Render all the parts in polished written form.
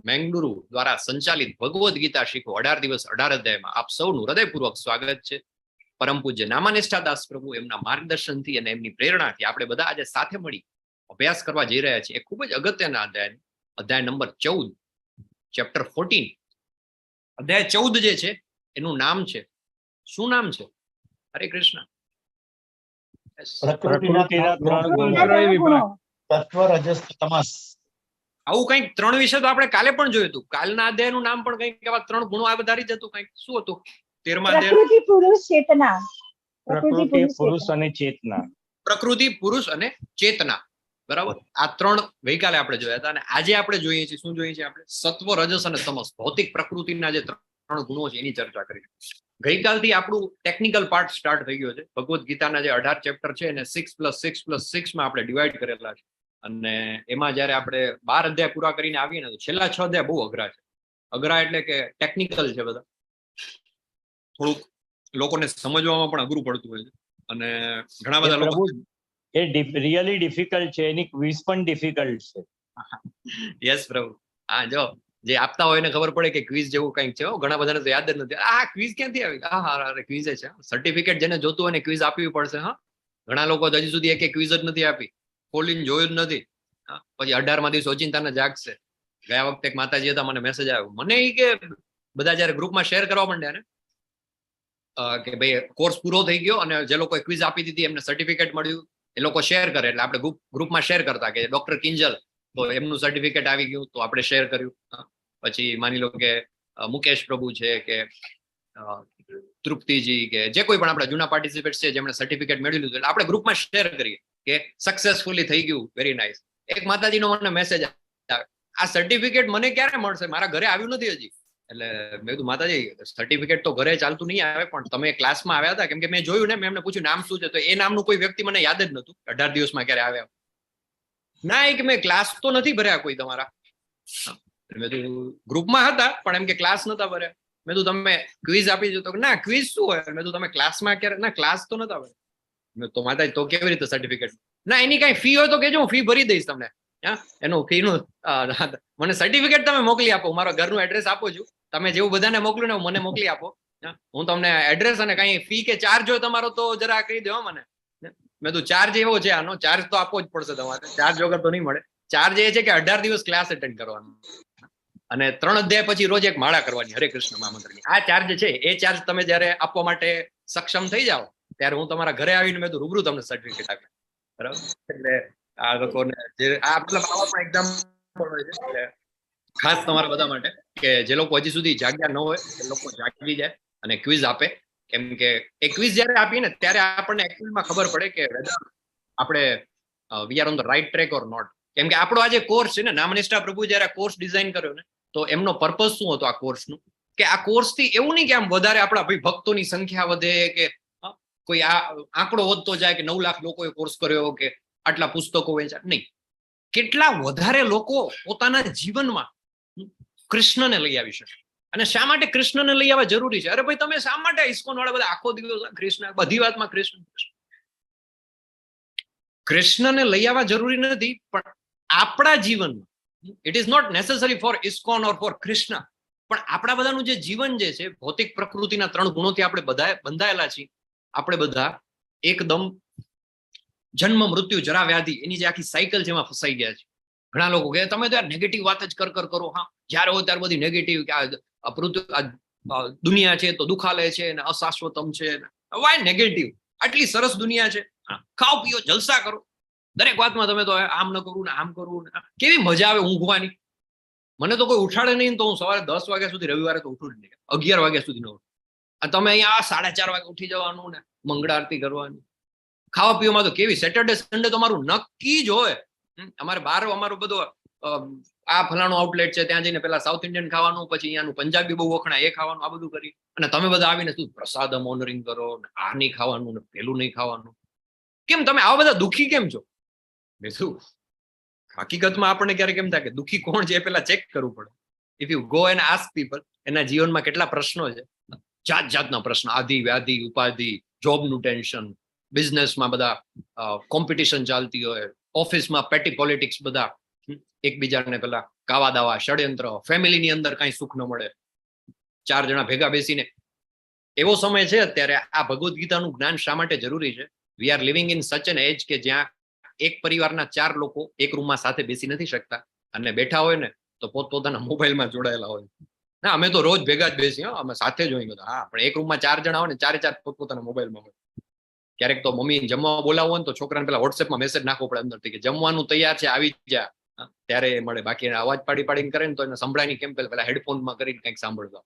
મેંગલુરુ દ્વારા સંચાલિત ભગવદ્ ગીતા શીખો 18 દિવસ 18 અધ્યાયમાં આપ સૌનું હૃદયપૂર્વક સ્વાગત છે. પરમ પૂજ્ય નામાનિષ્ઠા દાસ પ્રભુ, એમના માર્ગદર્શનથી અને એમની પ્રેરણાથી આપણે બધા આજે સાથે મળી અભ્યાસ કરવા જઈ રહ્યા છીએ. એ ખૂબ જ અગત્યના અધ્યાય, અધ્યાય નંબર 14, ચેપ્ટર 14. અધ્યાય 14 જે છે એનું નામ છે, શું નામ છે? હરે કૃષ્ણ. Yes. પ્રકૃતિના ત્રણ ગુણો. ત્રણ ગુણો. તત્વ, રજસ, તમસ. આવું કંઈક ત્રણ વિશે તો આપણે કાલે પણ જોયું હતું. કાલના અધ્યાયનું નામ પણ કંઈક એવા ત્રણ ગુણો આધારિત હતું કંઈક. શું હતું 13મા અધ્યાય? પ્રકૃતિ, પુરુષ, ચેતના. પ્રકૃતિ, પુરુષ અને ચેતના. પ્રકૃતિ, પુરુષ અને ચેતના, બરાબર. આ ત્રણ ગઈકાલે આપણે જોયા હતા અને આજે આપણે જોઈએ છીએ, શું જોઈએ છીએ આપણે? સત્વ, રજસ અને તમસ, ભૌતિક પ્રકૃતિના જે ત્રણ ગુણો છે એની ચર્ચા કરી. ગઈકાલથી આપણું ટેકનિકલ પાર્ટ સ્ટાર્ટ થઈ ગયો છે. ભગવદ્ ગીતાના જે 18 ચેપ્ટર છે એને 6 + 6 + 6 માં આપણે ડિવાઈડ કરેલા છે અને એમાં જ્યારે આપણે 12 અધ્યાય પૂરા કરીને આવીએ ને, તો છેલ્લા છ અધ્યાય બહુ અઘરા છે. અઘરા એટલે કે ટેકનિકલ છે બધા, થોડુંક લોકોને સમજવામાં પણ અઘરું પડતું હોય છે અને ઘણા બધા લોકો પ્રભુ, એ રિયલી ડિફિકલ્ટ છે. એની ક્વિઝ પણ ડિફિકલ્ટ છે. યસ પ્રભુ. હા, જો જે આપતા હોય એને ખબર પડે કે ક્વિઝ જેવું કંઈક છે હો. ઘણા બધાને તો યાદ જ નથી, આ ક્વિઝ ક્યાંથી આવી? હા હા, અરે ક્વિઝ છે. સર્ટિફિકેટ જેને જોતું હોય ને ક્વિઝ આપવી પડશે. હા, ઘણા લોકો તો હજી સુધી એક ક્વિઝ જ નથી આપી, ખોલીને જોયું જ નથી. હા, પછી 18મા દિવસ ઓચિંતાને જાગશે. ગયા વખતે એક માતાજી હતા, મને મેસેજ આવ્યો મને ઈ કે બધા જયારે ગ્રુપમાં શેર કરવા માંડ્યા ને કે ભાઈ, કોર્સ પૂરો થઈ ગયો અને જે લોકોએ ક્વિઝ આપી દીધી એમને સર્ટિફિકેટ મળ્યું, એ લોકો શેર કરે. એટલે આપણે ગ્રુપમાં શેર કરતા કે ડોક્ટર કિંજલ, તો એમનું સર્ટિફિકેટ આવી ગયું તો આપણે શેર કર્યું. હા. પછી માની લો કે મુકેશ પ્રભુ છે કે તૃપ્તિજી કે જે કોઈ પણ આપણા જૂના પાર્ટિસિપેટ છે જેમણે સર્ટિફિકેટ મેળવી લીધું, એટલે આપણે ગ્રુપમાં શેર કરીએ કે સક્સેસફુલી થઈ ગયું, વેરી નાઇસ. એક માતાજીનો મને મેસેજ આવે, "આ સર્ટિફિકેટ મને ક્યારે મળશે? મારા ઘરે આવ્યું નથી હજી." એટલે મેં કીધું, "માતાજી, સર્ટિફિકેટ તો ઘરે ચાલતું નહીં આવે, પણ તમે ક્લાસમાં આવ્યા હતા?" કેમ કે મેં જોયું ને, મેં એમને પૂછ્યું નામ શું છે, તો એ નામનું કોઈ વ્યક્તિ મને યાદ જ નતું. 18 દિવસમાં ક્યારે આવ્યા? ના, એક મેં ક્લાસ તો નથી ભર્યા કોઈ તમારા. હા. મેં કીધું, ગ્રુપમાં હતા પણ એમ કે ક્લાસ નતા ભર્યા. મેં કીધું, "તમે ક્વિઝ આપી દો." તો કે, "ના, ક્વિઝ શું હોય?" મેં કીધું, "તમે ક્લાસમાં ક્યારે?" "ના, ક્લાસ તો નતા ભર્યા." મેં તો માતાજી, તો કેવી રીતે સર્ટિફિકેટ? "ના, એની કઈ ફી હોય તો કહેજો, હું ફી ભરી દઈશ તમને." હા, એનું ફી નું મને સર્ટિફિકેટ તમે મોકલી આપો, મારા ઘરનું એડ્રેસ આપું છું. તમે જેવું બધાને મોકલ્યું ને એવું મને મોકલી આપો. હા, હું તમને એડ્રેસ અને કઈ ફી કે ચાર્જ હોય તમારો તો જરા કહી દો મને. મેં તો ચાર્જ એવો છે, આનો ચાર્જ તો આપવો જ પડશે તમારે, ચાર્જ વગર તો નહીં મળે. ચાર્જ એ છે કે 18 દિવસ ક્લાસ એટેન્ડ કરવાનો અને ત્રણ અધ્યાય પછી રોજ એક માળા કરવાની હરે કૃષ્ણ મહામંત્રની. આ ચાર્જ છે. એ ચાર્જ તમે જ્યારે આપવા માટે સક્ષમ થઈ જાઓ ત્યારે હું તમારા ઘરે આવીને મેં તો રૂબરૂ તમને સર્ટિફિકેટ આપ્યું, બરાબર? એટલે આ લોકોને જે આ મતલબ આવા પણ એક્ઝામ્પલ હોય છે. એટલે ખાસ તમારા બધા માટે કે જે લોકો હજી સુધી જાગ્યા ન હોય એ લોકો જાગી જાય અને ક્વિઝ આપે, કેમ કે એ ક્વિઝ જ્યારે આપીએ ને ત્યારે આપણને એકચ્યુઅલમાં ખબર પડે કે whether આપણે we are on the right track or not. કેમ કે આપણો આ જે કોર્સ છે ને, નામનિષ્ઠા પ્રભુ જ્યારે આ કોર્સ ડિઝાઇન કર્યો ને, તો એમનો પર્પઝ શું હતો આ કોર્સનું? કે આ કોર્સથી એવું નહીં કે આમ વધારે આપણા ભાઈ ભક્તોની સંખ્યા વધે કે કોઈ આ આંકડો વધતો જાય કે 9 લાખ લોકોએ કોર્સ કર્યો કે આટલા પુસ્તકો વેચાયા. નહીં, કેટલા વધારે લોકો પોતાના જીવનમાં કૃષ્ણને લઈ આવી શકે. અને શા માટે કૃષ્ણને લઈ આવવા જરૂરી છે? અરે ભાઈ, તમે શા માટે ઇસ્કોન વાળા બધા આખો દિવસ કૃષ્ણ, બધી વાતમાં કૃષ્ણ કૃષ્ણ? કૃષ્ણને લઈ આવવા જરૂરી નથી, પણ આપણા જીવનમાં, it is not necessary for ISKCON or for Krishna, પણ આપણા બધાનું જે જીવન જે છે, ભૌતિક પ્રકૃતિના ત્રણ ગુણોથી આપણે બધા બંધાયેલા છીએ. આપણે બધા એકદમ જન્મ, મૃત્યુ, જરા, વ્યાધિ એની જે આખી સાયકલ છે એમાં ફસાઈ ગયા છે. ઘણા લોકો કહે, "તમે તો યાર નેગેટિવ વાત જ કર કર કરો. હા, જ્યારે હોય ત્યારે બધી નેગેટિવ કે આ પૃથ્વી, આ દુનિયા છે તો દુખાલય છે ને અશાશ્વતમ છે. Why negative? આટલી સરસ દુનિયા છે. હા, ખાઓ, પીઓ, જલસા કરો. દરેક વાતમાં તમે તો આમ ન કરવું ને આમ કરવું ને કેવી મજા આવે ઊંઘવાની. મને તો કોઈ ઉઠાડે નહીં ને તો હું સવારે 10 વાગ્યા સુધી રવિવારે તો ઉઠું જ નહીં, 11 વાગ્યા સુધી ન ઉઠું. અને તમે અહીંયા આ 4:30 વાગે ઉઠી જવાનું ને મંગળા આરતી કરવાની. ખાવા પીવામાં તો કેવી, સેટરડે સન્ડે તો મારું નક્કી જ હોય. અમારે બાર અમારું બધું આ ફલાણું આઉટલેટ છે ત્યાં જઈને પેલા સાઉથ ઇન્ડિયન ખાવાનું, પછી અહીંયાનું પંજાબી બહુ વખણાય એ ખાવાનું, આ બધું કરી. અને તમે બધા આવીને શું પ્રસાદમ ઓનરિંગ કરો ને આ નહીં ખાવાનું ને પેલું નહીં ખાવાનું. કેમ તમે આવા બધા દુખી કેમ છો? મેં શું, હકીકતમાં આપણને ક્યારેક એમ થાય કે દુખી કોણ છે એ પેલા ચેક કરવું પડે. If you go and ask people, એના જીવનમાં કેટલા પ્રશ્નો છે, જાત જાતના પ્રશ્નો, આધિ, વ્યાધિ, ઉપાધિ, જોબનું ટેન્શન, બિઝનેસમાં બધા કોમ્પિટિશન ચાલતી હોય, ઓફિસમાં પેટી પોલિટિક્સ, બધા એકબીજાને પેલા કાવા દાવા, ષડયંત્ર, ફેમિલીની અંદર કાંઈ સુખ ન મળે, ચાર જણા ભેગા બેસીને. એવો સમય છે અત્યારે. આ ભગવદ્ ગીતાનું જ્ઞાન શા માટે જરૂરી છે? We are living in such an age કે જ્યાં એક પરિવારના ચાર લોકો એક રૂમમાં સાથે બેસી નથી શકતા, અને બેઠા હોય ને તો પોતપોતાના મોબાઈલમાં જોડાયેલા હોય. ના, અમે તો રોજ ભેગા જ બેસીએ, હો, અમે સાથે જ હોઈએ બધા. હા, પણ એક રૂમમાં ચાર જણા હોય ને, ચારે ચાર પોતપોતાના મોબાઈલમાં હોય. ક્યારેક તો મમ્મી જમવા બોલાવવું હોય ને તો છોકરાને પેલા વોટ્સએપમાં મેસેજ નાખવો પડે અંદરથી કે જમવાનું તૈયાર છે, આવી જા. હા, ત્યારે એ મળે. બાકી એને અવાજ પાડી પાડીને કરે ને તો એને સંભળાય નહીં, કેમ પેલા પેલા હેડફોનમાં કરીને કંઈક સાંભળતા.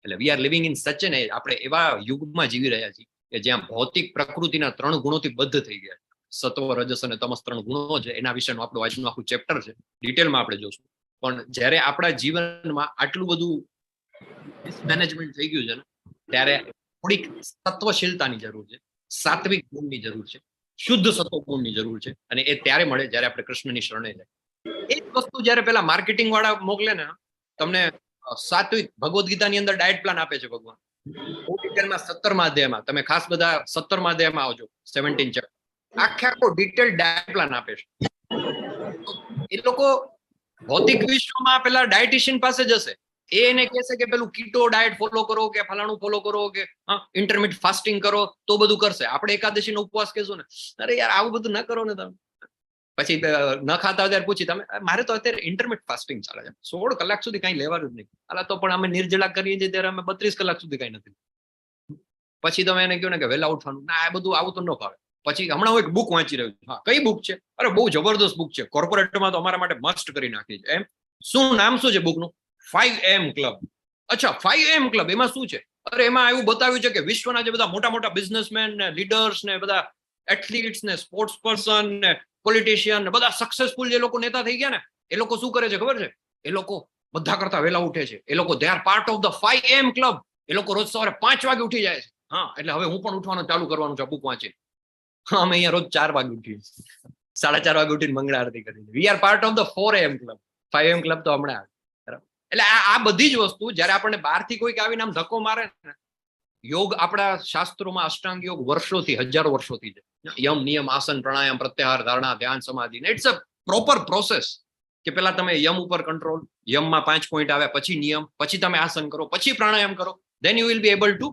એટલે we are living in such an age, આપણે એવા યુગમાં જીવી રહ્યા છીએ કે જ્યાં ભૌતિક પ્રકૃતિના ત્રણ ગુણોથી બદ્ધ થઈ ગયા છે. સત્વ, રજસ અને તમસ ત્રણ ગુણો છે, એના વિશેનું આપણું આજનું આખું ચેપ્ટર છે, ડિટેલમાં આપણે જોશું. પણ જ્યારે આપણા જીવનમાં આટલું બધું મિસમેનેજમેન્ટ થઈ ગયું છે ને, ત્યારે થોડીક સત્વશીલતાની જરૂર છે, સાત્વિક ગુણની જરૂર છે, શુદ્ધ સત્વ ગુણની જરૂર છે. અને એ ત્યારે મળે જ્યારે આપણે કૃષ્ણની શરણે જાય. એ જ વસ્તુ જ્યારે પેલા માર્કેટિંગ વાળા મોકલે ને તમને, સાત્વિક ભગવદ્ ગીતાની અંદર ડાયટ પ્લાન આપે છે ભગવાન બહુ ડિટેલમાં 17મા અધ્યાયમાં. તમે ખાસ બધા 17મા અધ્યાયમાં આવજો, 17 ચેપ્ટર, આખે આખો ડિટેલ ડાયટ પ્લાન આપે છે. એ લોકો ભૌતિક વિશ્વમાં પેલા ડાયટિશિયન પાસે જશે, એ એને કહેશે કે પેલું કીટો ડાયટ ફોલો કરો કે ફલાણું ફોલો કરો કે ઇન્ટરમિટન્ટ ફાસ્ટિંગ કરો, તો બધું કરશે. આપણે એકાદશીનો ઉપવાસ કહેશું ને, અરે યાર, આવું બધું ન કરો ને તમે. પછી ન ખાતા હોય ત્યારે પૂછી તમે, મારે તો અત્યારે ઇન્ટરમિટન્ટ ફાસ્ટિંગ ચાલે છે, 16 કલાક સુધી કઈ લેવાનું જ નહીં. અલા તો પણ અમે નિર્જળા કરીએ છીએ ત્યારે અમે 32 કલાક સુધી કઈ નથી. પછી તમે એને કહ્યું ને કે વહેલા ઉઠવાનું, ના આ બધું આવું તો ન ફાવે. પછી હમણાં હું એક બુક વાંચી રહ્યો છું. હા, કઈ બુક છે? અરે બહુ જબરદસ્ત બુક છે, કોર્પોરેટમાં તો અમારા માટે મસ્ટ કરી નાખી છે. એમ શું નામ શું છે બુકનું? 5 AM club. અચ્છા, 5 AM club, એમાં શું છે? અરે એમાં એવું બતાવ્યું છે કે વિશ્વના જે બધા મોટા મોટા બિઝનેસમેન ને લીડર્સ ને બધા એથ્લીટ્સ ને સ્પોર્ટ્સ પર્સન ને પોલિટિશિયન ને બધા સક્સેસફુલ જે લોકો નેતા થઈ ગયા ને, એ લોકો શું કરે છે ખબર છે? એ લોકો બધા કરતા વહેલા ઉઠે છે. એ લોકો, they are part of the 5 AM club. એ લોકો રોજ સવારે 5 વાગે ઉઠી જાય છે. હા, એટલે હવે હું પણ ઉઠવાનું ચાલુ કરવાનું છે બુક વાંચી. હા, અમે અહીંયા રોજ 4 વાગે ઉઠીએ, 4:30 વાગે ઉઠીને મંગળા આરતી કરી. We are part of the 4 AM club, 5 AM club તો હમણાં આવે. બરાબર? એટલે આ બધી જ વસ્તુ જ્યારે આપણને બહારથી કોઈક આવીને આમ ધક્કો મારે ને, યોગ આપણા શાસ્ત્રોમાં અષ્ટાંગ યોગ વર્ષોથી, હજારો વર્ષોથી છે. યમ, નિયમ, આસન, પ્રાણાયામ, પ્રત્યાહાર, ધારણા, ધ્યાન, સમાધિ. It's a proper process કે પેલા તમે યમ ઉપર કંટ્રોલ, યમમાં 5 પોઈન્ટ આવ્યા, પછી નિયમ, પછી તમે આસન કરો, પછી પ્રાણાયામ કરો, then you will be able to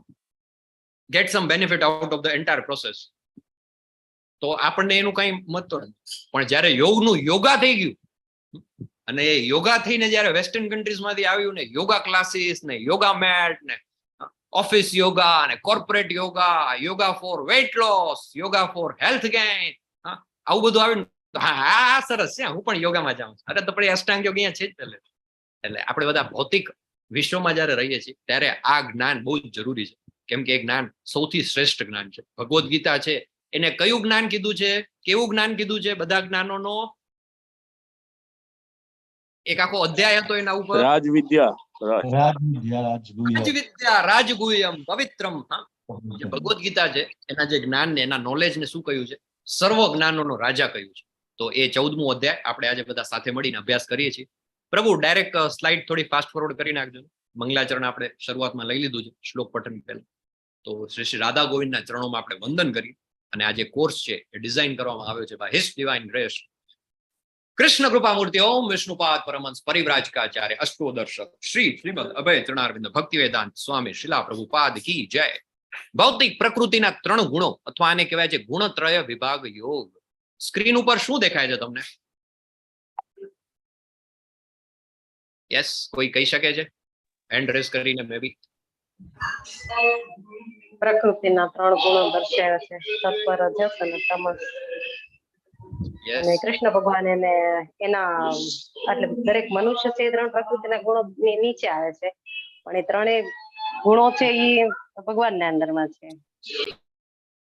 get some benefit out of the entire process. તો આપણને એનું કઈ મહત્વ નથી. પણ જ્યારે યોગનું યોગા થઈ ગયું અને એ યોગા થઈને જ્યારે વેસ્ટર્ન કન્ટ્રીઝમાંથી આવ્યું ને, યોગા ક્લાસીસ ને યોગા મેટ ને ઓફિસ યોગા ને corporate yoga, yoga for weight loss, yoga for health gain, આવું બધું આવ્યું ને, તો હા હા, સરસ છે, હું પણ યોગામાં જાઉં છું. અરે તો પછી અષ્ટાંગ યોગ અહીંયા છે જ પહેલે. એટલે આપણે બધા ભૌતિક વિશ્વમાં જ્યારે રહીએ છીએ ત્યારે આ જ્ઞાન બહુ જ જરૂરી છે, કેમ કે એ જ્ઞાન સૌથી શ્રેષ્ઠ જ્ઞાન છે. ભગવદ્ ગીતા છે એને કયું જ્ઞાન કીધું છે? કેવું જ્ઞાન કીધું છે? બધા જ્ઞાનોનો એક આખો અધ્યાય હતો એના ઉપર. રાજવિદ્યા. રાજવિદ્યા, રાજગુહ્ય. રાજવિદ્યા રાજગુહ્યમ પવિત્રમ. હા, જે ભગવદ્ ગીતા છે એના જે જ્ઞાન ને એના નોલેજ ને શું કહ્યું છે? સર્વ જ્ઞાનોનો રાજા કહ્યું છે. તો એ 14મું અધ્યાય આપણે આજે બધા સાથે મળીને અભ્યાસ કરીએ છીએ. પ્રભુ, ડાયરેક્ટ સ્લાઇડ થોડી ફાસ્ટ ફોરવર્ડ કરી નાખજો. મંગલાચરણ આપણે શરૂઆતમાં લઈ લીધું છે શ્લોક પઠન પહેલા. તો શ્રી શ્રી રાધા ગોવિંદના ચરણોમાં આપણે વંદન કરી અને આ જે કોર્સ છે એ ડિઝાઇન કરવામાં આવ્યો છે by his divine grace Krishna કૃપામૂર્તિ ઓમ વિષ્ણુપાદ પરમહંસ પરિવ્રાજકાચાર્ય અષ્ટોદર્શક શ્રી શ્રીમદ અભય ચરણારવિંદ ભક્તિ વેદાંત સ્વામી શ્રીલા પ્રભુપાદ કી જય. ભૌતિક પ્રકૃતિના ત્રણ ગુણો અથવા આને કહેવાય છે ગુણત્રય વિભાગ યોગ. સ્ક્રીન ઉપર શું દેખાય છે તમને? યસ, કોઈ કહી શકે છે? હેન્ડ રેઝ કરીને મે બી. પ્રકૃતિના ત્રણ ગુણો દર્શાવ્યા છે, સત્વ, રજસ અને તમસ. યસ. અને કૃષ્ણ ભગવાન એને એના, એટલે દરેક મનુષ્ય છે એ ત્રણ પ્રકૃતિના ગુણો નીચે આવે છે, પણ એ ત્રણેય ગુણો છે એ ભગવાનના અંદરમાં છે.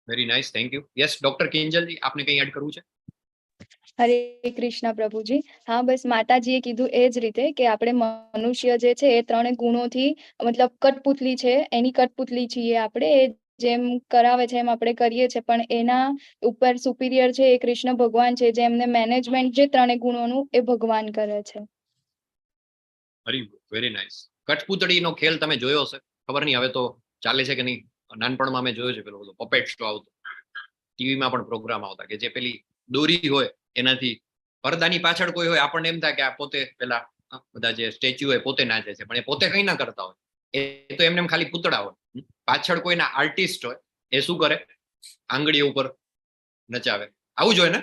Very nice, thank you. Yes, doctor Kinjalji, આપને કંઈ એડ કરવું છે? હરે કૃષ્ણ પ્રભુજી. હા, બસ માતાજીએ કીધું એ જ રીતે કે આપણે મનુષ્ય જે છે એ ત્રણે ગુણોથી, મતલબ કઠપુતલી છે, એની કઠપુતલી છીએ આપણે. એ જેમ કરાવે છે એમ આપણે કરીએ છીએ, પણ એના ઉપર સુપિરિયર છે એ કૃષ્ણ ભગવાન છે, જેમને મેનેજમેન્ટ જે ત્રણે ગુણોનું એ ભગવાન કરે છે. Very very nice. કઠપુતળીનો ખેલ તમે જોયો હશે, ખબર નહીં હવે તો ચાલે છે કે નહીં. નાનપણમાં અમે જોયો છે, પેલો બધો પપેટ શો આવતો, ટીવીમાં પણ પ્રોગ્રામ આવતા કે જે પેલી દોરી હોય એનાથી પડદાની પાછળ કોઈ હોય, આપણને એમ થાય કે આ પોતે પેલા બધા જે સ્ટેચ્યુ હોય પોતે નાચે છે, પણ એ પોતે કંઈ ના કરતા હોય, એ તો એમને એમ ખાલી પૂતળા હોય. પાછળ કોઈના આર્ટિસ્ટ હોય, એ શું કરે? આંગળી ઉપર નચાવે. આવું જ હોય ને?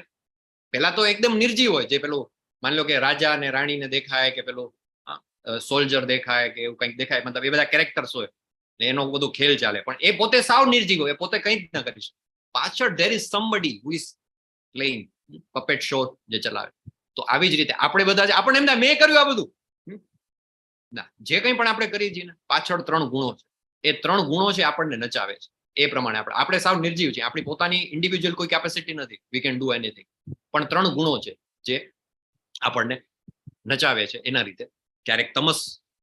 પેલા તો એકદમ નિર્જીવ હોય, જે પેલું માની લો કે રાજા ને રાણીને દેખાય કે પેલું સોલ્જર દેખાય કે એવું કંઈક દેખાય, મતલબ એ બધા કેરેક્ટર્સ હોય ને એનો બધો ખેલ ચાલે, પણ એ પોતે સાવ નિર્જીવ હોય, એ પોતે કંઈ જ ન કરી શકે. પાછળ there is somebody who is playing puppet show જે ચલાવે. તો આવી જ રીતે આપણે બધા જ, આપણને એમ થાય મેં કર્યું આ બધું. ના, જે કંઈ પણ આપણે કરીએ છીએ ને, પાછળ ત્રણ ગુણો છે. એ ત્રણ ગુણો છે આપણને નચાવે છે. એ પ્રમાણે આપણે આપણે સાવ નિર્જીવ છીએ, આપણી પોતાની ઇન્ડિવિજ્યુઅલ કોઈ કેપેસિટી નથી, we can do anything, પણ ત્રણ ગુણો છે જે આપણને નચાવે છે. એના રીતે ક્યારેક તમસ,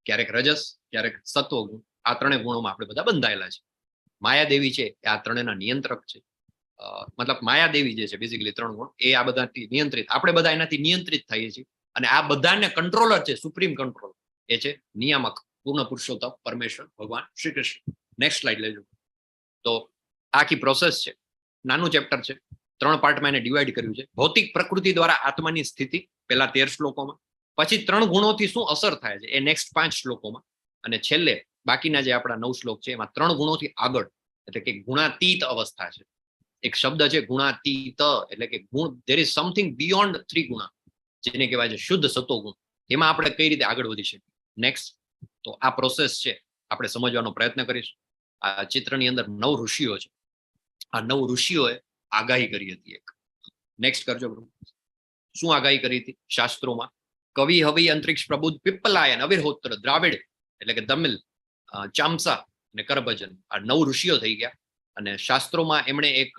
ક્યારેક રજસ, ક્યારેક સત્વ ગુણ, આ ત્રણેય ગુણોમાં આપણે બધા બંધાયેલા છે. માયાદેવી છે એ આ ત્રણેયના નિયંત્રક છે. મતલબ માયાદેવી જે છે બેઝિકલી ત્રણ ગુણ એ આ બધાથી નિયંત્રિત, આપણે બધા એનાથી નિયંત્રિત થઈએ છીએ. અને આ બધાને કંટ્રોલર છે, સુપ્રીમ કંટ્રોલ એ છે નિયામક પૂર્ણ પુરુષોત્તમ પરમેશ્વર ભગવાન શ્રી કૃષ્ણ. નેક્સ્ટ સ્લાઇડ લેજો. તો આખી પ્રોસેસ છે, નાનું ચેપ્ટર છે, ત્રણ પાર્ટમાં એને ડિવાઈડ કર્યું છે. ભૌતિક પ્રકૃતિ દ્વારા આત્માની સ્થિતિ પહેલા 13 શ્લોકોમાં, પછી ત્રણ ગુણોથી શું અસર થાય છે એ નેક્સ્ટ 5 શ્લોકોમાં, અને છેલ્લે બાકીના જે આપણા 9 શ્લોક છે એમાં ત્રણ ગુણોથી આગળ, એટલે કે ગુણાતીત અવસ્થા છે. એક શબ્દ છે ગુણાતીત, એટલે કે ગુણ, there is something beyond ત્રિગુણા, જેને કહેવાય છે શુદ્ધ સતોગુણ. એમાં આપણે કઈ રીતે આગળ વધી શકીએ. નેક્સ્ટ. તો આ પ્રોસેસ છે, આપણે સમજવાનો પ્રયત્ન કરીશું. આ ચિત્રની અંદર 9 ઋષિઓ છે. આ 9 ઋષિઓએ આગાહી કરી હતી એક. નેક્સ્ટ કરજો પ્રભુ. શું આગાહી કરી હતી શાસ્ત્રોમાં? કવિ હવિ અંતરિક્ષ પ્રબુદ્ધ પિપ્પલાયન અવિર્હોત્ર દ્રાવિડ એટલે કે દમિલ, ચામસા અને કરભજન, આ 9 ઋષિઓ થઈ ગયા. અને શાસ્ત્રોમાં એમણે એક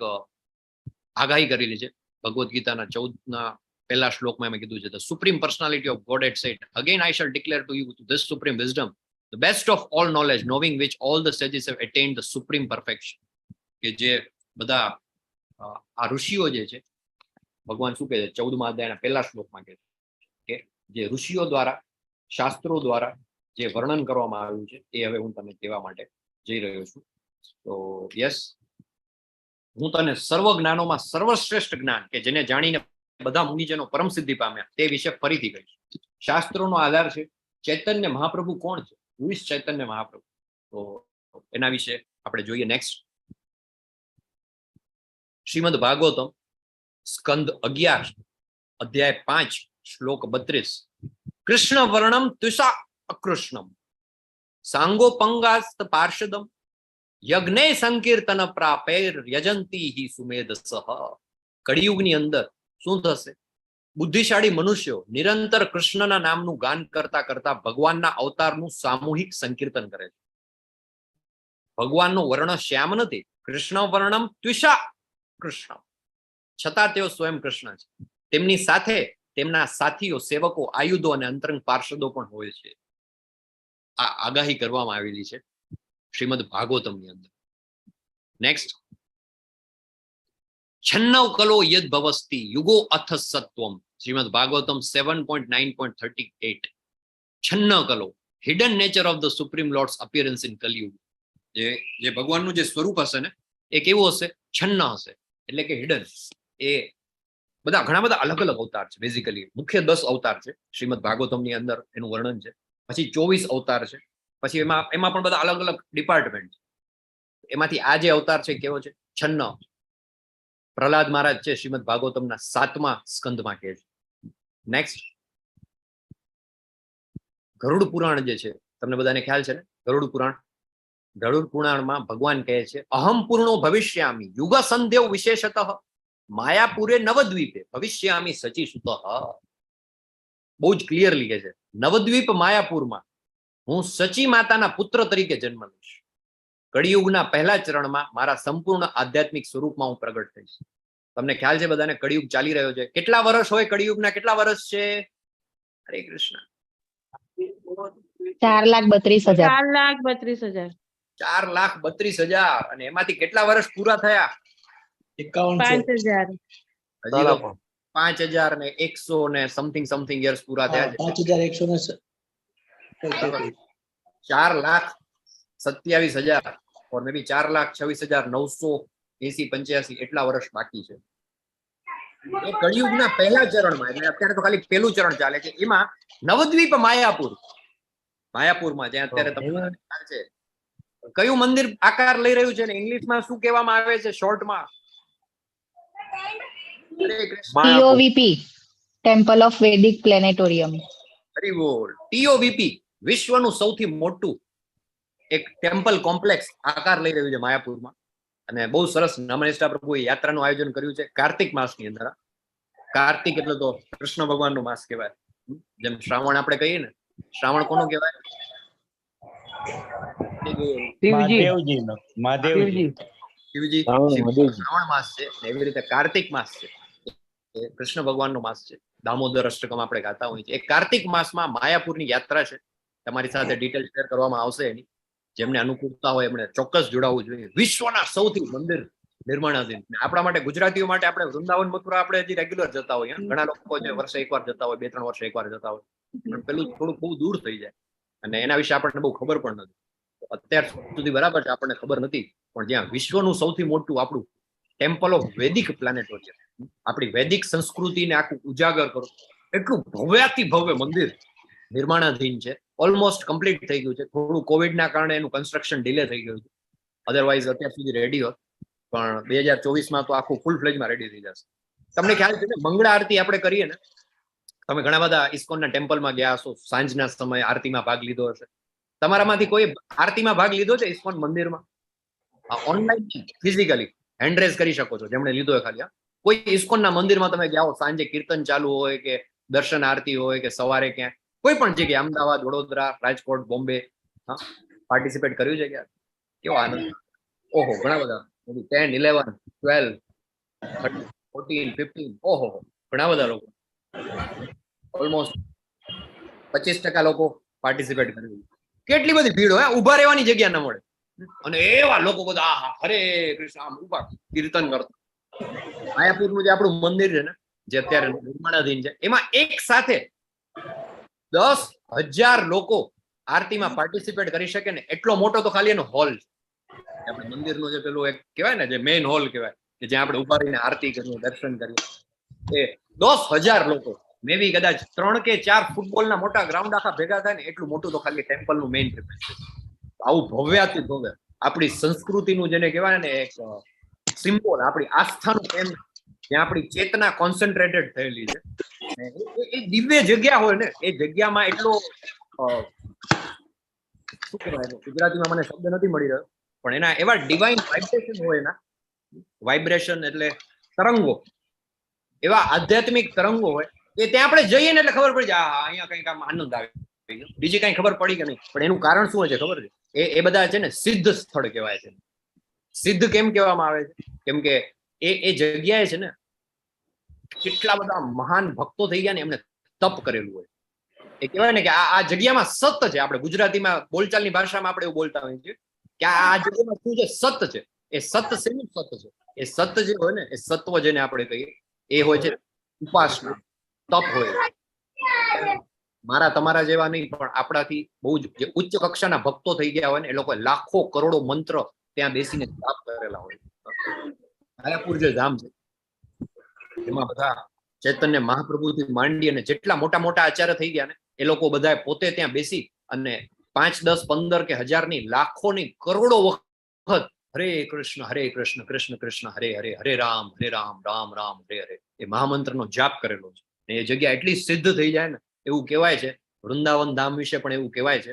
આગાહી કરેલી છે. ભગવદ્ ગીતાના 14ના પહેલા શ્લોકમાં એમ કીધું છે, the Supreme Personality of Godhead said, again I shall declare to you this supreme wisdom, the best of all knowledge, knowing which all the sages have attained the supreme perfection. કે જે બધા આ ઋષિઓ જે છે, ભગવાન શું કહે છે 14મા અધ્યાયના પહેલા શ્લોકમાં કહે છે કે જે ઋષિઓ દ્વારા, શાસ્ત્રો દ્વારા જે વર્ણન કરવામાં આવ્યું છે એ હવે હું તને કહેવા માટે જઈ રહ્યો છું. તો યસ, હું તને સર્વ જ્ઞાનોમાં સર્વશ્રેષ્ઠ જ્ઞાન કે જેને જાણીને બધા મુનિજનો પરમ સિદ્ધિ પામ્યા તે વિશે ફરીથી કહીશ. શાસ્ત્રોનો આધાર છે. ચૈતન્ય મહાપ્રભુ કોણ છે? Who is Chaitanya Mahaprabhu? તો એના વિશે આપણે જોઈએ નેક્સ્ટ. શ્રીમદ ભાગવતમ સ્કંદ 11 અધ્યાય 5 શ્લોક 32. કૃષ્ણ વર્ણમ તુષા અકૃષ્ણમ સાંગોપંગાસ્ત પાર્ષદમ યજ્ઞે સંકીર્તન પ્રાપેર યજંતી હિ સુમેધસઃ. કળિયુગની અંદર શું થશે? બુદ્ધિશાળી મનુષ્યો નિરંતર કૃષ્ણના નામનું ગાન કરતા કરતા ભગવાનના અવતારનું સામૂહિક સંકીર્તન કરે છે. ભગવાનનો વર્ણ શ્યામ નથી, કૃષ્ણ વર્ણમ ત્વિષા કૃષ્ણ, છતાં તેઓ સ્વયં કૃષ્ણ છે. તેમની સાથે તેમના સાથીઓ, સેવકો, આયુધો અને અંતરંગ પાર્ષદો પણ હોય છે. આ આગાહી કરવામાં આવેલી છે શ્રીમદ ભાગવતમની અંદર. નેક્સ્ટ. છન્નવ કલો યદ ભવસ્તિ યુગો અથ સત્વમ. શ્રીમદ ભાગવતમ 7.9.38. છન્ન કલો, hidden nature of the Supreme Lord's appearance in Kaliyuga. જે જે ભગવાનનું જે સ્વરૂપ હશે ને એ કેવું હશે? છન્ન હશે, એટલે કે હિડન. એ બધા ઘણા બધા અલગ અલગ અવતાર છે. બેઝિકલી મુખ્ય 10 અવતાર છે, શ્રીમદ ભાગવતમની અંદર એનું વર્ણન છે. પછી 24 અવતાર છે, પછી એમાં એમાં પણ બધા અલગ અલગ ડિપાર્ટમેન્ટ છે. એમાંથી આ જે અવતાર છે કેવો છે? છન્ન. પ્રહલાદ મહારાજ છે શ્રીમદ ભાગવતમના 7મા સ્કંદમાં કહે છે. નેક્સ્ટ. ગરુડ પુરાણ જે છે, તમને બધાને ખ્યાલ છે ને ગરુડ પુરાણ? ગરુડ પુરાણમાં ભગવાન કહે છે, અહમ પૂર્ણો ભવિષ્યામિ યુગ સંધ્યૌ વિશેષતઃ માયાપુરે નવદ્વીપે ભવિષ્યામિ સચીસુતઃ. બહુ જ ક્લિયરલી કહે છે, નવદ્વીપ માયાપુરમાં હું સચી માતાના પુત્ર તરીકે જન્મ લઈશ. કળિયુગના પહેલા ચરણમાં મારા સંપૂર્ણ આધ્યાત્મિક સ્વરૂપમાં હું પ્રગટ થઈશ. તમને ખ્યાલ છે બધાને કળિયુગ ચાલી રહ્યો છે. કેટલા વર્ષ હોય કળિયુગના? કેટલા વર્ષ છે? હરે કૃષ્ણ. 4,32,000. 4,32,000. 4,32,000. અને એમાંથી કેટલા વર્ષ પૂરા થયા? 5100. 5,000. હજી તો 5,100 ને સમથિંગ સમથિંગ યર્સ પૂરા થયા છે. 5,100 ને 4,27,000 ઓર મે બી 4,26,980 85 એટલા વર્ષ બાકી છે. એ કળિયુગના પહેલા ચરણમાં, એટલે અત્યારે તો ખાલી પહેલું ચરણ ચાલે છે, એમાં નવદ્વીપ માયાપુર, માયાપુરમાં જ્યાં અત્યારે તમને ખ્યાલ છે કયું મંદિર આકાર લઈ રહ્યું છે ને ઇંગ્લિશમાં શું કહેવામાં આવે છે શોર્ટમાં? હરે Krishna. TOVP, temple of Vedic planetarium. Hari બોલ. ટીઓવીપી વિશ્વનું સૌથી મોટું એક ટેમ્પલ કોમ્પ્લેક્સ આકાર લઈ રહ્યું છે માયાપુરમાં. અને બહુ સરસ નામનિષ્ઠા પ્રભુએ યાત્રાનું આયોજન કર્યું છે કાર્તિક માસની અંદર. કાર્તિક એટલે તો કૃષ્ણ ભગવાનનો માસ કહેવાય. જેમ શ્રાવણ આપણે કહીએ ને, શ્રાવણ કોનો કહેવાય? શિવજી. મહાદેવજીનો, મહાદેવજી. શિવજી. શ્રાવણ, શિવજી. મહાદેવજી. શ્રાવણ માસ છે ને એવી રીતે કાર્તિક માસ છે એ કૃષ્ણ ભગવાનનો માસ છે. દામોદર અષ્ટકમ આપણે ગાતા હોઈએ છીએ. એ કાર્તિક માસમાં માયાપુરની યાત્રા છે. તમારી સાથે ડિટેલ શેર કરવામાં આવશે એની. જેમને અનુકૂળતા હોય એમણે ચોક્કસ જોડાવવું જોઈએ. વિશ્વના સૌથી મંદિર નિર્માણાધીન. ને આપણા માટે, ગુજરાતીઓ માટે, આપણે વૃંદાવન મથુરા આપણે હજી રેગ્યુલર જતા હોઈએ. ઘણા લોકો જે વર્ષે એકવાર જતા હોય, 2-3 વર્ષે એકવાર જતા હોય, પણ પેલું થોડું બહુ દૂર થઈ જાય અને એના વિશે આપણને બહુ ખબર પણ નથી. અત્યાર સુધી બરાબર છે, આપણને ખબર નથી, પણ જ્યાં વિશ્વનું સૌથી મોટું આપણું ટેમ્પલ ઓફ વૈદિક પ્લાનેટોરિયમ, આપણી વૈદિક સંસ્કૃતિને આખું ઉજાગર કરો એટલું ભવ્યાતિ ભવ્ય મંદિર નિર્માણાધીન છે. ઓલમોસ્ટ કમ્પ્લીટ થઈ ગયું છે. થોડું કોવિડના કારણે એનું કન્સ્ટ્રક્શન ડિલે થઈ ગયું છે, અધરવાઇઝ અત્યાર સુધી રેડી હોત. પણ 2024માં તો આખું ફૂલ ફ્લેજમાં રેડી થઈ જશે. તમને ખ્યાલ છે ને, મંગળા આરતી આપણે કરીએ ને, તમે ઘણા બધા ઇસ્કોનના ટેમ્પલમાં ગયા હશો, સાંજના સમયે આરતીમાં ભાગ લીધો હશે. તમારામાંથી કોઈ આરતીમાં ભાગ લીધો છે ઇસ્કોન મંદિરમાં? ઓનલાઈન, ફિઝિકલી હેન્ડ રેઝ કરી શકો છો જેમણે લીધો હોય ખાલી. હા, કોઈ ઇસ્કોનના મંદિરમાં તમે ગયા હો, સાંજે કીર્તન ચાલુ હોય કે દર્શન આરતી હોય કે સવારે ક્યાં કોઈ પણ જગ્યાએ, અમદાવાદ, વડોદરા, રાજકોટ, બોમ્બે, હા, પાર્ટિસિપેટ કર્યું છે ક્યાં? કેવો આનંદ! ઓહો, ઘણા બધા, 10, 11, 12, 13, 14, 15, ઓહો, ઘણા બધા લોકો, ઓલમોસ્ટ 25% લોકો પાર્ટિસિપેટ કર્યું. કેટલી બધી ભીડ હોય, ઉભા રહેવાની જગ્યા ન મળે અને એવા લોકો બધા આહા હરે કૃષ્ણ આમ ઉભા કીર્તન કરતા. માયાપુરનું જે આપણું મંદિર છે ને, જે અત્યારે નિર્માણાધીન છે, એમાં એક સાથે 10,000 લોકો આરતીમાં પાર્ટિસિપેટ કરી શકે ને એટલો મોટો તો ખાલી એનો હોલ છે. આપણે મંદિરનો જે પેલું એક કહેવાય ને, જે મેઇન હોલ કહેવાય, કે જ્યાં આપણે ઉભા રહીને આરતી કરીએ, દર્શન કરીએ, એ 10,000 લોકો, મે બી કદાચ 3 કે 4 ફૂટબોલના મોટા ગ્રાઉન્ડ આખા ભેગા થાય ને એટલું મોટું તો ખાલી ટેમ્પલનું મેઇન પ્રિમિસ છે. આવું ભવ્યાતિ ભવ્ય આપણી સંસ્કૃતિનું જેને કહેવાય ને એક સિમ્બોલ, આપણી આસ્થાનું કેન્દ્ર, જ્યાં આપણી ચેતના કોન્સન્ટ્રેટેડ થયેલી છે, એ દિવ્ય જગ્યા હોય ને, એ જગ્યામાં એટલો શું કહેવાય, ગુજરાતીમાં મને શબ્દ નથી મળી રહ્યો, પણ એના એવા ડિવાઇન વાઇબ્રેશન હોય, એના વાઇબ્રેશન એટલે તરંગો, એવા આધ્યાત્મિક તરંગો હોય કે ત્યાં આપણે જઈએ ને એટલે ખબર પડી જાય, આ અહીંયા કંઈક આમ આનંદ આવે, બીજી કઈ ખબર પડી કે નહીં. પણ એનું કારણ શું હોય છે ખબર છે? એ બધા છે ને સિદ્ધ સ્થળ કહેવાય છે. સિદ્ધ કેમ કહેવામાં આવે છે? કેમ કે એ જગ્યાએ છે ને કેટલા બધા મહાન ભક્તો થઈ ગયા ને એમણે તપ કરેલું હોય. એ કહેવાય ને કે આ જગ્યામાં સત છે. આપણે ગુજરાતીમાં બોલચાલની ભાષામાં આપણે એવું બોલતા હોઈએ છીએ કે આ જગ્યામાં શું છે? સત છે. એ સત શેનું સત છે? એ સત જે હોય ને, એ સત્વ જેને આપણે કહીએ, એ હોય છે ઉપાસના, તપ હોય. મારા તમારા જેવા નહીં, પણ આપણાથી બહુ જ જે ઉચ્ચ કક્ષાના ભક્તો થઈ ગયા હોય ને, એ લોકો લાખો કરોડો મંત્ર ત્યાં બેસીને જાપ કરેલા હોય. માયાપુર જે ધામ છે એમાં બધા ચૈતન્ય મહાપ્રભુથી માંડી અને જેટલા મોટા મોટા આચાર્ય થઈ ગયા ને, એ લોકો બધા પોતે ત્યાં બેસી અને 5, 10, 15 કે 1000 ની લાખો ની કરોડો વખત હરે કૃષ્ણ હરે કૃષ્ણ કૃષ્ણ કૃષ્ણ હરે હરે હરે રામ હરે રામ રામ રામ હરે હરે એ મહામંત્રનો જાપ કરેલો છે. ને એ જગ્યા એટલી સિદ્ધ થઈ જાય ને, એવું કહેવાય છે. વૃંદાવન ધામ વિશે પણ એવું કહેવાય છે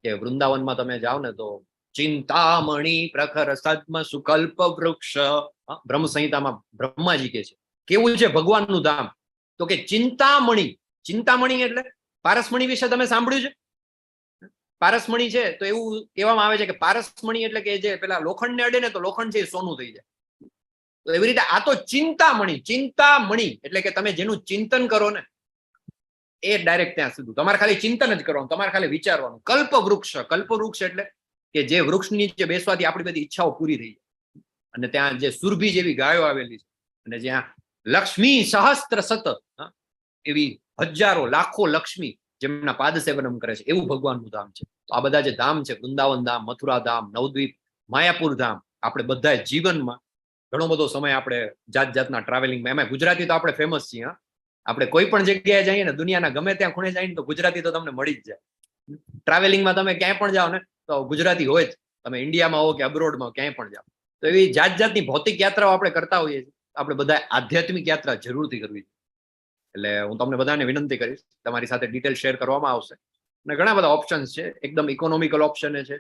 કે વૃંદાવનમાં તમે જાઓ ને તો ચિંતામણી પ્રખર સદ્મ સુકલ્પ વૃક્ષ, બ્રહ્મ સંહિતામાં બ્રહ્માજી કહે છે કેવું છે ભગવાનનું ધામ, તો કે ચિંતામણી. ચિંતામણી એટલે પારસમણી વિશે તમે સાંભળ્યું છે? પારસમણી છે તો એવું કહેવામાં આવે છે કે પારસમણી એટલે કે જે પેલા લોખંડને અડે ને તો લોખંડ છે એ સોનું થઈ જાય. તો એવી રીતે આ તો ચિંતામણી, ચિંતામણી એટલે કે તમે જેનું ચિંતન કરો ને એ ડાયરેક્ટ ત્યાં સીધું, તમારે ખાલી ચિંતન જ કરવાનું, તમારે ખાલી વિચારવાનું. કલ્પવૃક્ષ, કલ્પવૃક્ષ એટલે કે જે વૃક્ષ નીચે બેસવાથી આપણી બધી ઈચ્છાઓ પૂરી થઈ જાય. અને ત્યાં જે સુરભી જેવી ગાયો આવેલી છે અને જ્યાં લક્ષ્મી સહસ્ત્ર સત, એવી હજારો લાખો લક્ષ્મી જેમના પાદ સેવનમ કરે છે, એવું ભગવાનનું ધામ છે. તો આ બધા જે ધામ છે, વૃંદાવન ધામ, મથુરા ધામ, નવદ્વીપ, માયાપુર ધામ, આપણે બધા જીવનમાં ઘણો બધો સમય આપણે જાત જાતના ટ્રાવેલિંગમાં, એમાં ગુજરાતી તો આપણે ફેમસ છીએ. હા, આપણે કોઈ પણ જગ્યાએ જઈએ ને, દુનિયાના ગમે ત્યાં ખૂણે જઈએ ને, તો ગુજરાતી તો તમને મળી જ જાય. ટ્રાવેલિંગમાં તમે ક્યાંય પણ જાઓ ને, તો ગુજરાતી હોય જ. તમે ઇન્ડિયામાં હો કે અબ્રોડમાં, ક્યાંય પણ જાઓ, તો એવી જાત જાતની ભૌતિક યાત્રાઓ આપણે કરતા હોઈએ છીએ. આપણે બધા આધ્યાત્મિક યાત્રા જરૂરથી કરવી જોઈએ. એટલે હું તમને બધાને વિનંતી કરીશ, તમારી સાથે ડિટેલ શેર કરવામાં આવશે. અને ઘણા બધા ઓપ્શન્સ છે, એકદમ ઇકોનોમિકલ ઓપ્શન છે.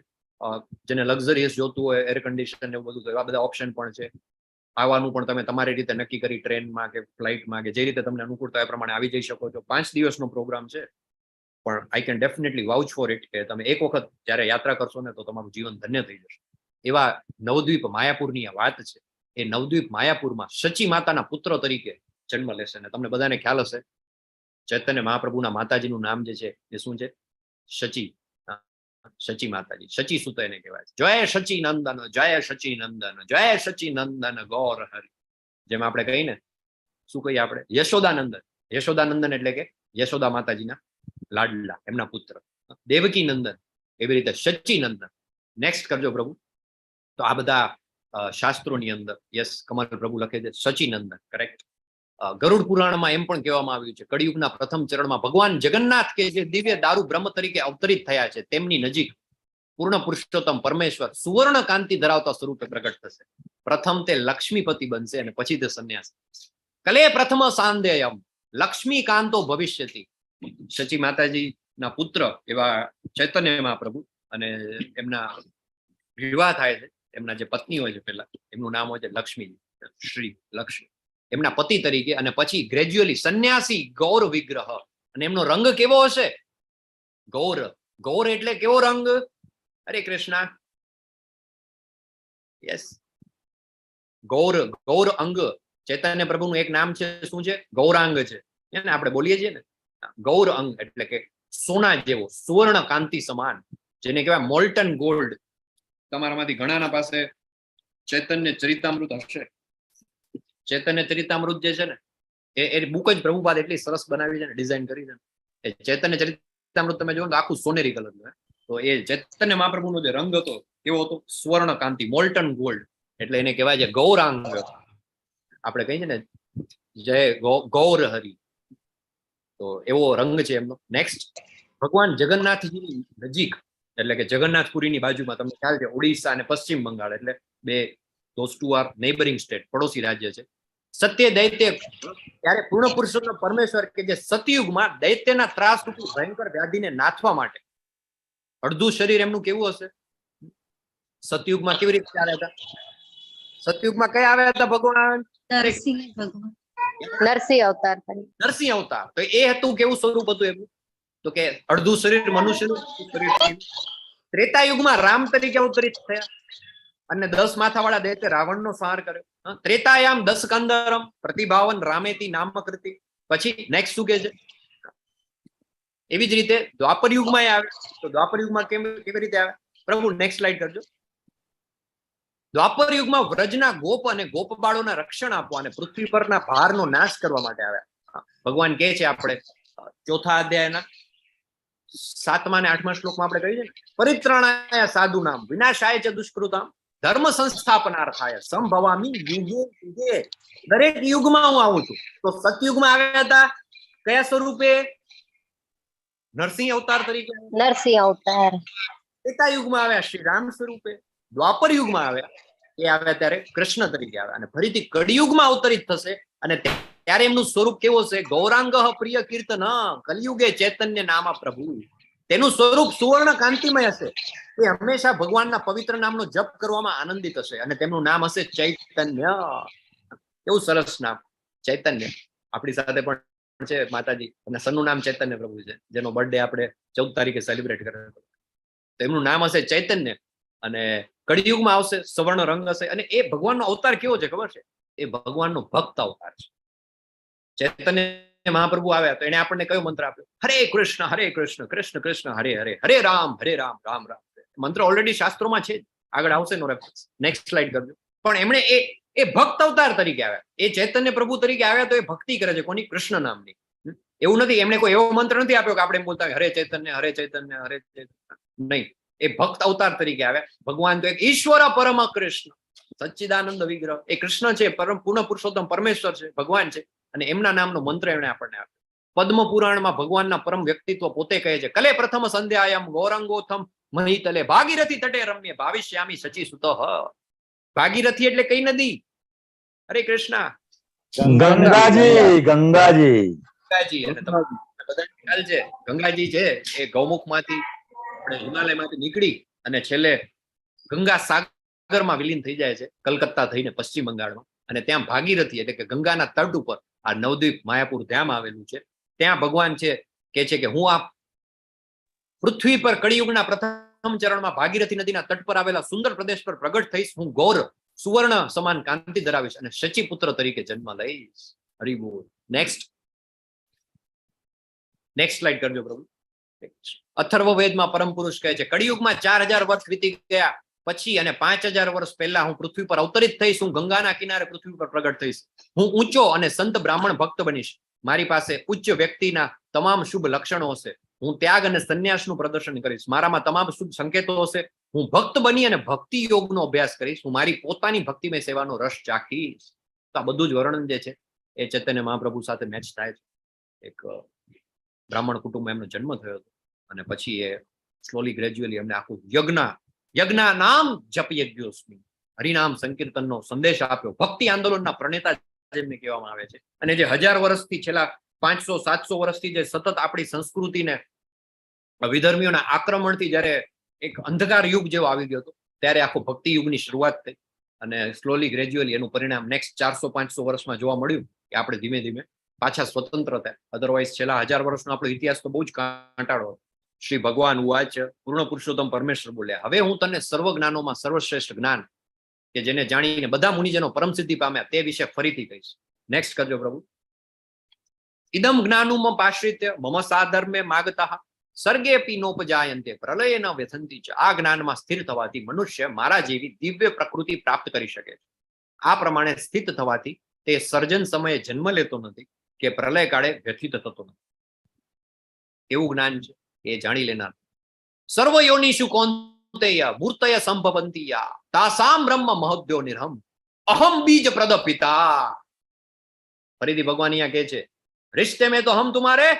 જેને લક્ઝરિયસ જોતું હોય, એર કન્ડિશન એવું બધું, તો એવા બધા ઓપ્શન પણ છે. આવવાનું પણ તમે તમારી રીતે નક્કી કરી ટ્રેનમાં કે ફ્લાઇટમાં કે જે રીતે તમને અનુકૂળતા એ પ્રમાણે આવી જઈ શકો છો. 5 દિવસનો પ્રોગ્રામ છે, પણ I can definitely vouch for it કે તમે એક વખત જ્યારે યાત્રા કરશો ને, તો તમારું જીવન ધન્ય થઈ જશે. એવા નવદ્વીપ માયાપુરની આ વાત છે. એ નવદ્વીપ માયાપુરમાં શચી માતાના પુત્ર તરીકે જન્મ લેશે. અને તમને બધાને ખ્યાલ હશે, ચૈતન્ય મહાપ્રભુના માતાજીનું નામ જે છે એ શું છે? શચી. હા, શચી માતાજી, શચી સુત એને કહેવાય છે. જય શચી નંદન, જય શચી નંદન, જય શચી નંદન ગૌર હરિ. જેમ આપણે કહીને, શું કહીએ આપણે? યશોદાનંદન. યશોદાનંદન એટલે કે યશોદા માતાજીના લાડલા, એમના પુત્ર. દેવકી નંદન, એવી રીતે શચી નંદન. નેક્સ્ટ કરજો પ્રભુ. તો આ બધા શાસ્ત્રોની અંદર, યસ, કમલ પ્રભુ લખે છે શચી નંદન, કરેક્ટ. ગરુડ પુરાણમાં એમ પણ કહેવામાં આવ્યું છે, કળિયુગના પ્રથમ ચરણમાં ભગવાન જગન્નાથ કે જે દિવ્ય દારૂ બ્રહ્મ તરીકે અવતરિત થયા છે, તેમની નજીક પૂર્ણ પુરુષોત્તમ પરમેશ્વર સુવર્ણ કાંતિ ધરાવતા સ્વરૂપે પ્રગટ થશે. પ્રથમ તે લક્ષ્મીપતિ બનશે અને પછી તે સંન્યાસ. કલે પ્રથમ સાંધેયમ લક્ષ્મીકાંતો ભવિષ્યતિ. શચી માતાજીના પુત્ર એવા ચૈતન્ય મહાપ્રભુ અને એમના વિવાહ થાય છે. એમના જે પત્ની હોય છે પેલા, એમનું નામ હોય છે લક્ષ્મી, શ્રી લક્ષ્મી, એમના પતિ તરીકે. અને પછી ગ્રેજ્યુઅલી સંન્યાસી ગૌર વિગ્રહ. અને એમનો રંગ કેવો હશે? ગૌર. ગૌર એટલે કેવો રંગ? હરે કૃષ્ણ. યસ, ગૌર, ગૌર અંગ. ચૈતન્ય પ્રભુનું એક નામ છે, શું છે? ગૌરાંગ છે. હે ને, આપણે બોલીએ છીએ ને, ગૌર અંગ એટલે કે સોના જેવો, સુવર્ણ કાંતિ સમાન, જેને કહેવાય મોલ્ટન ગોલ્ડ. તમારામાંથી ઘણાના પાસે ચૈતન્ય ચરિતામૃત હશે. ચૈતન્ય ચરિતામૃત જે છે ને, એ એ બુક જ પ્રભુપાદ એટલી સરસ બનાવી છે ને, ડિઝાઇન કરી છે ને. એ ચૈતન્ય ચરિતામૃત તમે જુઓ ને, તો આખું સોનેરી કલર નું. તો એ ચૈતન્ય મહાપ્રભુનો જે રંગ હતો, કેવો હતો? સ્વર્ણ કાંતિ, મોલ્ટન ગોલ્ડ. એટલે એને કહેવાય છે ગૌરાંગ. આપણે કહીએ ને, જય ગૌર હરિ. તો એવો રંગ છે એમનો. નેક્સ્ટ. ભગવાન જગન્નાથજીની નજીક, એટલે કે જગન્નાથપુરીની બાજુમાં, તમને ખ્યાલ છે, ઓડિશા અને પશ્ચિમ બંગાળ એટલે બે, those two are neighboring state, પડોશી રાજ્ય છે. સત્ય દૈત્ય, ત્યારે પૂર્ણ પુરુષોત્તમ પરમેશ્વર કે જે સતયુગમાં દૈત્યના ત્રાસ રૂપી ભયંકર વ્યાધિને નાથવા માટે, અડધું શરીર એમનું કેવું હશે? સતયુગમાં કેવી રીતે આવ્યા હતા? સતયુગમાં કયા આવ્યા હતા ભગવાન? નરસિંહ ભગવાન. નરસિંહ અવતાર તરીકે. નરસિંહ અવતાર. તો એ હતું, કેવું સ્વરૂપ હતું એમનું? તો કે અડધું શરીર મનુષ્યનું, અડધું શરીર શિવ. ત્રેતા યુગમાં રામ તરીકે અવતરિત થયા અને 10 માથાવાળા દૈત્ય રાવણનો સંહાર કર્યો. હા, ત્રેતાયામ દસ કંદરમ પ્રતિભાવન રામેતી નામકૃતિ. પછી નેક્સ્ટ શું કે છે? એવી જ રીતે દ્વાપર યુગમાં એ આવે. તો દ્વાપર યુગમાં કેવી રીતે આવે? પ્રભુ, નેક્સ્ટ સ્લાઇડ કરજો. દ્વાપર યુગમાં વ્રજના ગોપ અને ગોપબાળોના રક્ષણ આપવા અને પૃથ્વી પરના ભારનો નાશ કરવા માટે આવ્યા. હા, ભગવાન કહે છે, આપણે ચોથા અધ્યાયના સાતમા અને આઠમા શ્લોકમાં આપણે કહીએ છીએ ને, પરિત્રાણાય સાધુનામ વિનાશાય ચ દુષ્કૃતામ ધર્મ સંસ્થાપનાર્થાય સંભવામી યુગે યુગે. દરેક યુગમાં હું આવું છું. તો સતયુગમાં આવ્યા હતા કયા સ્વરૂપે? નરસિંહ અવતાર તરીકે. નરસિંહ અવતાર. ત્રેતા યુગમાં આવ્યા શ્રી રામ સ્વરૂપે. દ્વાપર યુગમાં આવ્યા, એ આવ્યા ત્યારે કૃષ્ણ તરીકે આવ્યા. અને ફરીથી કળિયુગમાં અવતરિત થશે અને ત્યારે એમનું સ્વરૂપ કેવું હશે? ગૌરાંગ પ્રિય કીર્તન કલયુગે ચૈતન્ય નામા પ્રભુ. તેનું સ્વરૂપ સુવર્ણ કાંતિમય હશે. એ હંમેશા ભગવાનના પવિત્ર નામનો જપ કરવામાં આનંદિત હશે અને તેમનું નામ હશે ચૈતન્ય. કેવું સરસ નામ, ચૈતન્ય. આપણી સાથે પણ છે માતાજી અને સનનું નામ ચૈતન્ય પ્રભુ છે, જેનો બર્થડે આપણે 14 તારીખે સેલિબ્રેટ કર્યો. તો એમનું નામ હશે ચૈતન્ય અને કળિયુગમાં આવશે, સવર્ણ રંગ હશે. અને એ ભગવાનનો અવતાર કેવો છે ખબર છે? એ ભગવાનનો ભક્ત અવતાર છે. ચૈતન્ય મહાપ્રભુ આવ્યા તો એને આપણને કયો મંત્ર આપ્યો? હરે કૃષ્ણ હરે કૃષ્ણ કૃષ્ણ કૃષ્ણ હરે હરે, હરે રામ હરે રામ રામ રામ. મંત્ર ઓલરેડી શાસ્ત્રોમાં છે જ. આગળ આવશે નો રેફરન્સ. નેક્સ્ટ સ્લાઇડ કરજો. પણ એમણે એ એ ભક્ત અવતાર તરીકે આવ્યા. એ ચૈતન્ય પ્રભુ તરીકે આવ્યા તો એ ભક્તિ કરે છે. કોની? કૃષ્ણ નામની. એવું નથી, એમણે કોઈ એવો મંત્ર નથી આપ્યો કે આપણે એમ બોલતા હોય, હરે ચૈતન્ય હરે ચૈતન્ય હરે ચૈતન્ય. નહીં, એ ભક્ત અવતાર તરીકે આવ્યા. ભગવાન તો એક ઈશ્વર પરમ કૃષ્ણ. સચ્ચિદાનંદ વિગ્રહ એ કૃષ્ણ છે, પરમ પૂર્ણ પુરુષોત્તમ પરમેશ્વર છે, ભગવાન છે અને એમના નામનો મંત્ર એમણે આપણને આપ્યો. પદ્મ પુરાણમાં ભગવાનના પરમ વ્યક્તિત્વ પોતે કહે છે, કલે પ્રથમ સંધ્યાયમ ગૌરંગોથમ મહીતલે ભાગીરથી તટે રમ્ય ભાવિષ્યામી સચી સુતઃ. ભાગીરથી એટલે કઈ નદી? હરે કૃષ્ણ. ગંગાજી, ગંગાજી. ગંગાજી. અને તમને બધાને ખ્યાલ છે, ગંગાજી છે એ ગૌમુખમાંથી, આપણે હિમાલયમાંથી નીકળી અને છેલ્લે ગંગા સાગરમાં વિલીન થઈ જાય છે, કલકત્તા થઈને પશ્ચિમ બંગાળમાં. અને ત્યાં ભાગીરથી એટલે કે ગંગાના તટ ઉપર આ નવદ્વીપ માયાપુર ધામ આવેલું છે. ત્યાં ભગવાન છે કે છે કે હું આ પૃથ્વી પર કળિયુગના પ્રથમ ચરણમાં ભાગીરથી નદીના તટ પર આવેલા સુંદર પ્રદેશ પર પ્રગટ થઈશ. હું ગૌર સુવર્ણ સમાન કાંતિ ધરાવીશ અને શચી પુત્ર તરીકે જન્મ લઈશ. હરિબોલ. નેક્સ્ટ, નેક્સ્ટ સ્લાઇડ કરજો પ્રભુ. અથર્વ વેદમાં પરમ પુરુષ કહે છે, કળિયુગમાં 4000 વર્ષ વીતી ગયા પછી અને 5000 વર્ષ પહેલા હું પૃથ્વી પર અવતરિત થઈશ. હું ગંગાના કિનારે પૃથ્વી પર પ્રગટ થઈશ. હું ઊંચો અને સંત બ્રાહ્મણ ભક્ત બનીશ. મારી પાસે ઉચ્ચ વ્યક્તિના તમામ શુભ લક્ષણો હશે. હું ત્યાગ અને સંન્યાસનું પ્રદર્શન કરીશ. મારામાં તમામ શુભ સંકેતો હશે. હું ભક્ત બની અને ભક્તિ યોગનો અભ્યાસ કરીશ. હું મારી પોતાની ભક્તિમય સેવાનો રસ ચાખીશ. તો આ બધું જ વર્ણન જે છે એ ચૈતન્ય મહાપ્રભુ સાથે મેચ થાય છે. એક બ્રાહ્મણ કુટુંબમાં એમનો જન્મ થયો હતો અને પછી એ સ્લોલી ગ્રેજ્યુઅલી એમને આખું યજ્ઞ, યજ્ઞ નામ જપ યજ્ઞોસ્મિ, હરિનામ સંકીર્તનનો સંદેશ આપ્યો. ભક્તિ આંદોલનના પ્રણેતા જેમને કહેવામાં આવે છે. અને જે 1000 વર્ષથી, છેલ્લા 500-700 વર્ષથી જે સતત આપણી સંસ્કૃતિને વિધર્મીઓના આક્રમણથી જ્યારે એક અંધકાર યુગ જેવો આવી ગયો હતો, ત્યારે આખો ભક્તિ યુગની શરૂઆત થઈ અને સ્લોલી ગ્રેજ્યુઅલી એનું પરિણામ નેક્સ્ટ 400-500 વર્ષમાં જોવા મળ્યું કે આપણે ધીમે ધીમે પાછા સ્વતંત્ર થયા. અધરવાઇઝ છેલ્લા 1000 વર્ષનો આપણો ઇતિહાસ તો બહુ જ કાંટાળો હતો. શ્રી ભગવાન ઉવાચ, પૂર્ણ પુરુષોત્તમ પરમેશ્વર બોલ્યા, હવે હું તને સર્વ જ્ઞાનોમાં સર્વશ્રેષ્ઠ જ્ઞાન કે જેને જાણીને બધા મુનિજનો પરમ સિદ્ધિ પામ્યા તે વિશે ફરીથી કહીશ. નેક્સ્ટ કરજો પ્રભુ. ઇદમ જ્ઞાનુમ પાશ્રિત્ય મમ સાધર્મે માગતઃ સર્ગેપી નોપજાયંતે પ્રલયે ન વ્યથંતિ ચ. આ જ્ઞાનમાં સ્થિર થવાથી મનુષ્ય મારા જેવી દિવ્ય પ્રકૃતિ પ્રાપ્ત કરી શકે છે. આ પ્રમાણે સ્થિત થવાથી તે સર્જન સમયે જન્મ લેતો નથી કે પ્રલય કાળે વ્યથિત થતો નથી. એવું જ્ઞાન છે એ જાણી લેનાર. સર્વ યોનિષુ કૌંતેય મૂર્તય સંભવંતી યા તાસામ બ્રહ્મ મહોદ્યો નિરહમ અહમ બીજ પ્રદ પિતા. ફરીથી ભગવાન અહીંયા કહે છે, રિશ્તે મેં તો હમ તુમારે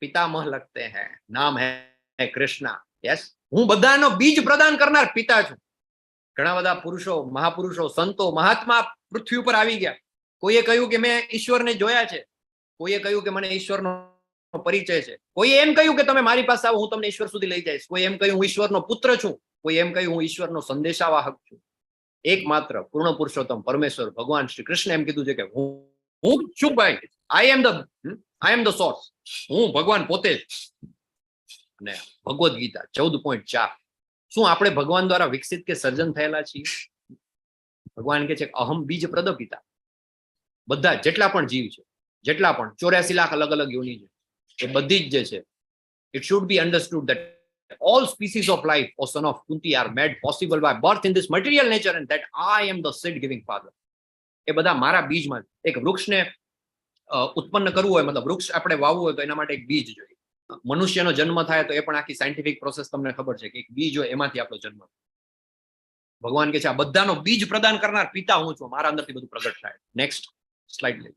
પિતામહ લગતે હૈ, નામ હૈ કૃષ્ણા. યસ, હું બધાનો બીજ પ્રદાન કરનાર પિતા છું. ઘણા બધા પુરુષો, મહાપુરુષો, સંતો, મહાત્મા પૃથ્વી ઉપર આવી ગયા. કોઈએ કહ્યું કે મેં ઈશ્વરને જોયા છે, કોઈએ કહ્યું કે મને ઈશ્વરનો પરિચય છે, કોઈએ એમ કહ્યું કે તમે મારી પાસે આવો, હું તમને ઈશ્વર સુધી લઈ જઈશ, કોઈ એમ કહ્યું હું ઈશ્વરનો પુત્ર છું, કોઈ એમ કહ્યું હું ઈશ્વરનો સંદેશાવાહક છું. એકમાત્ર પૂર્ણ પુરુષોત્તમ પરમેશ્વર ભગવાન શ્રી કૃષ્ણ એમ કીધું છે કે હું છું ભાઈ, I am the source, હું ભગવાન પોતે જ. અને ભગવદ્ ગીતા 14.4. શું આપણે ભગવાન દ્વારા વિકસિત કે સર્જન થયેલા છીએ? ભગવાન કહે છે કે અહમ બીજ પ્રદ પિતા. બધા જેટલા પણ જીવ છે, જેટલા પણ 84 લાખ અલગ અલગ યોની છે, એ બધી જ જે છે, it should be understood that all species of life, O son of Kunti, are made possible by birth in this material nature and that I am the seed giving father. એ બધા મારા બીજમાં. એક વૃક્ષને ઉત્પન્ન કરવું હોય, મતલબ વૃક્ષ આપણે વાવવું હોય તો એના માટે એક બીજ જોઈએ. મનુષ્યનો જન્મ થાય તો એ પણ આખી સાયન્ટિફિક પ્રોસેસ તમને ખબર છે કે એક બીજ હોય એમાંથી આપણો જન્મ થાય. ભગવાન કે છે આ બધાનો બીજ પ્રદાન કરનાર પિતા હું છું, મારા અંદરથી બધું પ્રગટ થાય. નેક્સ્ટ સ્લાઇડ લઈ.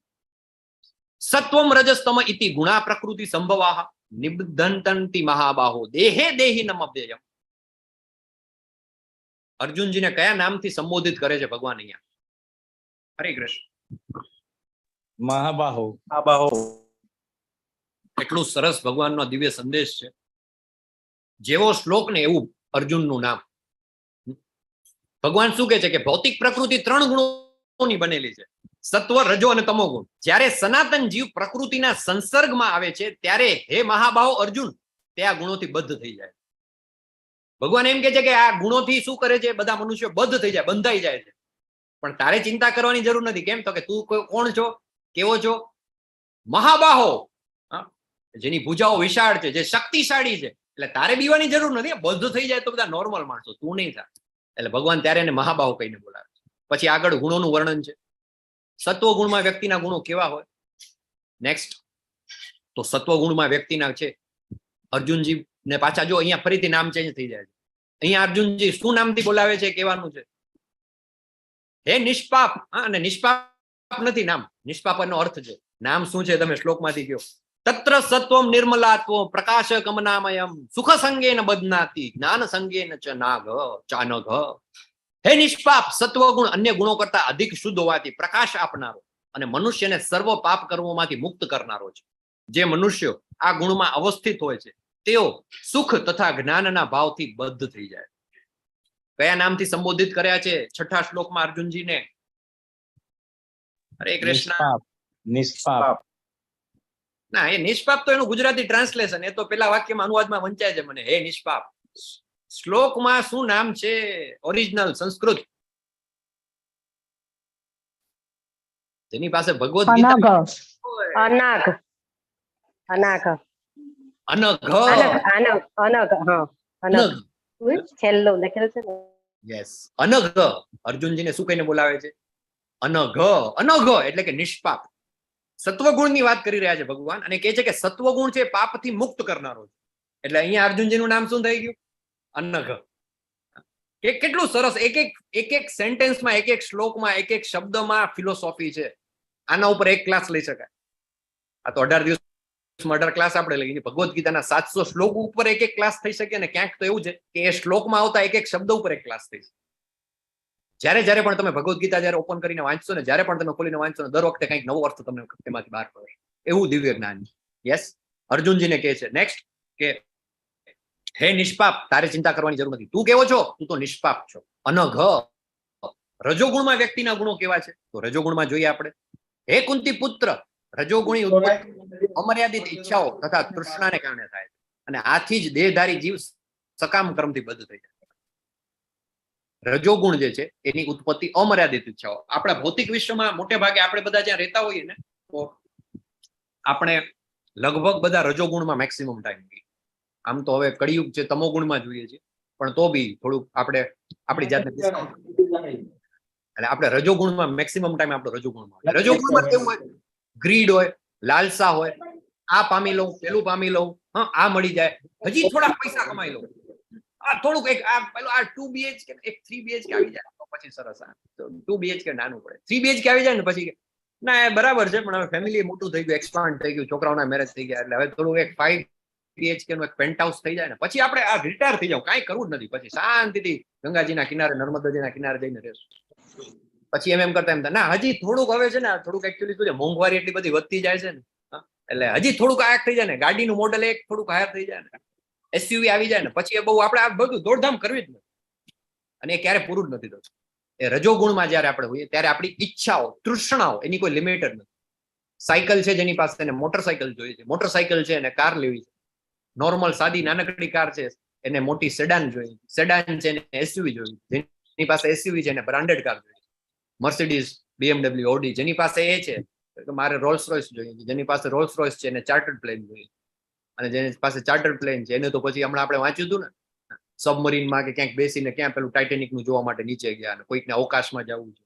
સત્વમ રજસ્તમ ઇતિ ગુણા પ્રકૃતિ સંભવાહ નિબધંતંતિ મહાબાહો દેહે દેહિનમ અવ્યયમ. અર્જુનજીને કયા નામથી સંબોધિત કરે છે ભગવાન અહીંયા? હરે કૃષ્ણ. મહાબાહો. મહાબાહો. એટલું સરસ ભગવાનનો દિવ્ય સંદેશ છે. જેવો શ્લોક ને એવું અર્જુનનું નામ. ભગવાન શું કહે છે કે ભૌતિક પ્રકૃતિ ત્રણ ગુણોની બનેલી છે, સત્વ, રજો અને તમો ગુણ. જ્યારે સનાતન જીવ પ્રકૃતિના સંસર્ગમાં આવે છે ત્યારે હે મહાબાહો અર્જુન, તે આ ગુણોથી બદ્ધ થઈ જાય. ભગવાન એમ કહે છે કે આ ગુણોથી શું કરે છે, બધા મનુષ્યો બદ્ધ થઈ જાય, બંધાઈ જાય છે. પણ તારે ચિંતા કરવાની જરૂર નથી. કેમ? તો કે તું કોણ છો, કેવો છો? મહાબાહો, હા, જેની ભુજાઓ વિશાળ છે, જે શક્તિશાળી છે. એટલે તારે બીવાની જરૂર નથી. બદ્ધ થઈ જાય તો બધા નોર્મલ માણસો, તું નહીં થા. એટલે ભગવાન ત્યારે એને મહાબાહો કહીને બોલાવે છે. પછી આગળ ગુણોનું વર્ણન છે. સત્વ ગુણમાં વ્યક્તિના ગુણો કેવા હોય? નેક્સ્ટ. તો સત્વ ગુણમાં વ્યક્તિના છે અર્જુનજી ને પાછા જો અહીંયા ફરીથી નામ ચેન્જ થઈ જાય છે. અહીંયા અર્જુનજી શું નામથી બોલાવે છે કહેવાનું છે? હે નિષ્પાપ. હા, અને નિષ્પાપ નથી નામ, નિષ્પાપ નો અર્થ છે. નામ શું છે તમે શ્લોકમાંથી કયો. તત્ર સત્વમ નિર્મલાત્વ પ્રકાશ કમનામયમ સુખ સંગેન બદનાતી જ્ઞાન સંગેન ચ નાગ ચાનઘ. હે નિષ્પાપ, સત્વગુણ અન્ય ગુણો કરતા અધિક શુદ્ધ હોવાથી પ્રકાશ આપનારો અને મનુષ્યને સર્વ પાપ કર્મોમાંથી મુક્ત કરનારો છે. જે મનુષ્યો આ ગુણમાં અવસ્થિત હોય છે તેઓ સુખ તથા જ્ઞાનના ભાવથી બદ્ધ થઈ જાય. કયા નામથી સંબોધિત કર્યા છે છઠ્ઠા શ્લોકમાં અર્જુનજીને? હરે કૃષ્ણ. નિષ્પાપ, નિષ્પાપ. ના, એ નિષ્પાપ તો એનું ગુજરાતી ટ્રાન્સલેશન, એ તો પેલા વાક્યમાં અનુવાદમાં વંચાય છે મને. હે નિષ્પાપ, શ્લોકમાં શું નામ છે ઓરિજિનલ સંસ્કૃત? જેની પાસે ભગવદ્ ગીતા અનઘ. હોય. અનાઘ, અનાઘ. અનઘ. અનઘ, અનઘ, અનઘ, હા, અનઘ. અનઘ. છેલ્લું લખેલું છે ને. યસ, અનઘ. અર્જુનજીને શું કહીને બોલાવે છે? અનઘ. અનઘ એટલે કે નિષ્પાપ. સત્વગુણની વાત કરી રહ્યા છે ભગવાન અને કહે છે કે સત્વગુણ છે પાપથી મુક્ત કરનારો છે. એટલે અહીંયા અર્જુનજીનું નામ શું થઈ ગયું? અનઘ. કે કેટલું સરસ, એક એક એક એક સેન્ટેન્સમાં, એક એક શ્લોકમાં, એક એક શબ્દમાં ફિલોસોફી છે. આના ઉપર એક ક્લાસ લઈ શકાય. આ તો 18 દિવસમાં 18 ક્લાસ આપણે લઈએ. ભગવદ્ ગીતાના 700 શ્લોક ઉપર એક એક ક્લાસ થઈ શકે. અને ક્યાંક તો એવું છે કે એ શ્લોકમાં આવતા એક એક શબ્દ ઉપર એક ક્લાસ થઈ શકે. જ્યારે જ્યારે પણ તમે ભગવદ્ ગીતા જ્યારે ઓપન કરીને વાંચશો ને, જ્યારે પણ તમે ખોલીને વાંચશો ને, દર વખતે કંઈક નવો અર્થ તમને તેમાંથી બહાર પડે. એવું દિવ્ય જ્ઞાન છે. યસ, અર્જુનજીને કહે છે નેક્સ્ટ કે હે નિષ્પાપ, તારે ચિંતા કરવાની જરૂર નથી. તું કેવો છો? તું તો નિષ્પાપ છો. અનઘ. રજોગુણમાં વ્યક્તિના ગુણો કેવા છે? તો રજોગુણમાં જોઈએ આપણે. હે કુંતી પુત્ર, રજોગુણી ઉત્પત્તિ અમર્યાદિત ઈચ્છાઓ તથા તૃષ્ણાને કારણે થાય છે અને આથી જ દેહધારી જીવ સકામ કર્મથી બદ્ધ થઈ જાય. રજોગુણ જે છે એની ઉત્પત્તિ અમર્યાદિત ઈચ્છાઓ. આપણા ભૌતિક વિશ્વમાં મોટે ભાગે આપણે બધા જ્યાં રહેતા હોઈએ ને, તો આપણે લગભગ બધા રજોગુણમાં મેક્સિમમ ટાઈમ લઈએ. આમ તો હવે કળિયુગ છે, તમોગુણમાં જોઈએ છે, પણ તો બી થોડુંક આપણે આપણી જાતને discount, એટલે આપણે રજોગુણમાં મેક્સિમમ ટાઈમ આપણો રજોગુણમાં હોય. રજોગુણમાં કેવું હોય? ગ્રીડ હોય, લાલસા હોય, આ પામી લઉં, પેલું પામી લઉં, હા આ મળી જાય, હજી થોડા પૈસા કમાઈ લઉં, આ થોડુંક એક આ પેલું આ 2 બીએચકે, એક 3 બીએચકે આવી જાય તો પછી સરસ. આ 2 બીએચકે નાનું પડે, 3 બીએચકે આવી જાય ને પછી ના એ બરાબર છે, પણ હવે ફેમિલી મોટું થઈ ગયું, એક્સપાન્ડ થઈ ગયું, છોકરાઓના મેરેજ થઈ ગયા, એટલે હવે થોડું એક 5 બીએચકે નું એક પેન્ટ હાઉસ થઈ જાય ને પછી આપણે આ રિટાયર થઈ જાવ, કાંઈ કરવું જ નથી, પછી શાંતિથી ગંગાજીના કિનારે, નર્મદાજીના કિનારે જઈને રહેશું. પછી એમ એમ કરતા એમ થાય, ના હજી થોડુંક હવે છે ને, થોડુંક એકચ્યુઅલી શું છે, મોંઘવારી એટલી બધી વધતી જાય છે ને, એટલે હજી થોડુંક હાયર થઈ જાય ને, ગાડીનું મોડેલ એક થોડુંક હાયર થઈ જાય ને, એસયુવી આવી જાય ને, પછી એ બહુ આપણે આ બધું દોડધામ કરવી જ નથી અને એ ક્યારે પૂરું જ નથી થતું. એ રજોગુણમાં જયારે આપણે હોઈએ ત્યારે આપણી ઈચ્છાઓ, તૃષ્ણાઓ, એની કોઈ લિમિટ જ નથી. સાયકલ છે જેની પાસે એને મોટરસાયકલ જોઈએ છે, મોટરસાયકલ છે એને કાર લેવી છે, નોર્મલ સાદી નાનકડી કાર છે એને મોટી સેડાન જોઈએ, સેડાન છે એને એસયુવી જોઈએ, જેની પાસે એસયુવી છે એને બ્રાન્ડેડ કાર જોઈએ, મર્સિડીઝ, બીએમડબલ્યુ, ઓડી, જેની પાસે એ છે કે મારે રોલ્સ રોયસ જોઈએ, જેની પાસે રોલ્સ રોયસ છે એને ચાર્ટર્ડ પ્લેન જોઈએ, અને જેની પાસે ચાર્ટર્ડ પ્લેન છે એને તો પછી હમણાં આપણે વાંચ્યું હતું ને, સબમરીનમાં કે ક્યાંક બેસીને ક્યાં પેલું ટાઇટેનિક નું જોવા માટે નીચે ગયા અને કોઈકને અવકાશમાં જવું છે.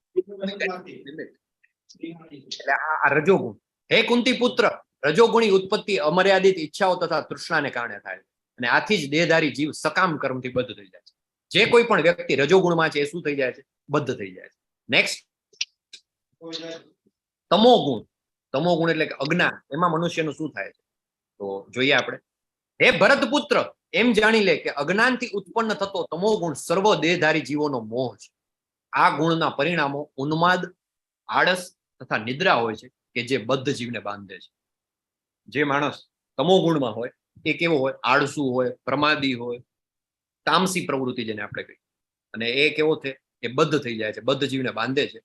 એટલે આ રજોગુણ. હે કુંતી પુત્ર, રજોગુણી ઉત્પત્તિ અમર્યાદિત ઈચ્છાઓ તથા તૃષ્ણાને કારણે થાય છે અને આથી જ દેહધારી જીવ સકામ કર્મથી બદ્ધ થઈ જાય છે. જે કોઈ પણ વ્યક્તિ રજોગુણમાં છે એ શું થઈ જાય છે? બદ્ધ થઈ જાય છે. નેક્સ્ટ, તમોગુણ. તમોગુણ એટલે કે અજ્ઞાન, એમાં મનુષ્યનું શું થાય છે તો જોઈએ આપણે. હે ભરત પુત્ર, એમ જાણી લે કે અજ્ઞાનથી ઉત્પન્ન થતો તમોગુણ સર્વ દેહધારી જીવોનો મોહ છે. આ ગુણના પરિણામો ઉન્માદ, આળસ તથા નિદ્રા હોય છે કે જે બદ્ધ જીવને બાંધે છે. જે માણસ તમોગુણમાં હોય એ કેવો હોય? આળસુ હોય, પ્રમાદી હોય, તામસી પ્રવૃત્તિ જેને આપણે કહીએ, અને એ કેવો છે? એ બદ્ધ થઈ જાય છે, બદ્ધ જીવને બાંધે છે.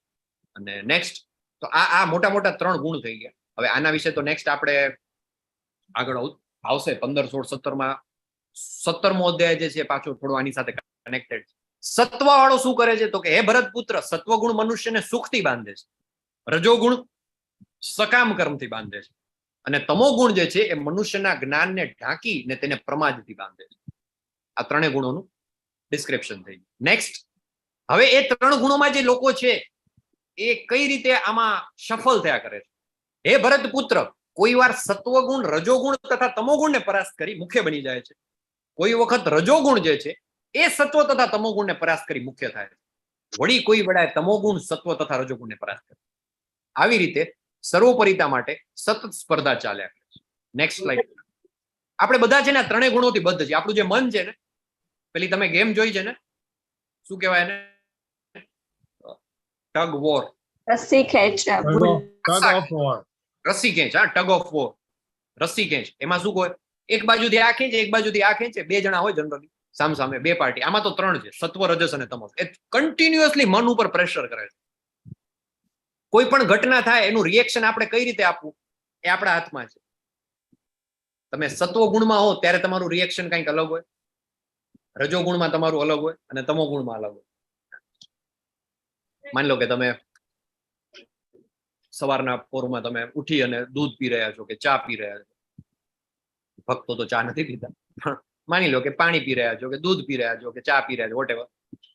અને નેક્સ્ટ તો આ મોટા મોટા 3 ગુણ થઈ ગયા. હવે આના વિશે તો નેક્સ્ટ આપણે આગળ આવશે 15, 16, 17માં. 17મો અધ્યાય જે છે પાછો થોડો આની સાથે કનેક્ટેડ છે. સત્વ વાળો શું કરે છે? તો કે હે ભરત પુત્ર, સત્વગુણ મનુષ્યને સુખથી બાંધે છે, રજોગુણ સકામ કર્મથી બાંધે છે, અને તમોગુણ જે છે એ મનુષ્યના જ્ઞાનને ઢાંકીને તેને પ્રમાદથી બાંધે છે. આ ત્રણેય ગુણોનું ડિસ્ક્રિપ્શન થઈ ગયું. નેક્સ્ટ, હવે એ 3 ગુણોમાં જે લોકો છે એ કઈ રીતે આમાં સફળ થયા કરે છે? હે ભરત પુત્ર, કોઈ વાર સત્વગુણ, રજોગુણ તથા તમોગુણને પરાસ્ત કરી મુખ્ય બની જાય છે. કોઈ વખત રજોગુણ જે છે એ સત્વ તથા તમોગુણને પરાસ્ત કરી મુખ્ય થાય છે. વળી કોઈ વેળાએ તમોગુણ, સત્વ તથા રજોગુણને પરાસ્ત કરે. આવી રીતે સર્વોપરિતા માટે સતત સ્પર્ધા ચાલ્યા કરે છે. Next slide. આપણે બધા છે ને આ ત્રણેય ગુણોથી બદ્ધ છે. આપણું જે મન છે ને, પેલી તમે ગેમ જોઈ છે ને, શું કહેવાય એને, ટગ વોર? રસ્સી ખેંચ. Tug of war. રસ્સી ખેંચ, હા, ટગ ઓફ વોર, રસ્સી ખેંચ. એમાં શું હોય? એક બાજુથી આ ખેંચે, એક બાજુથી આ ખેંચે. બે જણા હોય જનરલી સામ સામે, બે પાર્ટી. આમાં તો ત્રણ છે, સત્વ, રજસ અને તમસ. એ કન્ટિન્યુઅસલી મન ઉપર પ્રેશર કરે છે. કોઈ પણ ઘટના થાય એનું રિએક્શન આપણે કઈ રીતે આપવું એ આપણા હાથમાં છે. તમે સત્વ ગુણમાં હો ત્યારે તમારું રિએક્શન કંઈક અલગ હોય, રજો ગુણમાં તમારું અલગ હોય અને તમો ગુણમાં અલગ હોય. માની લો કે તમે સવારના પોરમાં તમે ઉઠી અને દૂધ પી રહ્યા છો કે ચા પી રહ્યા છો. ભક્તો તો ચા નથી પીતા, પણ માની લો કે પાણી પી રહ્યા છો કે દૂધ પી રહ્યા છો કે ચા પી રહ્યા છો, વોટેવર,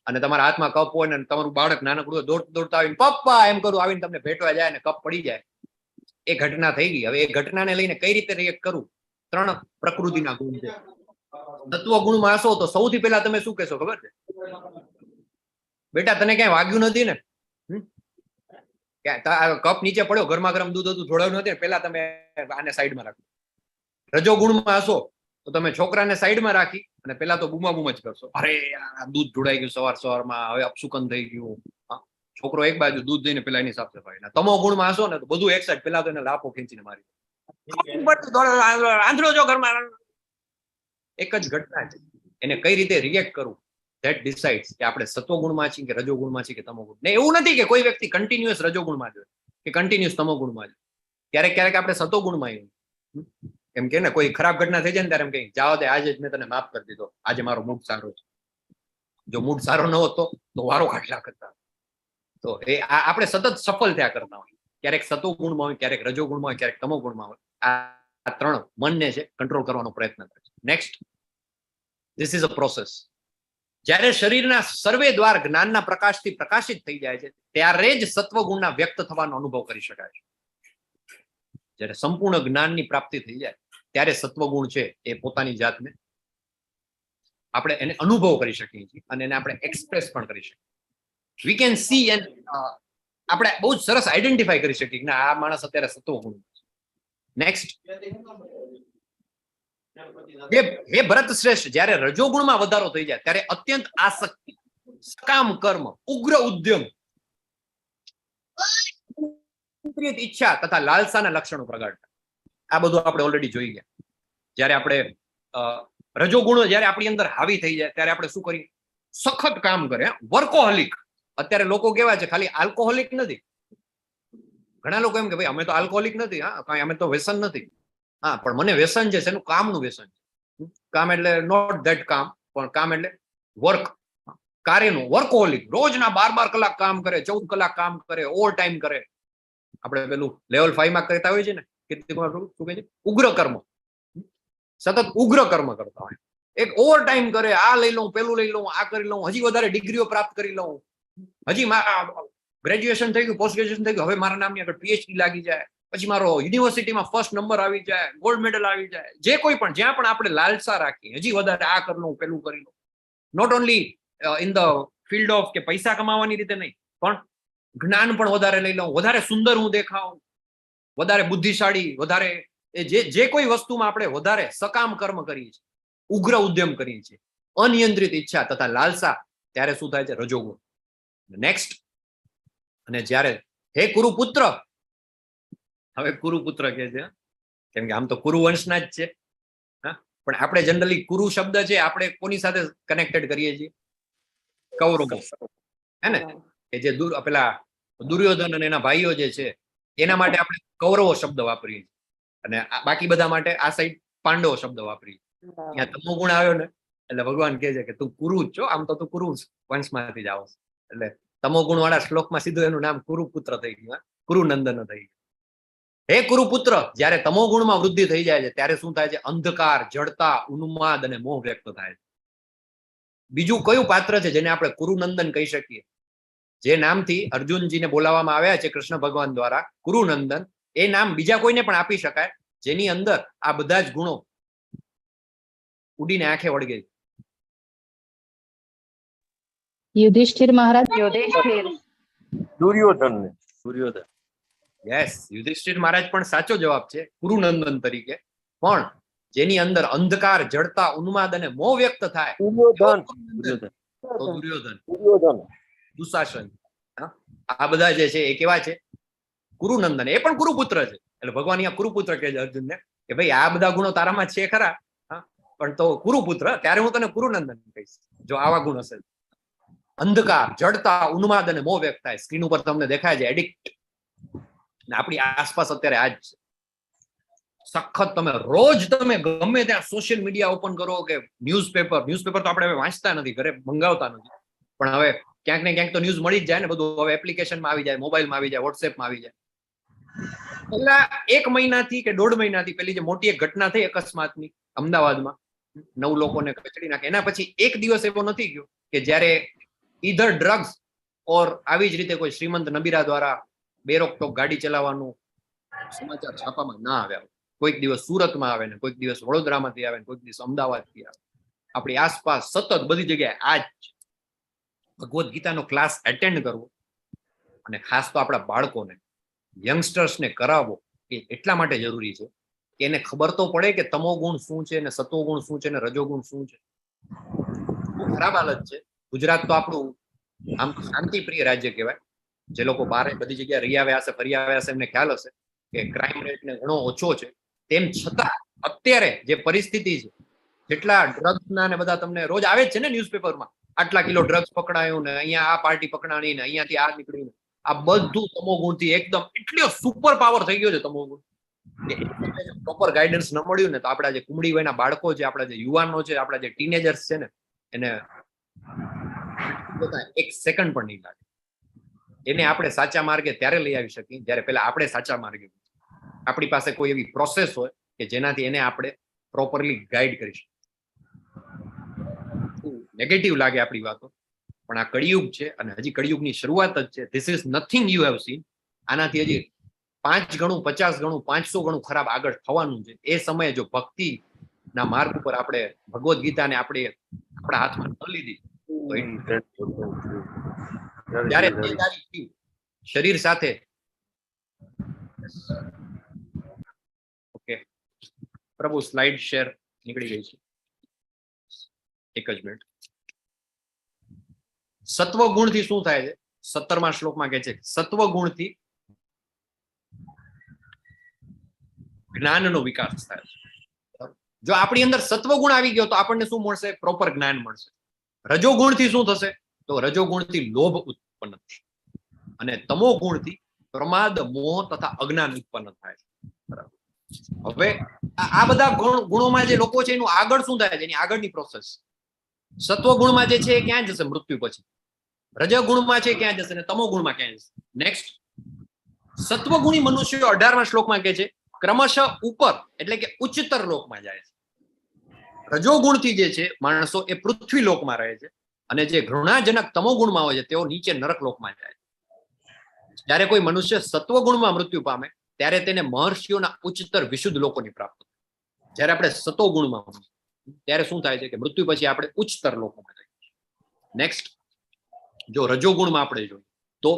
અને તમારા હાથમાં કપ હોય ને તમારું બાળક નાનકડું હોય, દોડતું દોડતું આવીને પપ્પા એમ કરું આવીને તમને ભેટવા જાય અને કપ પડી જાય. એ ઘટના થઈ ગઈ. હવે એ ઘટનાને લઈને કઈ રીતે રિએક્ટ કરવું? ત્રણ પ્રકૃતિના ગુણ છે. તત્વ ગુણમાં હશો તો સૌથી પહેલા તમે શું કહેશો ખબર છે? બેટા, તને ક્યાંય વાગ્યું નથી ને? હમ? ક્યાં આ કપ નીચે પડ્યો, ગરમા ગરમ દૂધ હતું, ઢોળાયું નથી ને? પહેલા તમે આને સાઈડમાં રાખો. રજો ગુણમાં હશો તો તમે છોકરાને સાઈડમાં રાખી અને પેલા તો બૂમા બૂમ જ કરશો, અરે આ દૂધ ઢોળાઈ ગયું સવાર સવારમાં, હવે અપશુકન થઈ ગયું. હા, છોકરો એક બાજુ, દૂધ દઈને પેલા એની સાફ સફાઈ. તમો ગુણમાં હશો ને તો બધું એક સાઈડ, પેલા તો એને લાફો ખેંચીને મારી, આંધળો જો ઘરમાં. એક જ ઘટના છે, એને કઈ રીતે રિએક્ટ કરવું that decides કે આપણે સત્વ ગુણમાં છીએ કે રજો ગુણમાં છીએ કે તમો ગુણ. ને એવું નથી કે કોઈ વ્યક્તિ કન્ટિન્યુઅસ રજો ગુણમાં જ હોય કે કન્ટિન્યુઅસ તમો ગુણમાં જ હોય. ક્યારેક ક્યારેક આપણે સતો ગુણમાં આવીએ. એમ કે ને, કોઈ ખરાબ ઘટના થઈ જાય ને ત્યારે એમ કહી, જાઓ દે, આજે જ મેં તને માફ કરી દીધો, આજે મારો મૂડ સારો છે. જો મૂડ સારો ન હોતો તો વારો કાઢલા કરતા. તો એ આપણે સતત સફળ થયા કરતા હોય. ક્યારેક સતો ગુણમાં હોય, ક્યારેક રજો ગુણમાં હોય, ક્યારેક તમો ગુણમાં હોય. આ ત્રણ મનને છે કંટ્રોલ કરવાનો પ્રયત્ન કરે છે. Next. This is a process. જ્યારે શરીરના સર્વે દ્વાર જ્ઞાનના પ્રકાશથી પ્રકાશિત થઈ જાય છે ત્યારે જ સત્વગુણના વ્યક્ત થવાનો અનુભવ કરી શકાય છે. જ્યારે સંપૂર્ણ જ્ઞાનની પ્રાપ્તિ થઈ જાય ત્યારે સત્વગુણ છે એ પોતાની જાતને આપણે એને અનુભવ કરી શકીએ છીએ અને એને આપણે એક્સપ્રેસ પણ કરી શકીએ. We can see and આપણે બહુ જ સરસ આઈડેન્ટિફાઈ કરી શકીએ કે ના, આ માણસ અત્યારે સત્વગુણ. નેક્સ્ટ. હે ભરત શ્રેષ્ઠ, જ્યારે રજોગુણમાં વધારો થઈ જાય ત્યારે અત્યંત આસક્તિ, સકામ કર્મ, ઉગ્ર ઉદ્યમ, નિયંત્રિત ઈચ્છા તથા લાલસાના લક્ષણો પ્રગટ. આ બધું આપણે ઓલરેડી જોઈ ગયા. જ્યારે આપણે રજોગુણો જ્યારે આપણી અંદર હાવી થઈ જાય ત્યારે આપણે શું કરીએ? સખત કામ કરે, વર્કોહોલિક. અત્યારે લોકો કેવા છે, ખાલી આલ્કોહોલિક નથી. ઘણા લોકો એમ કે ભાઈ અમે તો આલ્કોહોલિક નથી, હા, કાંઈ અમે તો વ્યસન નથી, હા, પણ મને વ્યસન છે. શેનું? કામનું વ્યસન છે. કામ એટલે not that કામ, પણ કામ એટલે વર્ક, કાર્યનું. વર્કોહોલિક, રોજના 12 12 કલાક કામ કરે, 14 કલાક કામ કરે, ઓવર ટાઈમ કરે. આપણે પેલું લેવલ 5 માં કરતા હોય છે ને, કીર્તિકુમાર પ્રભુ, શું કહે છે? ઉગ્ર કર્મ, સતત ઉગ્ર કર્મ કરતા હોય, એક ઓવર ટાઈમ કરે, આ લઈ લઉં, પેલું લઈ લઉં, આ કરી લઉં, હજી વધારે ડિગ્રીઓ પ્રાપ્ત કરી લઉં, હજી ગ્રેજ્યુએશન થઈ ગયું, પોસ્ટ ગ્રેજ્યુએશન થઈ ગયું, હવે મારા નામની આગળ પીએચડી લાગી જાય, પછી મારો યુનિવર્સિટીમાં ફર્સ્ટ નંબર આવી જાય, ગોલ્ડ મેડલ આવી જાય. જે કોઈ પણ, જ્યાં પણ આપણે લાલસા રાખીએ, હજી વધારે આ કરી લઉં, પેલું કરી લઉં, not only in the field of કે પૈસા કમાવાની રીતે નહીં, પણ જ્ઞાન પણ વધારે લઈ લઉં, વધારે સુંદર હું દેખાઉં, વધારે બુદ્ધિશાળી, વધારે એ જે જે કોઈ વસ્તુમાં આપણે વધારે સકામ કર્મ કરીએ છીએ, ઉગ્ર ઉદ્યમ કરીએ છીએ, અનિયંત્રિત ઈચ્છા તથા લાલસા, ત્યારે શું થાય છે? રજોગુણ. નેક્સ્ટ. અને જ્યારે હે કુરુપુત્ર, હવે કુરુપુત્ર કે છે, કેમ કે આમ તો કુરુ વંશના જ છે, હા, પણ આપણે જનરલી કુરુ શબ્દ છે આપણે કોની સાથે કનેક્ટેડ કરીએ છીએ? કૌરવો, હે ને? કે જે દુર પેલા દુર્યોધન અને એના ભાઈઓ જે છે એના માટે આપણે કૌરવો શબ્દ વાપરીએ છીએ અને આ બાકી બધા માટે આ સાઈડ પાંડવો શબ્દ વાપરીએ. ત્યાં તમો ગુણ આવ્યો ને, એટલે ભગવાન કહે છે કે તું કુરુ જ છો, આમ તો તું કુરુ વંશમાંથી જ આવો. એટલે તમો ગુણ વાળા શ્લોકમાં સીધું એનું નામ કુરુપુત્ર થઈ ગયું, કુરુનંદન થઈ ગયું. હે કુરુપુત્ર, જ્યારે તમો ગુણમાં વૃદ્ધિ થઈ જાય છે ત્યારે શું થાય છે? અંધકાર, જડતા, ઉન્માદ અને મોહ વ્યક્ત થાય છે. બીજું કયું પાત્ર છે જેને આપણે કુરુનંદન કહી શકીએ? જે નામથી અર્જુનજીને બોલાવવામાં આવ્યા છે કૃષ્ણ ભગવાન દ્વારા કુરુનંદન, એ નામ બીજા કોઈને પણ આપી શકાય જેની અંદર આ બધા જ ગુણો ઉડીને આંખે વળગે છે? યુધિષ્ઠિર મહારાજ. યુધિષ્ઠિર. દુર્યોધન ને. દુર્યોધન. યસ, યુધિષ્ઠિર મહારાજ પણ સાચો જવાબ છે કુરુનંદન તરીકે. પણ જેની અંદર અંધકાર, જડતા, ઉન્માદ અને મોહ વ્યક્ત થાય દુર્યોધન. દુર્યોધન. તો દુર્યોધન. દુર્યોધન. દુશાસન. હા, આ બધા જે છે એ કેવા છે? કુરુનંદન. એ પણ કુરુપુત્ર છે. એટલે ભગવાન અહીંયા કુરુપુત્ર કહે છે અર્જુનને કે ભાઈ, આ બધા ગુણો તારામાં છે ખરા, હા, પણ તો કુરુપુત્ર, ત્યારે હું તને કુરુનંદન કહીશ જો આવા ગુણ હશે. અંધકાર, જડતા, ઉન્માદ અને મોહ વ્યક્ત થાય. સ્ક્રીન ઉપર તમને દેખાય છે એડિક્ટ. ને આપણી આસપાસ અત્યારે આ જ છે સખત. તમે રોજ તમે ગમે ત્યાં સોશિયલ મીડિયા ઓપન કરો કે ન્યૂઝપેપર, ન્યૂઝપેપર તો આપણે હવે વાંચતા નથી, ઘરે મંગાવતા નથી, પણ હવે ક્યાંક ને ક્યાંક તો ન્યૂઝ મળી જ જાય ને. બધું હવે એપ્લિકેશનમાં આવી જાય, મોબાઈલમાં આવી જાય, વોટ્સએપમાં આવી જાય. પેલા એક મહિનાથી કે દોઢ મહિનાથી પેલી જે મોટી એક ઘટના થઈ અકસ્માતની અમદાવાદમાં, 9 લોકોને કચડી નાખે, એના પછી એક દિવસ એવો નથી ગયો કે જ્યારે ઈધર ડ્રગ્સ ઓર આવી જ રીતે કોઈ શ્રીમંત નબીરા દ્વારા બેરોકટોક ગાડી ચલાવવાનું સમાચાર છાપામાં ના આવ્યા. કોઈક દિવસ સુરતમાં આવે ને કોઈક દિવસ વડોદરામાંથી આવે ને કોઈક દિવસ અમદાવાદથી આવે. આપણી આસપાસ સતત બધી જગ્યાએ આ જ છે. ભગવદ્ ગીતાનો ક્લાસ એટેન્ડ કરવો અને ખાસ તો આપણા બાળકોને, યંગસ્ટર્સને કરાવવો એ એટલા માટે જરૂરી છે કે એને ખબર તો પડે કે તમો ગુણ શું છે ને સત્વ ગુણ શું છે ને રજોગુણ શું છે. બહુ ખરાબ હાલત છે. ગુજરાત તો આપણું આમ શાંતિપ્રિય રાજ્ય કહેવાય. જે લોકો બહાર બધી જગ્યાએ રહી આવ્યા હશે, ફરી આવ્યા હશે, એમને ખ્યાલ હશે કે ક્રાઇમ રેટ ને ઘણો ઓછો છે. તેમ છતાં અત્યારે જે પરિસ્થિતિ છે, જેટલા ડ્રગ્સના ને બધા તમને રોજ આવે જ છે ને ન્યૂઝપેપરમાં, આટલા કિલો ડ્રગ્સ પકડાયું ને અહીંયા આ પાર્ટી પકડાણી ને અહીંયાથી આ નીકળ્યું ને, આ બધું તમો ગુણથી એકદમ એટલો સુપર પાવર થઈ ગયો છે તમો ગુણ કે પ્રોપર ગાઈડન્સ ન મળ્યું ને તો આપણા જે કુમડી વયના બાળકો છે, આપણા જે યુવાનો છે, આપણા જે ટીનેજર્સ છે ને, એને એક સેકન્ડ પણ નહીં લાગે. એને આપણે સાચા માર્ગે ત્યારે લઈ આવી શકીએ જ્યારે પહેલા આપણે સાચા માર્ગે, આપણી પાસે કોઈ એવી પ્રોસેસ હોય કે જેનાથી એને આપણે પ્રોપરલી ગાઈડ કરી શકીએ. નેગેટિવ લાગે આપણી વાતો, પણ આ કળિયુગ છે અને હજી કળિયુગની શરૂઆત જ છે. This is nothing you have seen. આનાથી હજી 5 ગણું, 50 ગણું, 500 ગણું ખરાબ આગળ થવાનું છે. એ સમયે જો ભક્તિના માર્ગ ઉપર આપણે ભગવદ્ ગીતાને આપણે આપણા હાથમાં ન લીધી તો જ્યારે શરીર સાથે, ઓકે પ્રભુ, સ્લાઇડ શેર નીકળી ગઈ છે, એક જ મિનિટ. સત્વ ગુણથી શું થાય છે? 17મા શ્લોકમાં કહે છે સત્વ ગુણથી જ્ઞાનનો વિકાસ થાય છે. જો આપણી અંદર સત્વ ગુણ આવી ગયો તો આપણને શું મળશે? પ્રોપર જ્ઞાન મળશે. રજોગુણથી શું થશે? તો રજોગુણથી લોભ ઉત્પન્ન થશે અને તમો ગુણથી પ્રમાદ, મોહ તથા અજ્ઞાન ઉત્પન્ન થાય છે. બરાબર. હવે આ બધા ગુણોમાં જે લોકો છે એનું આગળ શું થાય છે, એની આગળની પ્રોસેસ. સત્વ ગુણમાં જે છે એ ક્યાં જશે મૃત્યુ પછી, રજોગુણમાં છે ક્યાં જશે અને તમો ગુણમાં ક્યાં જશે. નેક્સ્ટ, સત્વગુણી મનુષ્યો 18મા શ્લોકમાં કહે છે ક્રમશઃ ઉપર એટલે કે ઉચ્ચતર લોકમાં જાય છે. રજોગુણથી જે છે માણસો એ પૃથ્વી લોકમાં રહે છે અને જે ઘૃણાજનક તમોગુણમાં હોય છે તેઓ નીચે નરક લોકમાં જાય છે. જ્યારે કોઈ મનુષ્ય સત્વગુણમાં મૃત્યુ પામે ત્યારે તેને મહર્ષિઓના ઉચ્ચતર વિશુદ્ધ લોકોની પ્રાપ્ત થાય. જ્યારે આપણે સતોગુણમાં હોઈએ ત્યારે શું થાય છે કે મૃત્યુ પછી આપણે ઉચ્ચતર લોકોમાં જઈએ છીએ. નેક્સ્ટ, જો રજોગુણમાં આપણે જોઈએ તો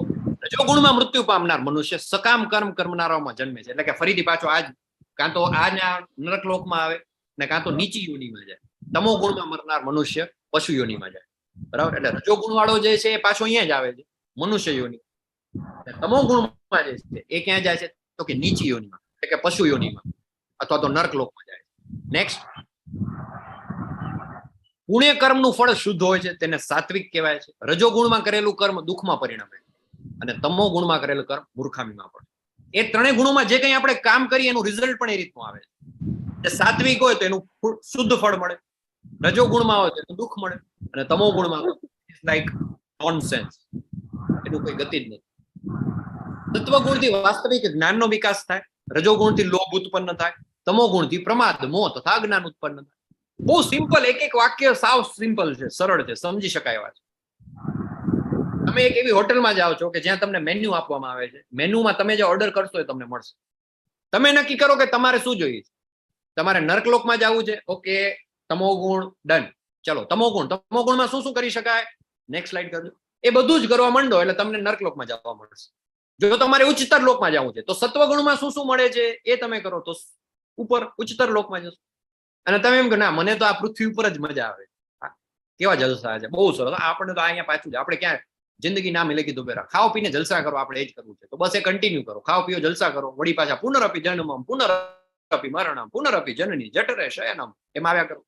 રજોગુણમાં મૃત્યુ પામનાર મનુષ્ય સકામ કર્મ કરનારાઓમાં જન્મે છે. એટલે કે ફરીથી પાછો આજ કાં તો આ નરક લોકમાં આવે ને કાં તો નીચી યોનિમાં જાય. તમો ગુણમાં મરનાર મનુષ્ય પશુ યોનિમાં જાય. બરાબર. એટલે રજોગુણ વાળો જે છે એ પાછો અહીંયા જ આવે છે મનુષ્ય યોનિ. તમો ગુણમાં જે છે એ ક્યાં જાય છે? તો કે નીચી યોનિમાં, એટલે કે પશુ યોનિમાં અથવા તો નરક લોકમાં જાય છે. નેક્સ્ટ, પુણ્ય કર્મનું ફળ શુદ્ધ હોય છે તેને સાત્વિક કહેવાય છે. રજોગુણમાં કરેલું કર્મ દુઃખમાં પરિણમે અને તમો ગુણમાં કરેલું કર્મ મૂર્ખામીમાં પડે. એ ત્રણેય ગુણોમાં જે કંઈ આપણે કામ કરીએ એનું રિઝલ્ટ પણ એ રીતનું આવે છે. જે સાત્વિક હોય તો એનું શુદ્ધ ફળ મળે, રજોગુણમાં હોય તો એનું દુઃખ મળે અને તમો ગુણમાં લાઈક નોનસેન્સ, એનું કોઈ ગતિ જ નથી. સત્વગુણથી વાસ્તવિક જ્ઞાનનો વિકાસ થાય, રજોગુણથી લોભ ઉત્પન્ન થાય, તમો ગુણથી પ્રમાદ, મોહ તથા અજ્ઞાન ઉત્પન્ન થાય. બહુ સિમ્પલ, એક એક વાક્ય સાવ સિમ્પલ છે, સરળ છે, સમજી શકાય એવા છે. તમે એક એવી હોટલમાં જાઓ છો કે જ્યાં તમને મેન્યુ આપવામાં આવે છે. મેન્યુમાં તમે જે ઓર્ડર કરશો એ તમને મળશે. તમે નક્કી કરો કે તમારે શું જોઈએ છે. તમારે નર્કલોકમાં જવું છે, ઓકે, તમો ગુણ ડન. ચલો તમો ગુણ, તમો ગુણમાં શું શું કરી શકાય? નેક્સ્ટ સ્લાઇડ કરજો. એ બધું જ કરવા માંડો એટલે તમને નર્ક લોકમાં જવા મળશે. જો તમારે ઉચ્ચતર લોકમાં જવું છે તો સત્વગુણમાં શું શું મળે છે એ તમે કરો તો ઉપર ઉચ્ચતર લોકમાં જશો. અને તમે એમ કે ના, મને તો આ પૃથ્વી ઉપર જ મજા આવે. હા, કેવા જલસા છે, બહુ સરસ. આપણને તો અહીંયા પાછું છે, આપણે ક્યાં જિંદગી ના મિલેગી દોબારા. ખાઓ પીને જલસા કરો, આપણે એ જ કરવું છે. તો બસ એ કન્ટિન્યુ કરો, ખાઓ પીઓ જલસા કરો, વળી પાછા પુનરપી જન્મમ પુનરપી મરણમ પુનરપી જનની જઠરે શયનમ, એમ આવ્યા કરો.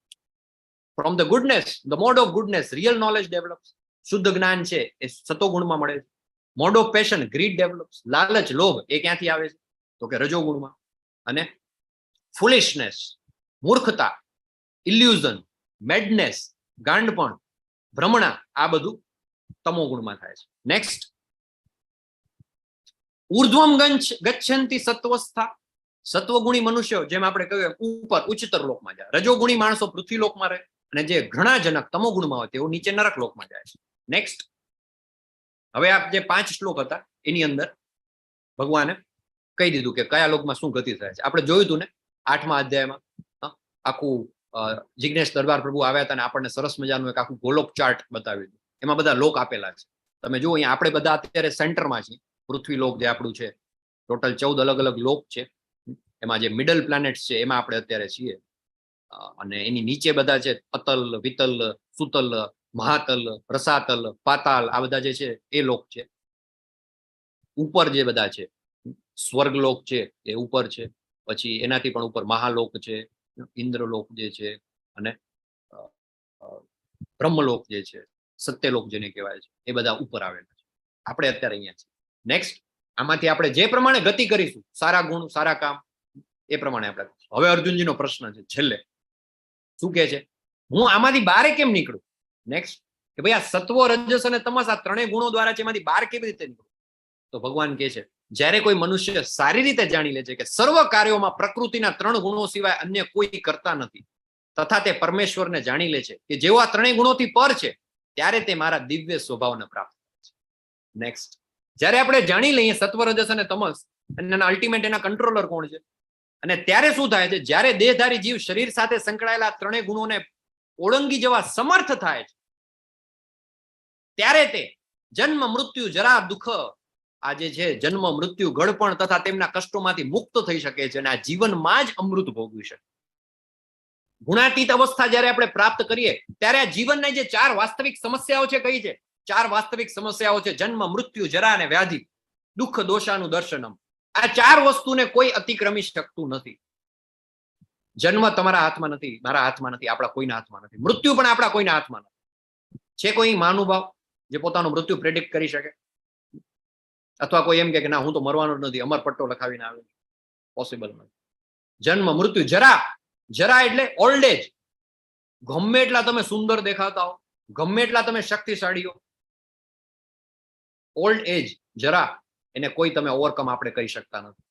From the goodness, the mode of goodness, real knowledge develops. શુદ્ધ જ્ઞાન છે એ સતોગુણમાં મળે છે. Mode of passion, greed develops. લાલચ, લોભ એ ક્યાંથી આવે છે? તો કે રજોગુણમાં. અને ફુલિશનેસ, મૂર્ખતા, ઇલ્યુઝન, મેડનેસ, ગાંડપણ, ભ્રમણા, આ બધું તમો ગુણમાં થાય છે. નેક્સ્ટ, ઉર્ધ્વમ ગચ્છંતિ સત્વસ્થા. સત્વગુણી મનુષ્યો, જેમ આપણે કહ્યું એમ, ઉપર ઉચ્ચતર લોકમાં જાય. રજોગુણી માણસો પૃથ્વી લોકમાં રહે અને જે ઘૃણાજનક તમો ગુણમાં હોય તેઓ નીચે નરક લોકમાં જાય છે. નેક્સ્ટ, હવે આ જે પાંચ શ્લોક હતા એની અંદર ભગવાને કહી દીધું કે કયા લોકમાં શું ગતિ થાય છે. આપણે જોયું હતું ને આઠમા અધ્યાયમાં, હા, આખું જિજ્ઞેશ દરબાર પ્રભુ આવ્યા હતા અને આપણને સરસ મજાનું એક આખું ગોલોક ચાર્ટ બતાવ્યું હતું. એમાં બધા લોક આપેલા છે. તમે જુઓ, અહીંયા આપણે બધા અત્યારે સેન્ટરમાં છીએ. પૃથ્વી લોક જે આપણું છે, ટોટલ 14 અલગ અલગ લોક છે. એમાં જે મિડલ પ્લેનેટ્સ છે એમાં આપણે અત્યારે છીએ. અને એની નીચે બધા છે અતલ, વિતલ, સુતલ, મહાતલ, રસાતલ, પાતાલ, આ બધા જે છે એ લોક છે. ઉપર જે બધા છે સ્વર્ગલોક છે એ ઉપર છે, પછી એનાથી પણ ઉપર મહાલોક છે, ઇન્દ્રલોક જે છે અને અ, અ, બ્રહ્મલોક જે છે, સત્યલોક જેને કહેવાય છે, એ બધા ઉપર આવેલા છે. આપણે અત્યારે અહીંયા છીએ. નેક્સ્ટ, આમાંથી આપણે જે પ્રમાણે ગતિ કરીશું, સારા ગુણ, સારા કામ, એ પ્રમાણે આપણે. હવે અર્જુનજીનો પ્રશ્ન છે છેલ્લે, શું કહે છે? હું આમાંથી બારે કેમ નીકળું? નેક્સ્ટ, કે ભાઈ આ સત્વ, રજસ અને તમસ આ ત્રણેય ગુણો દ્વારા છે એમાંથી બહાર કેવી રીતે નીકળું? તો ભગવાન કહે છે, જ્યારે કોઈ મનુષ્ય સારી રીતે જાણી લે છે કે સર્વ કાર્યોમાં પ્રકૃતિના ત્રણ ગુણો સિવાય અન્ય કોઈ કરતા નથી તથા તે પરમેશ્વરને જાણી લે છે કે જેઓ આ ત્રણેય ગુણોથી પર છે, ત્યારે તે મારા દિવ્ય સ્વભાવને પ્રાપ્ત થાય છે. નેક્સ્ટ, જ્યારે આપણે જાણી લઈએ સત્વ, રજસ અને તમસ અને એના અલ્ટિમેટ એના કંટ્રોલર કોણ છે, અને ત્યારે શું થાય છે? જ્યારે દેહધારી જીવ શરીર સાથે સંકળાયેલા ત્રણેય ગુણોને ઓળંગી જવા સમર્થ થાય છે, ત્યારે તે જન્મ, મૃત્યુ, જરા, દુઃખ, આ જે છે જન્મ, મૃત્યુ, ઘડપણ તથા તેમના કષ્ટોમાંથી મુક્ત થઈ શકે છે અને આ જીવનમાં જ અમૃત ભોગવી શકે. ગુણાતીત અવસ્થા જ્યારે આપણે પ્રાપ્ત કરીએ ત્યારે આ જીવનની જે ચાર વાસ્તવિક સમસ્યાઓ છે, કઈ છે? ચાર વાસ્તવિક સમસ્યાઓ છે: જન્મ, મૃત્યુ, જરા અને વ્યાધિ, દુઃખ દોષાનું દર્શનમ. આ ચાર વસ્તુને કોઈ અતિક્રમી શકતું નથી. જન્મ તમારા હાથમાં નથી, મારા હાથમાં નથી, આપણા કોઈના હાથમાં નથી. મૃત્યુ પણ આપણા કોઈના હાથમાં નથી. છે કોઈ મહાનુભાવ જે પોતાનું મૃત્યુ પ્રેડિક્ટ કરી શકે? અથવા કોઈ એમ કે ના, હું તો મરવાનો જ નથી, અમર પટ્ટો લખાવીને આવે? પોસિબલ નથી. જન્મ, મૃત્યુ, જરા. જરા એટલે ઓલ્ડ એજ. ગમે એટલા તમે સુંદર દેખાતા હો, ગમે એટલા તમે શક્તિશાળી હો, ઓલ્ડ એજ, જરા, એને કોઈ તમે ઓવરકમ આપણે કરી શકતા નથી.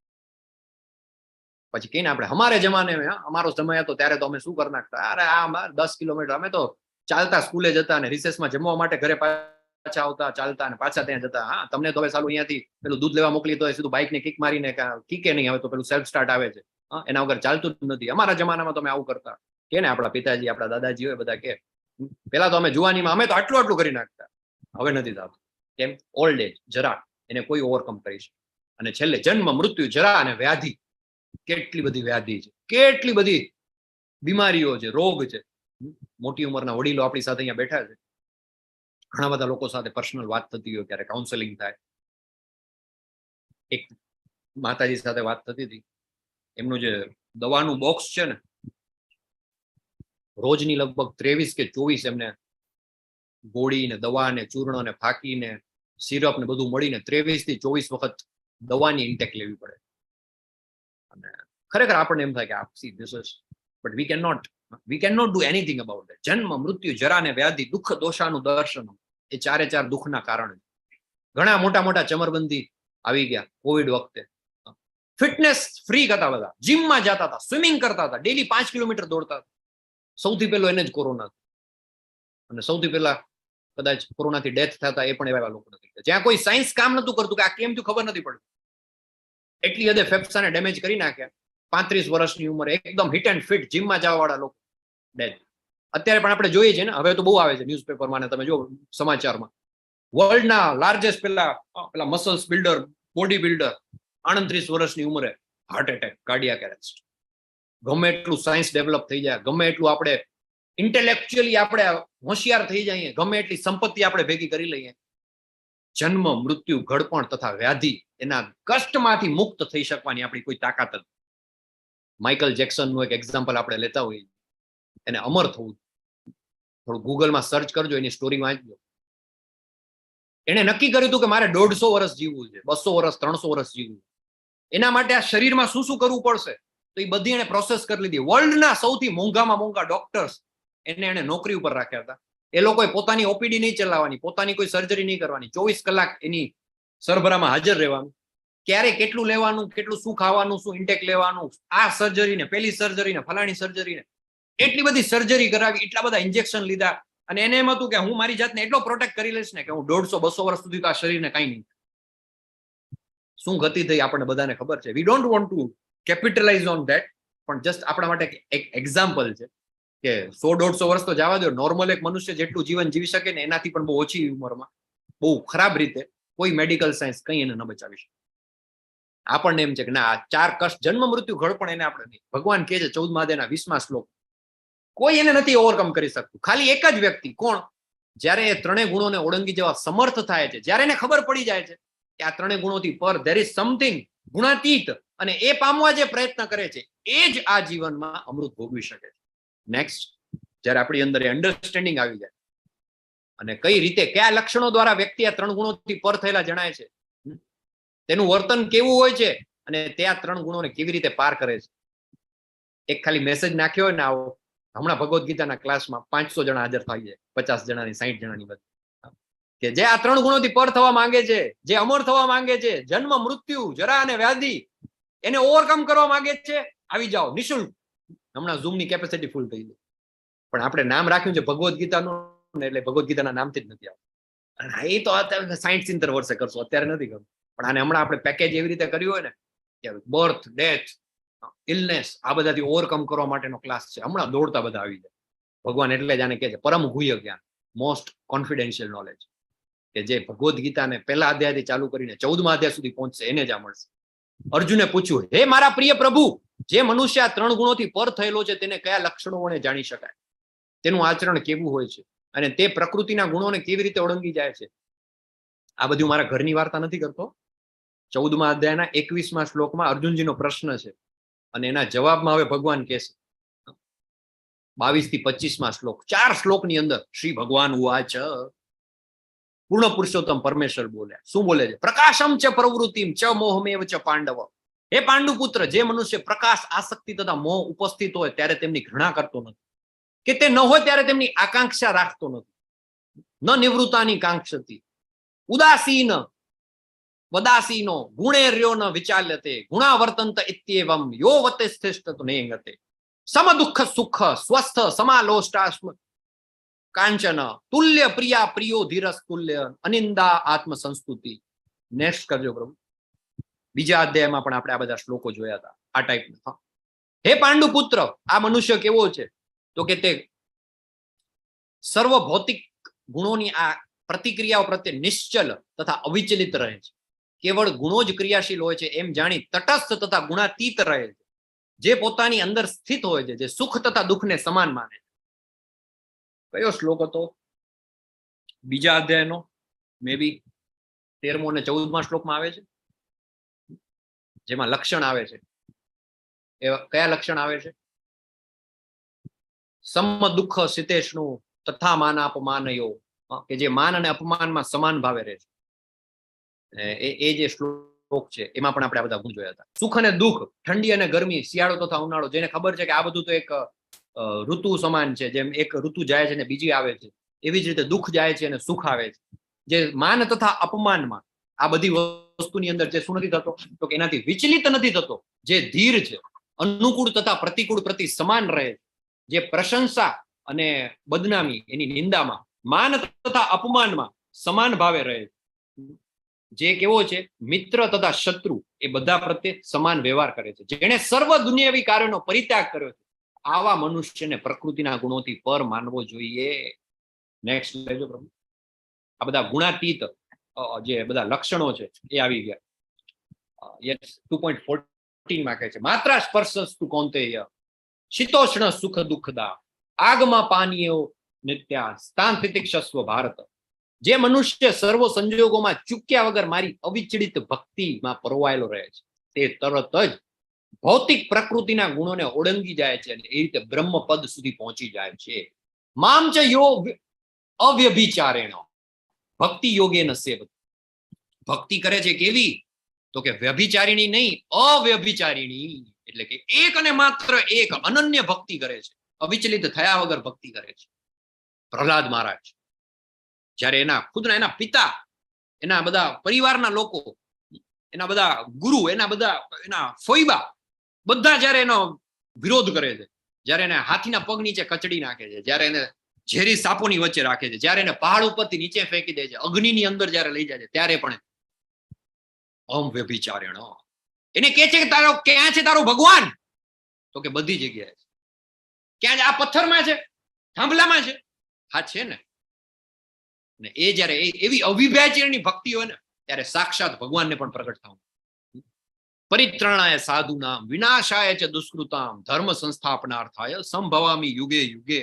પછી કહીને આપણે हमारे ज़माने में, હા, અમારો સમય હતો ત્યારે તો અમે શું કરી નાખતા, અરે આ અમારે 10 કિલોમીટર અમે તો ચાલતા સ્કૂલે જતા અને રિસેસમાં જમવા માટે ઘરે પાછા આવતા ચાલતા અને પાછા ત્યાં જતા. હા, તમને તો હવે સાલું અહીંયાથી પેલું દૂધ લેવા મોકલી તો સીધું બાઇકને કિક મારીને, કિકે નહીં, હવે તો પેલું સેલ્ફ સ્ટાર્ટ આવે છે. હા, એના વગર ચાલતું જ નથી. અમારા જમાનામાં તો અમે આવું કરતા કે ને આપણા પિતાજી, આપણા દાદાજી હોય બધા કે પેલા તો અમે જુવાનીમાં અમે તો આટલું આટલું કરી નાખતા, હવે નથી થતું. કેમ? ઓલ્ડ એજ, જરા, એને કોઈ ઓવરકમ કરી શકે. અને છેલ્લે જન્મ, મૃત્યુ, જરા અને વ્યાધિ. કેટલી બધી વ્યાધિ છે, કેટલી બધી બીમારીઓ છે, રોગ છે. મોટી ઉંમરના વડીલો આપણી સાથે અહીંયા બેઠા છે. ઘણા બધા લોકો સાથે પર્સનલ વાત થતી હોય, ક્યારે કાઉન્સેલિંગ થાય. એક માતાજી સાથે વાત થતી હતી. એમનું જે દવાનું બોક્સ છે ને, રોજની લગભગ 23 કે 24 એમને ગોળી ને દવા ને ચૂર્ણ ને ફાકી ને સિરપ ને બધું મળીને 23 થી 24 વખત દવાની ઇન્ટેક લેવી પડે. અને ખરેખર આપણને એમ થાય કે આ see, this is, but we can not do anything about it. જન્મ, મૃત્યુ, જરા ને વ્યાધિ, દુઃખ દોષાનું દર્શન, એ ચારે ચાર દુઃખના કારણ છે. ઘણા મોટા મોટા ચમરબંધી આવી ગયા કોવિડ વખતે. ફિટનેસ ફ્રીક હતા બધા, જીમમાં જતા હતા, સ્વિમિંગ કરતા હતા, ડેલી 5 કિલોમીટર દોડતા હતા. સૌથી પહેલો એને જ કોરોના અને સૌથી પહેલા કદાચ કોરોનાથી ડેથ થતા એ પણ એવા લોકો નથી. જ્યાં કોઈ સાયન્સ કામ નતું કરતું કે આ કેમ થયું ખબર નથી પડતી, એટલી હદે ફેફસાને ડેમેજ કરી નાખ્યા. 35 વર્ષની ઉંમરે એકદમ હિટ એન્ડ ફિટ, જીમમાં જવા વાળા લોકો ડેડ. અત્યારે પણ આપણે જોઈએ છે ને, હવે તો બહુ આવે છે ન્યૂઝપેપરમાં ને તમે જો સમાચારમાં, વર્લ્ડના લાર્જેસ્ટ પેલા પેલા મસલ્સ બિલ્ડર, બોડી બિલ્ડર, 29 વર્ષની ઉંમરે હાર્ટ એટેક, કાર્ડિયાક એરેસ્ટ. ગમે એટલું સાયન્સ ડેવલપ થઈ જાય, ગમે એટલું આપણે ઇન્ટેલેક્ચ્યુઅલી આપણે હોશિયાર થઈ જઈએ, ગમે એટલી સંપત્તિ આપણે ભેગી કરી લઈએ, જન્મ, મૃત્યુ, ઘડપણ તથા વ્યાધિ એના કષ્ટમાંથી મુક્ત થઈ શકવાની આપણી કોઈ તાકાત જ. માઇકલ જેક્સનનું એક એક્ઝામ્પલ આપણે લેતા હોઈએ, એને અમર થવું, થોડું ગૂગલમાં સર્ચ કરજો, એની સ્ટોરી વાંચજો. એણે નક્કી કર્યું હતું કે મારે 150 વર્ષ જીવવું છે, 200 વર્ષ, 300 વર્ષ જીવવું. એના માટે આ શરીરમાં શું શું કરવું પડશે, તો એ બધી એને પ્રોસેસ કરી લીધી. વર્લ્ડના સૌથી મોંઘામાં મોંઘા ડોક્ટર્સ એને એને નોકરી ઉપર રાખ્યા હતા. એ લોકોએ પોતાની ઓપીડી નહીં ચલાવવાની, પોતાની કોઈ સર્જરી નહીં કરવાની, 24 કલાક એની સરભરામાં હાજર રહેવાનું, ક્યારે કેટલું લેવાનું, કેટલું શું ખાવાનું, શું ઇન્ટેક લેવાનું, આ સર્જરી ને પેલી સર્જરી ને ફલાણી સર્જરી ને, એટલી બધી સર્જરી કરાવી, એટલા બધા ઇન્જેક્શન લીધા. અને એને એમ હતું કે હું મારી જાતને એટલો પ્રોટેક્ટ કરી લઈશ ને કે હું 150 200 વર્ષ સુધી તો આ શરીરને કાંઈ નહીં. શું ગતિ થઈ આપણને બધાને ખબર છે. We don't want to capitalize on that, પણ જસ્ટ આપણા માટે એક એક્ઝામ્પલ છે કે 100 150 વર્ષ તો જવા દો, નોર્મલ એક મનુષ્ય જેટલું જીવન જીવી શકે ને એનાથી પણ બહુ ઓછી ઉંમરમાં બહુ ખરાબ રીતે કોઈ મેડિકલ સાયન્સ કંઈ એને ન બચાવી શકે. આપણને એમ છે કે ના, આ ચાર કષ્ટ, જન્મ, મૃત્યુ, ઘડપણ, એને આપણે નહીં. ભગવાન કહે છે 14મા અધ્યાયના 20મા શ્લોક, કોઈ એને નથી ઓવરકમ કરી શકતું, ખાલી એક જ વ્યક્તિ. કોણ? જ્યારે એ ત્રણેય ગુણોને ઓળંગી જવા સમર્થ થાય છે, જ્યારે એને ખબર પડી જાય છે કે આ ત્રણેય ગુણોથી પર there is something ગુણાતીત, અને એ પામવા જે પ્રયત્ન કરે છે એ જ આ જીવનમાં અમૃત ભોગવી શકે છે. નેક્સ્ટ, જ્યારે આપણી અંદર એ અન્ડરસ્ટેન્ડિંગ આવી જાય અને કઈ રીતે, કયા લક્ષણો દ્વારા વ્યક્તિ આ ત્રણ ગુણોથી પર થયેલા જણાય છે, તેનું વર્તન કેવું હોય છે અને તે આ ત્રણ ગુણોને કેવી રીતે પાર કરે છે. એક ખાલી મેસેજ નાખ્યો હોય ને આવો, હમણાં ભગવદ્ ગીતાના ક્લાસમાં 500 જણા હાજર થઈ જાય, 50 જણાની, 60 જણાની બધી, કે જે આ ત્રણ ગુણોથી પર થવા માંગે છે, જે અમર થવા માંગે છે, જન્મ, મૃત્યુ, જરા અને વ્યાધિ એને ઓવરકમ કરવા માંગે છે, આવી જાઓ નિશુલ્ક. હમણાં ઝૂમ ની કેપેસિટી ફૂલ થઈ ગઈ, પણ આપણે નામ રાખ્યું છે ભગવદ્ ગીતાનું ને, એટલે ભગવદ્ ગીતાના નામથી જ નથી આવતું. અને એ તો અત્યારે 60 70 વર્ષે કરશું, અત્યારે નથી કરવું. પણ આને હમણાં આપણે પેકેજ એવી રીતે કર્યું હોય ને કે બર્થ, ડેથ, ઇલનેસ, આ બધાથી ઓવરકમ કરવા માટેનો ક્લાસ છે, હમણાં દોડતા બધા આવી જાય. ભગવાન એટલે જ આને કહે છે પરમ ગુહ્ય જ્ઞાન, મોસ્ટ કોન્ફિડેન્શિયલ નોલેજ, કે જે ભગવદ્ ગીતાને પહેલા અધ્યાયથી ચાલુ કરીને 14મા અધ્યાય સુધી પહોંચશે એને જ આ મળશે. અર્જુને પૂછ્યું, હે મારા પ્રિય પ્રભુ, જે મનુષ્ય આ ત્રણ ગુણોથી પર થયેલો છે તેને કયા લક્ષણો વડે જાણી શકાય? તેનું આચરણ કેવું હોય છે અને તે પ્રકૃતિના ગુણોને કેવી રીતે ઓળંગી જાય છે? આ બધું મારા ઘરની વાર્તા નથી કરતો. 14મા અધ્યાયના 21મા શ્લોકમાં અર્જુનજીનો પ્રશ્ન છે અને એના જવાબમાં હવે ભગવાન કહેશે. 22 થી 25મા શ્લોક, 4 શ્લોકની અંદર શ્રી ભગવાન ઉવાચ, પૂર્ણ પુરુષોત્તમ પરમેશ્વર બોલ્યા. શું બોલે છે? પ્રકાશમ ચ પ્રવૃત્તિમ ચ મોહમેવ ચ પાંડવ. હે પાંડુપુત્ર, જે મનુષ્ય પ્રકાશ, આસક્તિ તથા મોહ ઉપસ્થિત હોય ત્યારે તેમની ઘૃણા કરતો નથી, કે તે ન હોય ત્યારે તેમની આકાંક્ષા રાખતો નથી. ન નિવૃત્તાની કાંક્ષતી ઉદાસીન વદાસીનો ગુણેર્યો ન વિચાલ્યતે ગુણાવર્તંત ઇત્યેવમ યો વતિષ્ઠિત નેંગતે સમ દુઃખ સુખ સ્વસ્થ સમાલોષ્ટાસ્મ કાંચન તુલ્ય પ્રિયા પ્રિયો ધીરસ તુલ્ય અનિંદા આત્મ સંસ્તુતિ. નેક્સ્ટ કરજો પ્રભુ. બીજા અધ્યાયમાં પણ આપણે આ બધા શ્લોકો જોયા હતા આ ટાઈપના. હે પાંડુ પુત્ર, આ મનુષ્ય કેવો છે? તો કે તે સર્વ ભૌતિક ગુણોની આ પ્રતિક્રિયાઓ પ્રત્યે નિશ્ચલ તથા અવિચલિત રહે છે. કેવળ ગુણો જ ક્રિયાશીલ હોય છે એમ જાણી તટસ્થ તથા ગુણાતીત રહે છે. જે પોતાની અંદર સ્થિત હોય છે, જે સુખ તથા દુઃખને સમાન માને છે. કયો શ્લોક હતો? બીજા અધ્યાયનો મે બી 13મો અને 14મા શ્લોકમાં આવે છે, જેમાં લક્ષણ આવે છે. એ કયા લક્ષણ આવે છે? સમ દુઃખ સિતેષ્ણુ તથા માન અપમાનયો, કે જે માન અને અપમાનમાં સમાન ભાવે રહે છે. એ જે શ્લોક છે એમાં પણ આપણે આ બધા ગુણ જોયા હતા. સુખ અને દુઃખ, ઠંડી અને ગરમી, શિયાળો તથા ઉનાળો, જેને ખબર છે કે આ બધું તો એક ઋતુ સમાન છે, જેમ એક ઋતુ જાય છે ને બીજી આવે છે, એવી જ રીતે દુઃખ જાય છે અને સુખ આવે છે. જે માન તથા અપમાનમાં આ બધી વસ્તુની અંદર જે શું નથી થતો, તો કે એનાથી વિચલિત નથી થતો. જે ધીર છે, અનુકૂળ તથા પ્રતિકૂળ પ્રતિ સમાન રહે છે. જે પ્રશંસા અને બદનામી એની નિંદામાં, માન તથા અપમાનમાં સમાન ભાવે રહે છે. જે કેવો છે, મિત્ર તથા શત્રુ એ બધા પ્રત્યે સમાન વ્યવહાર કરે છે. જેણે સર્વ દુનિયાવી કાર્યોનો પરિત્યાગ કર્યો છે, આવા મનુષ્યને પ્રકૃતિના ગુણોથી પર માનવો જોઈએ. નેક્સ્ટ લેજો પ્રભુ. આ બધા ગુણાતીત જે બધા લક્ષણો છે એ આવી ગયા. યસ, 2.14 માં કહે છે, માત્રા સ્પર્શસ્તુ કૌંતેય શીતોષ્ણ સુખ દુઃખદા આગમાં પાનીયો નિત્યા સ્થાન તિતિક્ષસ્વ ભારત. જે મનુષ્ય સર્વ સંજોગોમાં ચૂક્યા વગર મારી અવિચલિત ભક્તિમાં પરોવાયેલો રહે છે તે તરત જ ભૌતિક પ્રકૃતિના ગુણોને ઓળંગી જાય છે અને એ રીતે બ્રહ્મ પદ સુધી પહોંચી જાય છે. મામ ચ યો અવ્યભિચારેણ ભક્તિ યોગે ન સેવ. ભક્તિ કરે છે કેવી? તો કે વ્યભિચારિણી નહીં, અવ્યભિચારિણી, એટલે કે એક અને માત્ર એક અનન્ય ભક્તિ કરે છે, અવિચલિત થયા વગર ભક્તિ કરે છે. પ્રહલાદ મહારાજ જ્યારે એના ખુદના એના પિતા, એના બધા પરિવારના લોકો, એના બધા ગુરુ, એના બધા એના ફોઈબા બધા જ્યારે એનો વિરોધ કરે છે, જ્યારે એને હાથીના પગ નીચે કચડી નાખે છે, જ્યારે એને ઝેરી સાપોની વચ્ચે રાખે છે, જ્યારે એને પહાડ ઉપરથી નીચે ફેંકી દે છે, અગ્નિની અંદર જ્યારે લઈ જાય છે, ત્યારે પણ અમ વ્યભિચારેણ એને કહે છે કે તારો ક્યાં છે તારો ભગવાન? તો કે બધી જગ્યાએ છે. ક્યાં છે? આ પથ્થરમાં છે, થાંભલામાં છે? હા છે ને. ને એ જ્યારે એવી અવિભાજ્યની ભક્તિ હોય ને ત્યારે સાક્ષાત ભગવાનને પણ પ્રગટ થવું. પરિત્રાણાય સાધુનામ વિનાશાય ચ દુષ્કૃતામ ધર્મ સંસ્થાપનાર્થાય સંભવામી યુગે યુગે.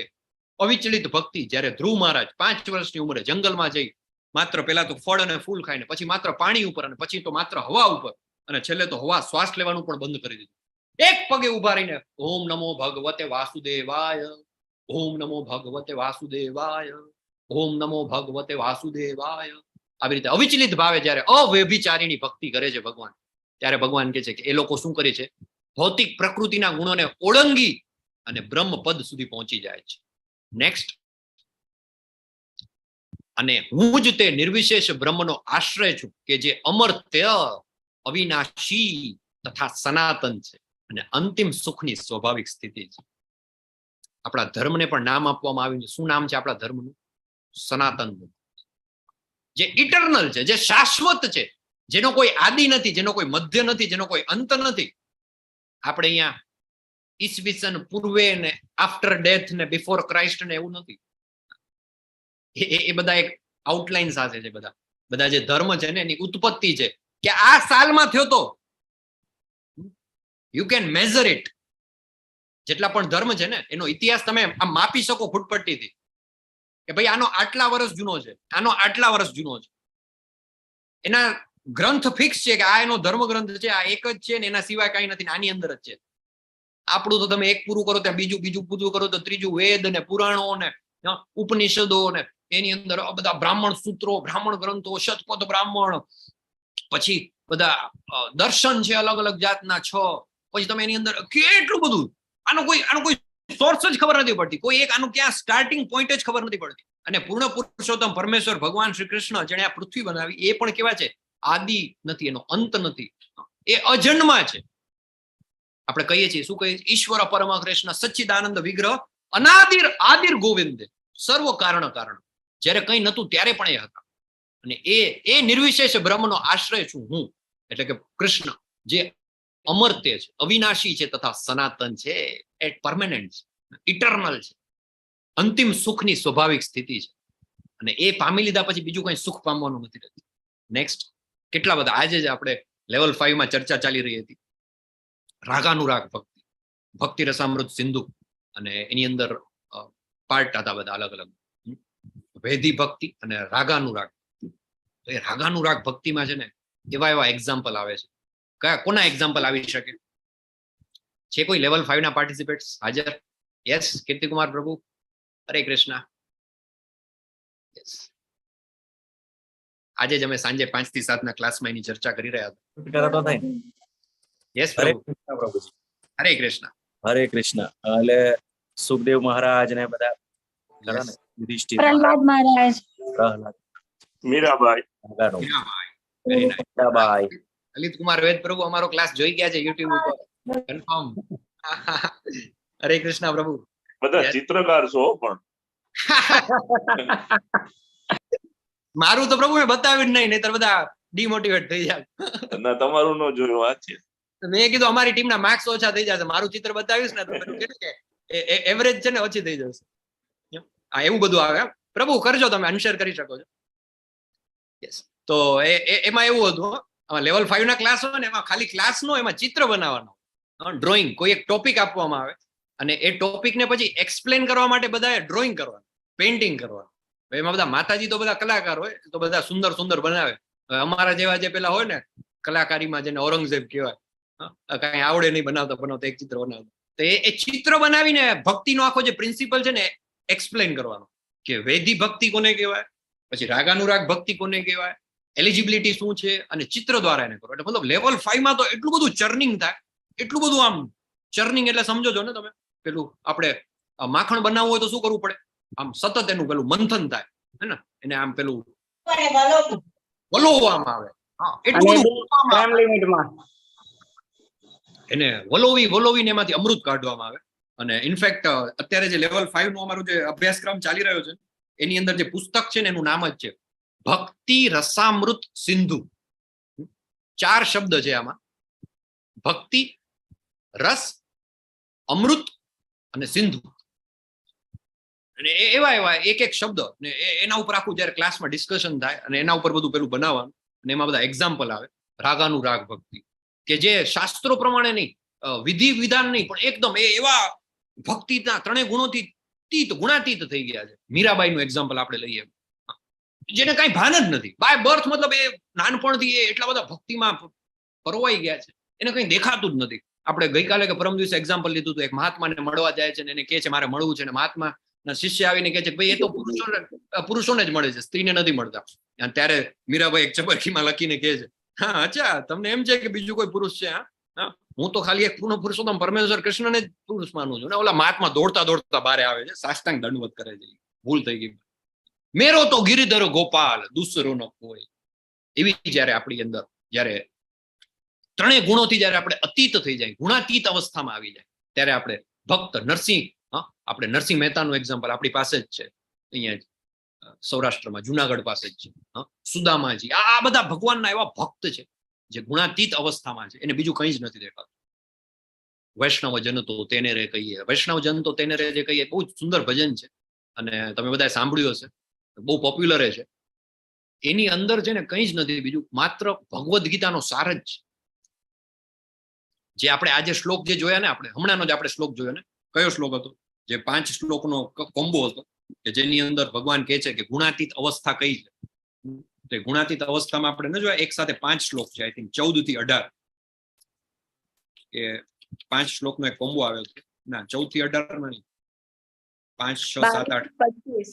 અવિચલિત ભક્તિ. જ્યારે ધ્રુવ મહારાજ 5 વર્ષની ઉંમરે જંગલમાં જઈ માત્ર પહેલા તો ફળ અને ફૂલ ખાઈને, પછી માત્ર પાણી ઉપર, અને પછી તો માત્ર હવા ઉપર, અને છેલ્લે તો હવા શ્વાસ લેવાનું પણ બંધ કરી દીધું. એક પગે ઉભા રહીને ઓમ નમો ભગવતે વાસુદેવાય, ઓમ નમો ભગવતે વાસુદેવાય, ઓમ નમો ભગવતે વાસુદેવાય, આવી રીતે અવિચલિત ભાવે જ્યારે અવ્યભિચારીણી ભક્તિ કરે છે ભગવાન, ત્યારે ભગવાન કહે છે કે એ લોકો શું કરે છે? ભૌતિક પ્રકૃતિના ગુણોને ઓળંગી અને બ્રહ્મ પદ સુધી પહોંચી જાય છે. નેક્સ્ટ. અને હું જ તે નિર્વિશેષ બ્રહ્મનો આશ્રય છું કે જે અમર્ત્ય, અવિનાશી તથા સનાતન છે અને અંતિમ સુખની સ્વાભાવિક સ્થિતિ છે. આપણા ધર્મને પણ નામ આપવામાં આવ્યું છે. શું નામ છે આપણા ધર્મનું? સનાતન ધર્મ, જે ઇટરનલ છે, જે શાશ્વત છે, જેનો કોઈ આદિ નથી, જેનો કોઈ મધ્ય નથી, જેનો કોઈ અંત નથી. આપણે અહીંયા ઈસવીસન પૂર્વે ને આફ્ટર ડેથ ને બિફોર ક્રાઇસ્ટ ને એવું નથી. એ બધા એક આઉટલાઇન સાથે છે. બધા બધા જે ધર્મ છે ને એની ઉત્પત્તિ છે કે આ સાલમાં થયો તો you can measure it. જેટલા પણ ધર્મ છે ને એનો ઇતિહાસ તમે આમ માપી શકો ફૂટપટ્ટીથી કે ભાઈ આનો આટલા વર્ષ જૂનો છે, આનો આટલા વર્ષ જૂનો છે. એના ગ્રંથ ફિક્સ છે કે આ એનો ધર્મ ગ્રંથ છે, આ એક જ છે ને એના સિવાય કઈ નથી ને આની અંદર જ છે. આપણું તો તમે એક પૂરું કરો ત્યાં બીજું, બીજું પૂરું કરો તો ત્રીજું, વેદ ને પુરાણો ને ઉપનિષદો ને એની અંદર આ બધા બ્રાહ્મણ સૂત્રો, બ્રાહ્મણ ગ્રંથો, શતપથ બ્રાહ્મણ, પછી બધા દર્શન છે અલગ અલગ જાતના 6, પછી તમે એની અંદર કેટલું બધું, આનો કોઈ સોર્સ જ ખબર નથી પડતી, કોઈ એક આનું ક્યાં સ્ટાર્ટિંગ પોઈન્ટ જ ખબર નથી પડતી. અને પૂર્ણ પુરુષોત્તમ પરમેશ્વર ભગવાન શ્રી કૃષ્ણ જેણે આ પૃથ્વી બનાવી એ પણ કેવા છે? આદિ નથી, એનો અંત નથી, એ અજન્મા છે. આપણે કહીએ છીએ, શું કહીએ છીએ? ઈશ્વર પરમ કૃષ્ણ સચ્ચિદાનંદ વિગ્રહ અનાદિર આદિર ગોવિંદ સર્વ કારણ કારણ. જ્યારે કંઈ નતું ત્યારે પણ એ હતા અને એ નિર્વિશેષ બ્રહ્મનો આશ્રય છું હું, એટલે કે કૃષ્ણ, જે અમર્ત્ય છે, અવિનાશી છે તથા સનાતન છે, એ પરમેનન્ટ છે, ઇટરનલ છે, અંતિમ સુખની સ્વાભાવિક સ્થિતિ છે. અને એ પામી લીધા પછી બીજું કંઈ સુખ પામવાનું નથી રહેતું. નેક્સ્ટ. કેટલા બધા આજે જ આપણે લેવલ 5 માં ચર્ચા ચાલી રહી હતી રાગાનુરાગ ભક્તિ, ભક્તિ રસામૃત સિંધુ, અને એની અંદર પાર્ટ હતા બધા અલગ અલગ, વૈધિ ભક્તિ અને રાગાનુરાગ. તો એ રાગાનુરાગ ભક્તિમાં છે ને એવા એવા એક્ઝામ્પલ આવે છે. કયા કોના એક્ઝામ્પલ આવી શકે છે? કોઈ લેવલ 5 ના પાર્ટિસિપેટ્સ હાજર? યસ, કીર્તિકુમાર પ્રભુ, હરે કૃષ્ણ. યસ, આજે જ અમે સાંજે 5 થી 7 ના ક્લાસમાં એની ચર્ચા કરી રહ્યા હતા. યસ હરે પ્રભુ. કૃષ્ણ પ્રભુજી. હરે કૃષ્ણ. હરે કૃષ્ણ. એટલે સુખદેવ મહારાજ ને બધા ખરા ને? યુધિષ્ઠિર પ્રહલાદ મહારાજ, પ્રહલાદ, મીરાબાઈ, વેરી નાઇસ. મીરાબાઈ. લલિત કુમાર વેદ પ્રભુ અમારો ક્લાસ જોઈ ગયા છે યુટ્યુબ ઉપર, કન્ફર્મ. હરે કૃષ્ણ પ્રભુ. બધા ચિત્રકાર છો પણ. મારું તો પ્રભુ મેં બતાવ્યું જ નહીં, નહીતર બધા ડિમોટિવેટ થઈ જાય. ના, તમારું ન જોયું આ છે. મેં કીધું અમારી ટીમના માર્ક્સ ઓછા થઈ જશે, મારું ચિત્ર બતાવીશ ને તો પેલું કે એ એવરેજ છે ને ઓછી થઈ જશે. હા, એવું બધું આવે. પ્રભુ કરજો, તમે અનશેર કરી શકો છો. યસ, તો એમાં એવું હતું, લેવલ 5 ના ક્લાસ હોય ને, એમાં ખાલી ક્લાસ નો, એમાં ચિત્ર બનાવવાનો, ડ્રોઈંગ, કોઈ એક ટોપિક આપવામાં આવે અને એ ટોપિક ને પછી એક્સપ્લેન કરવા માટે બધાએ ડ્રોઈંગ કરવાનું, પેઇન્ટિંગ કરવાનું. એમાં બધા માતાજી તો બધા કલાકાર હોય, તો બધા સુંદર સુંદર બનાવે. હવે અમારા જેવા જે પેલા હોય ને કલાકારીમાં, જેને ઔરંગઝેબ કહેવાય, કાંઈ આવડે નહીં બનાવતા બનાવતા એક ચિત્ર બનાવતા, તો એ ચિત્ર બનાવીને ભક્તિનો આખો જે પ્રિન્સિપલ છે ને એક્સપ્લેન કરવાનો કે વૈધિ ભક્તિ કોને કહેવાય, પછી રાગાનુરાગ ભક્તિ કોને કહેવાય, એલિજિબિલિટી શું છે, અને ચિત્ર દ્વારા એને કરો. એટલે મતલબ લેવલ 5 માં તો એટલું બધું ચર્નિંગ થાય, એટલું બધું આમ ચર્નિંગ એટલે સમજો છો ને તમે, પેલું આપણે માખણ બનાવવું હોય તો શું કરવું પડે, આમ સતત એનું પેલું મંથન થાય, હે ને, એને આમ પેલું વલોવવામાં આવે. હા, એટલું બધું વલોવવામાં આવે. એને વલોવી વલોવીને એમાંથી અમૃત કાઢવામાં આવે. અને ઇનફેક્ટ અત્યારે જે લેવલ 5 નો અમારો જે અભ્યાસક્રમ ચાલી રહ્યો છે એની અંદર જે પુસ્તક છે ને એનું નામ જ છે ભક્તિ રસામૃત સિંધુ. 4 શબ્દ છે આમાં, ભક્તિ, રસ, અમૃત અને સિંધુ. અને એવા એવા એક એક શબ્દ ને એના ઉપર આખું જયારે ક્લાસમાં ડિસ્કશન થાય અને એના ઉપર બધું પેલું બનાવવાનું, અને એમાં બધા એક્ઝામ્પલ આવે. રાગાનુરાગ ભક્તિ કે જે શાસ્ત્રો પ્રમાણે નહીં, વિધિ વિધાન નહીં, પણ એકદમ એ એવા ભક્તિના ત્રણેય ગુણોથી તીત, ગુણાતીત થઈ ગયા છે. મીરાબાઈનું એક્ઝામ્પલ આપણે લઈએ, જેને કાંઈ ભાન જ નથી, બાય બર્થ, મતલબ એ નાનપણથી એ એટલા બધા ભક્તિમાં પરોવાઈ ગયા છે, એને કંઈ દેખાતું જ નથી. આપણે ગઈકાલે કે પરમ દિવસે એક્ઝામ્પલ લીધું હતું, એક મહાત્માને મળવા જાય છે ને એને કહે છે મારે મળવું છે, અને મહાત્માના શિષ્ય આવીને કહે છે કે ભાઈ એ તો પુરુષોને જ મળે છે, સ્ત્રીને નથી મળતા. અને ત્યારે મીરાબાઈ એક ચબરખીમાં લખીને કહે છે, હા અચ્છા તમને એમ છે કે બીજું કોઈ પુરુષ છે, હા હા, હું તો ખાલી એક પૂર્ણ પુરુષોત્તમ પરમેશ્વર કૃષ્ણને જ પુરુષ માનું છું. ને ઓલા મહાત્મા દોડતા દોડતા બારે આવે છે, સાષ્ટાંગ દંડવત કરે છે, ભૂલ થઈ ગઈ, મેરો તો ગિરિધર ગોપાલ દૂસરો ન કોઈ. એવી જ્યારે આપણી અંદર જ્યારે ત્રણેય ગુણોથી જ્યારે આપણે અતીત થઈ જાય, ગુણાતીત અવસ્થામાં આવી જાય, ત્યારે આપણે ભક્ત નરસિંહ, હા આપણે નરસિંહ મહેતાનું એક્ઝામ્પલ આપણી પાસે જ છે, અહીંયા જ સૌરાષ્ટ્રમાં જુનાગઢ પાસે જ છે. હા, સુદામાજી, આ બધા ભગવાનના એવા ભક્ત છે જે ગુણાતીત અવસ્થામાં છે, એને બીજું કંઈ જ નથી દેખાતું. વૈષ્ણવ જન તો તેને રે કહીએ, વૈષ્ણવ જન તો તેને રે જે કહીએ, બહુ જ સુંદર ભજન છે અને તમે બધાએ સાંભળ્યું હશે, બહુ પોપ્યુલર છે. એની અંદર છે ને કંઈ જ નથી બીજું, માત્ર ભગવદ્ ગીતાનો સાર જ છે. જે આપણે આજે શ્લોક જે જોયા ને, આપણે હમણાંનો જ આપણે શ્લોક જોયો ને, કયો શ્લોક હતો? જે 5 શ્લોકનો કોમ્બો હતો કે જેની અંદર ભગવાન કહે છે કે ગુણાતીત અવસ્થા કઈ છે. તો ગુણાતીત અવસ્થામાં આપણે ન જોયા, એક સાથે 5 શ્લોક છે, I think 14 થી 18, કે 5 શ્લોકનો એક કોમ્બો આવ્યો છે. ના, 14 થી 18 માં નહીં, 5 6 7 8, 25.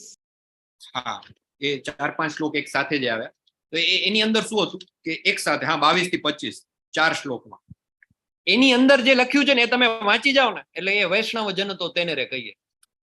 હા, એ 4-5 શ્લોક એક સાથે જ આવ્યા. તો એની અંદર શું હતું કે એક સાથે, હા 22 થી 25, 4 શ્લોકમાં એની અંદર જે લખ્યું છે ને એ તમે વાંચી જાઓ ને, એટલે એ વૈષ્ણવ જન તો તેને રે કહીએ,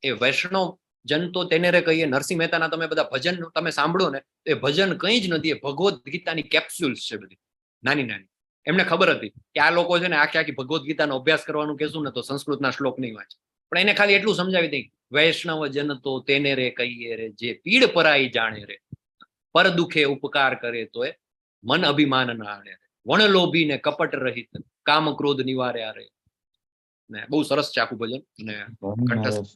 એ વૈષ્ણવ જન તો તેને રે કહીએ. નરસિંહ મહેતાના તમે બધા ભજન તમે સાંભળો ને, તો એ ભજન કંઈ જ નથી, એ ભગવદ્ ગીતાની કેપ્સ્યુલ્સ છે બધી, નાની નાની. એમને ખબર હતી કે આ લોકો છે ને આખી આખી ભગવદ્ ગીતાનો અભ્યાસ કરવાનું કહેશું ને તો સંસ્કૃતના શ્લોક નહીં વાંચે, પણ એને ખાલી એટલું સમજાવી દઈ, વૈષ્ણવ જન તો તેને રે કહીએ રે, જે પીડ પરાઈ જાણે રે, પર દુખે ઉપકાર કરે તો એ મન અભિમાન ના આણે રે, વણલોભી ને કપટ રહિત કામ ક્રોધ નિવાર્યા રે. ને બહુ સરસ છે આખું ભજન. અને કંઠસ્થ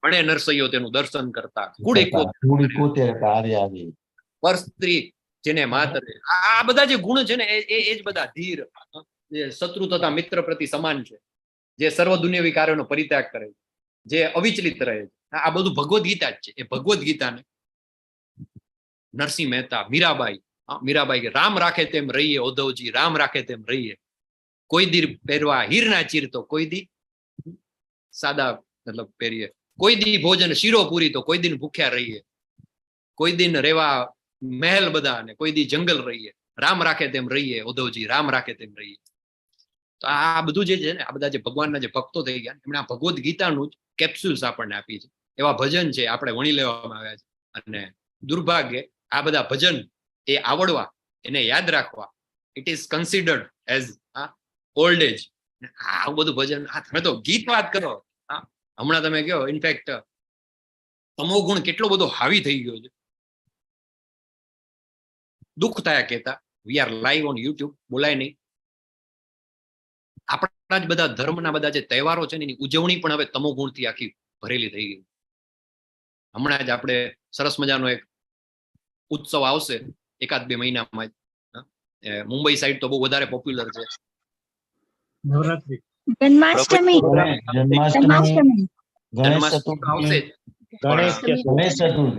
ભણે નરસૈયો તેનું દર્શન કરતા, કુળ એકોતેર કાર્ય પર સ્ત્રી જેને માતરે. આ બધા જે ગુણ છે ને એ જ બધા ધીર, જે શત્રુ તથા મિત્ર પ્રતિ સમાન છે, જે સર્વ દુનિયાવી કાર્યોનો પરિત્યાગ કરે છે, જે અવિચલિત રહે છે, આ બધું ભગવદ્ ગીતા જ છે. એ ભગવદ્ ગીતાને નરસિંહ મહેતા, મીરાબાઈ, હા, મીરાબાઈ કે રામ રાખે તેમ રહીએ ઓધવજી, રામ રાખે તેમ રહીએ, કોઈ દી પહેરવા હીરના ચીર તો કોઈ દી સાદા મતલબ પહેરીએ, કોઈ દી ભોજન શીરો પૂરી તો કોઈ દિન ભૂખ્યા રહીએ, કોઈ દિન રેવા મહેલ બધા ને કોઈ દી જંગલ રહીએ, રામ રાખે તેમ રહીએ ઉદ્ધવજી, રામ રાખે તેમ રહીએ. તો આ બધું જે છે ને, આ બધા જે ભગવાનના જે ભક્તો થઈ ગયા એમણે આ ભગવદ્ ગીતાનું જ કેપ્સ્યુલ્સ આપણને આપી છે. એવા ભજન છે આપણે વણી લેવામાં આવ્યા છે. અને દુર્ભાગ્યે આ બધા ભજન એ આવડવા, એને યાદ રાખવા, it is considered as old age. આવું બધું ભજન, આ તમે તો ગીત વાત કરો. હા, હમણાં તમે કહો, ઇનફેક્ટ તમો ગુણ કેટલો બધો હાવી થઈ ગયો છે. દુઃખ થયા કહેતા, we are live on YouTube, બોલાય નહીં. આપણે આપણા જ બધા ધર્મના બધા જે તહેવારો છે ને એની ઉજવણી પણ હવે તમોગુણથી આખી ભરેલી થઈ ગઈ. હમણાં જ આપણે સરસ મજાનો એક ઉત્સવ આવશે એકાદ બે મહિનામાં જ. મુંબઈ સાઈડ તો બહુ વધારે પોપ્યુલર છે. નવરાત્રી. જન્માષ્ટમી. જન્માષ્ટમી, ગણેશ જન્માષ્ટમી તો આવશે ચતુર્થી. જ. ગણેશ ચતુર્થી. ગણેશ ચતુર્થી.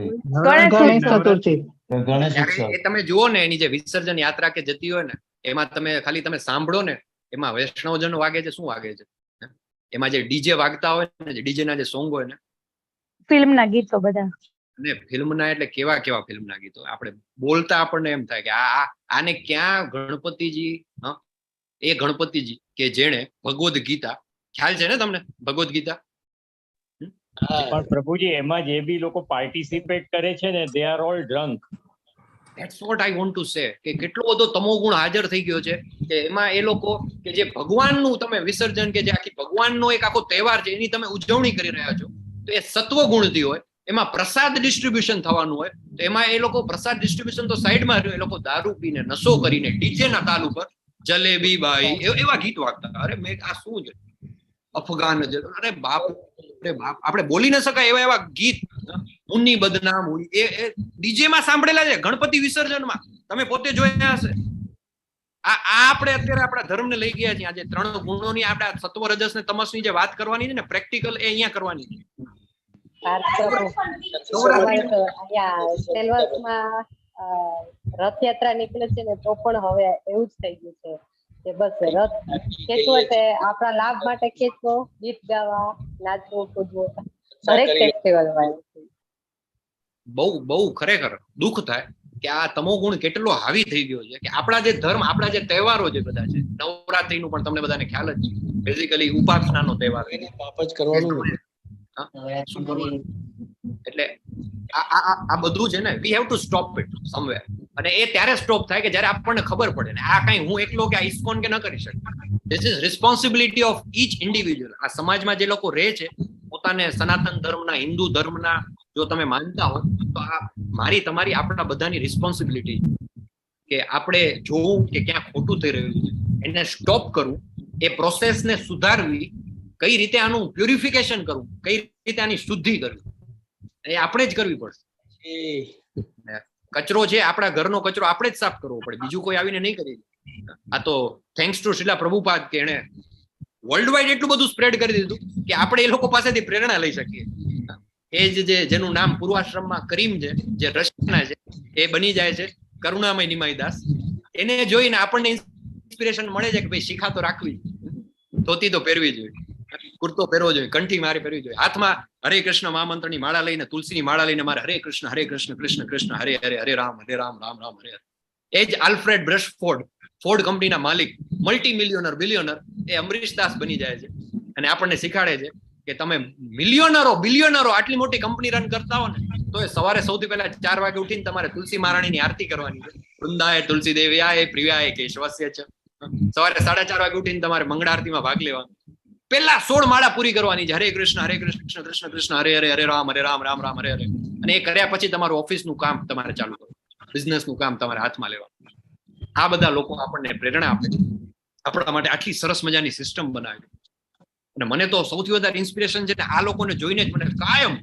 ગણેશ ચતુર્થી. ગણેશ ત્યારે ઉત્સવ. એ તમે જુઓ ને, એની જે વિસર્જન યાત્રા કે જતી હોય ને, એમાં તમે ખાલી તમે સાંભળો ને, એમાં વૈષ્ણવજન વાગે છે, શું વાગે છે, હે? એમાં જે ડીજે વાગતા હોય ને, જે ડીજે ના જે સોંગ હોય ને, ફિલ્મના ગીતો બધા. અને ફિલ્મના, એટલે કેવા કેવા ફિલ્મના ગીતો, આપણે બોલતા આપણને એમ થાય કે આ આને ક્યાં ગણપતિજી? હા, એ ગણપતિજી કે જેણે ભગવદ્ ગીતા, ખ્યાલ છે ને તમને ભગવદ્ ગીતા? પણ પ્રભુજી, એમાં જે બી લોકો પાર્ટિસિપેટ કરે છે ને, they are all drunk. That's what I want to say, કે કેટલો બધો તમોગુણ હાજર થઈ ગયો છે કે એમાં એ લોકો કે જે ભગવાનનું તમે વિસર્જન કે જે આખી ભગવાનનો એક આખો તહેવાર છે એની તમે ઉજવણી કરી રહ્યા છો, તો એ સત્વ ગુણથી હોય, એમાં પ્રસાદ ડિસ્ટ્રીબ્યુશન થવાનું હોય, તો એમાં એ લોકો પ્રસાદ ડિસ્ટ્રીબ્યુશન તો સાઈડમાં રહ્યું, એ લોકો દારૂ પીને, નશો કરીને, ડીજે ના તાલ ઉપર જલેબી બાઈ એવા ગીત વાગતા. અરે મેં આ શું છે, અફઘાન છે, અરે બાપ રે બાપ, આપણે બોલી ન શકાય એવા એવા ગીત, મુન્ની બદનામ હુઈ, એ ડીજે માં સાંભળેલા છે ગણપતિ વિસર્જનમાં, તમે પોતે જોયા હશે. આ આ આપણે અત્યારે આપણા ધર્મને લઈ ગયા છીએ. આજે ત્રણ ગુણોની, આપણે આ સત્વ, રજસ ને તમસની જે વાત કરવાની છે ને, પ્રેક્ટિકલ એ અહીંયા કરવાની છે. પાર્થ પ્રભુ, અમારે તો અહીંયા સેલવાસમાં રથયાત્રા નીકળે છે ને, તો પણ હવે એવું જ થઈ ગયું છે કે બસ રથ ખેંચવો એટલે આપણા લાભ માટે ખેંચવો, ગીત ગાવા, નાચવું, કૂદવું, દરેક ફેસ્ટિવલમાં. બહુ બહુ ખરેખર દુઃખ થાય કે આ તમો ગુણ કેટલો હાવી થઈ ગયો છે કે આપણા જે ધર્મ, આપણા જે તહેવારો જે બધા છે, નવરાત્રીનું પણ તમને બધાને ખ્યાલ જ છે, બેઝિકલી ઉપાસનાનો તહેવાર છે. પાપ જ કરવાનું ને. હા, શું કરવાનું? એટલે આ આ આ- આ બધું છે ને, we have to stop it somewhere. અને એ ત્યારે સ્ટોપ થાય કે જ્યારે આપણને ખબર પડે ને આ કઈ હું એકલો કે આ ઇસ્કોન કે ન કરી શકે. This is responsibility of each individual. આ સમાજમાં જે લોકો રહે છે, પોતાને સનાતન ધર્મના, હિન્દુ ધર્મના જો તમે માનતા હો, તો આ મારી, તમારી, આપણા બધાની રિસ્પોન્સિબિલિટી કે આપણે જોવું કે ક્યાં ખોટું થઈ રહ્યું છે, એને સ્ટોપ કરવું, એ પ્રોસેસને સુધારવી, કઈ રીતે આનું પ્યુરિફિકેશન કરવું, કઈ રીતે આની શુદ્ધિ કરવી, એ આપણે જ કરવી પડશે. કચરો છે, આપણા ઘરનો કચરો આપણે જ સાફ કરવો પડે, બીજું કોઈ આવીને નહીં કરી દે. આ તો thanks to Srila Prabhupada કે એણે વર્લ્ડ વાઇડ એટલું બધું સ્પ્રેડ કરી દીધું કે આપણે એ લોકો પાસેથી પ્રેરણા લઈ શકીએ. એ જ જે જેનું નામ પૂર્વાશ્રમમાં કરીમ છે, જે રશિયાના છે, એ બની જાય છે કરુણામય નિમાઈ દાસ. એને જોઈને આપણને ઇન્સ્પિરેશન મળે છે કે ભાઈ, શિખા તો રાખવી, ધોતી તો પહેરવી જોઈએ, કુર્તો પહેરવો જોઈએ, કંઠી મારે પહેરવી જોઈએ, હાથમાં હરે કૃષ્ણ મહામંત્રની માળા લઈને, તુલસીની માળા લઈને મારે હરે કૃષ્ણ હરે કૃષ્ણ કૃષ્ણ કૃષ્ણ હરે હરે, હરે રામ હરે રામ રામ રામ હરે હરે. એ જ આલ્ફ્રેડ બ્રશફોર્ડ, ફોર્ડ કંપનીના માલિક, મલ્ટી મિલિયોનર, બિલિયોનર, એ અમરીશ દાસ બની જાય છે અને આપણને શીખાડે છે કે તમે મિલિયોનરો, બિલિયોનરો, આટલી મોટી કંપની રન કરતા હો ને, તો એ સવારે સૌથી પહેલા 4 વાગે ઉઠીને તમારે તુલસી મહારાણીની આરતી કરવાની છે. વૃંદાય તુલસી દેવ્યાય પ્રિયાય કેશવસ્ય ચ. સવારે 4:30 વાગે ઉઠીને તમારે મંગળા આરતીમાં ભાગ લેવાનો, પેલા 16 માળા પૂરી કરવાની છે, હરે કૃષ્ણ હરે કૃષ્ણ કૃષ્ણ કૃષ્ણ હરે હરે, હરે રામ હરે રામ રામ રામ હરે હરે. અને એ કર્યા પછી તમારું ઓફિસનું કામ તમારે ચાલુ કરવાનું, બિઝનેસનું કામ તમારે હાથમાં લેવાનું. આ બધા લોકો આપણને પ્રેરણા આપે છે, આપણા માટે આટલી સરસ મજાની સિસ્ટમ બનાવી. અને મને તો સૌથી વધારે ઇન્સ્પિરેશન છે ને આ લોકોને જોઈને જ મને કાયમ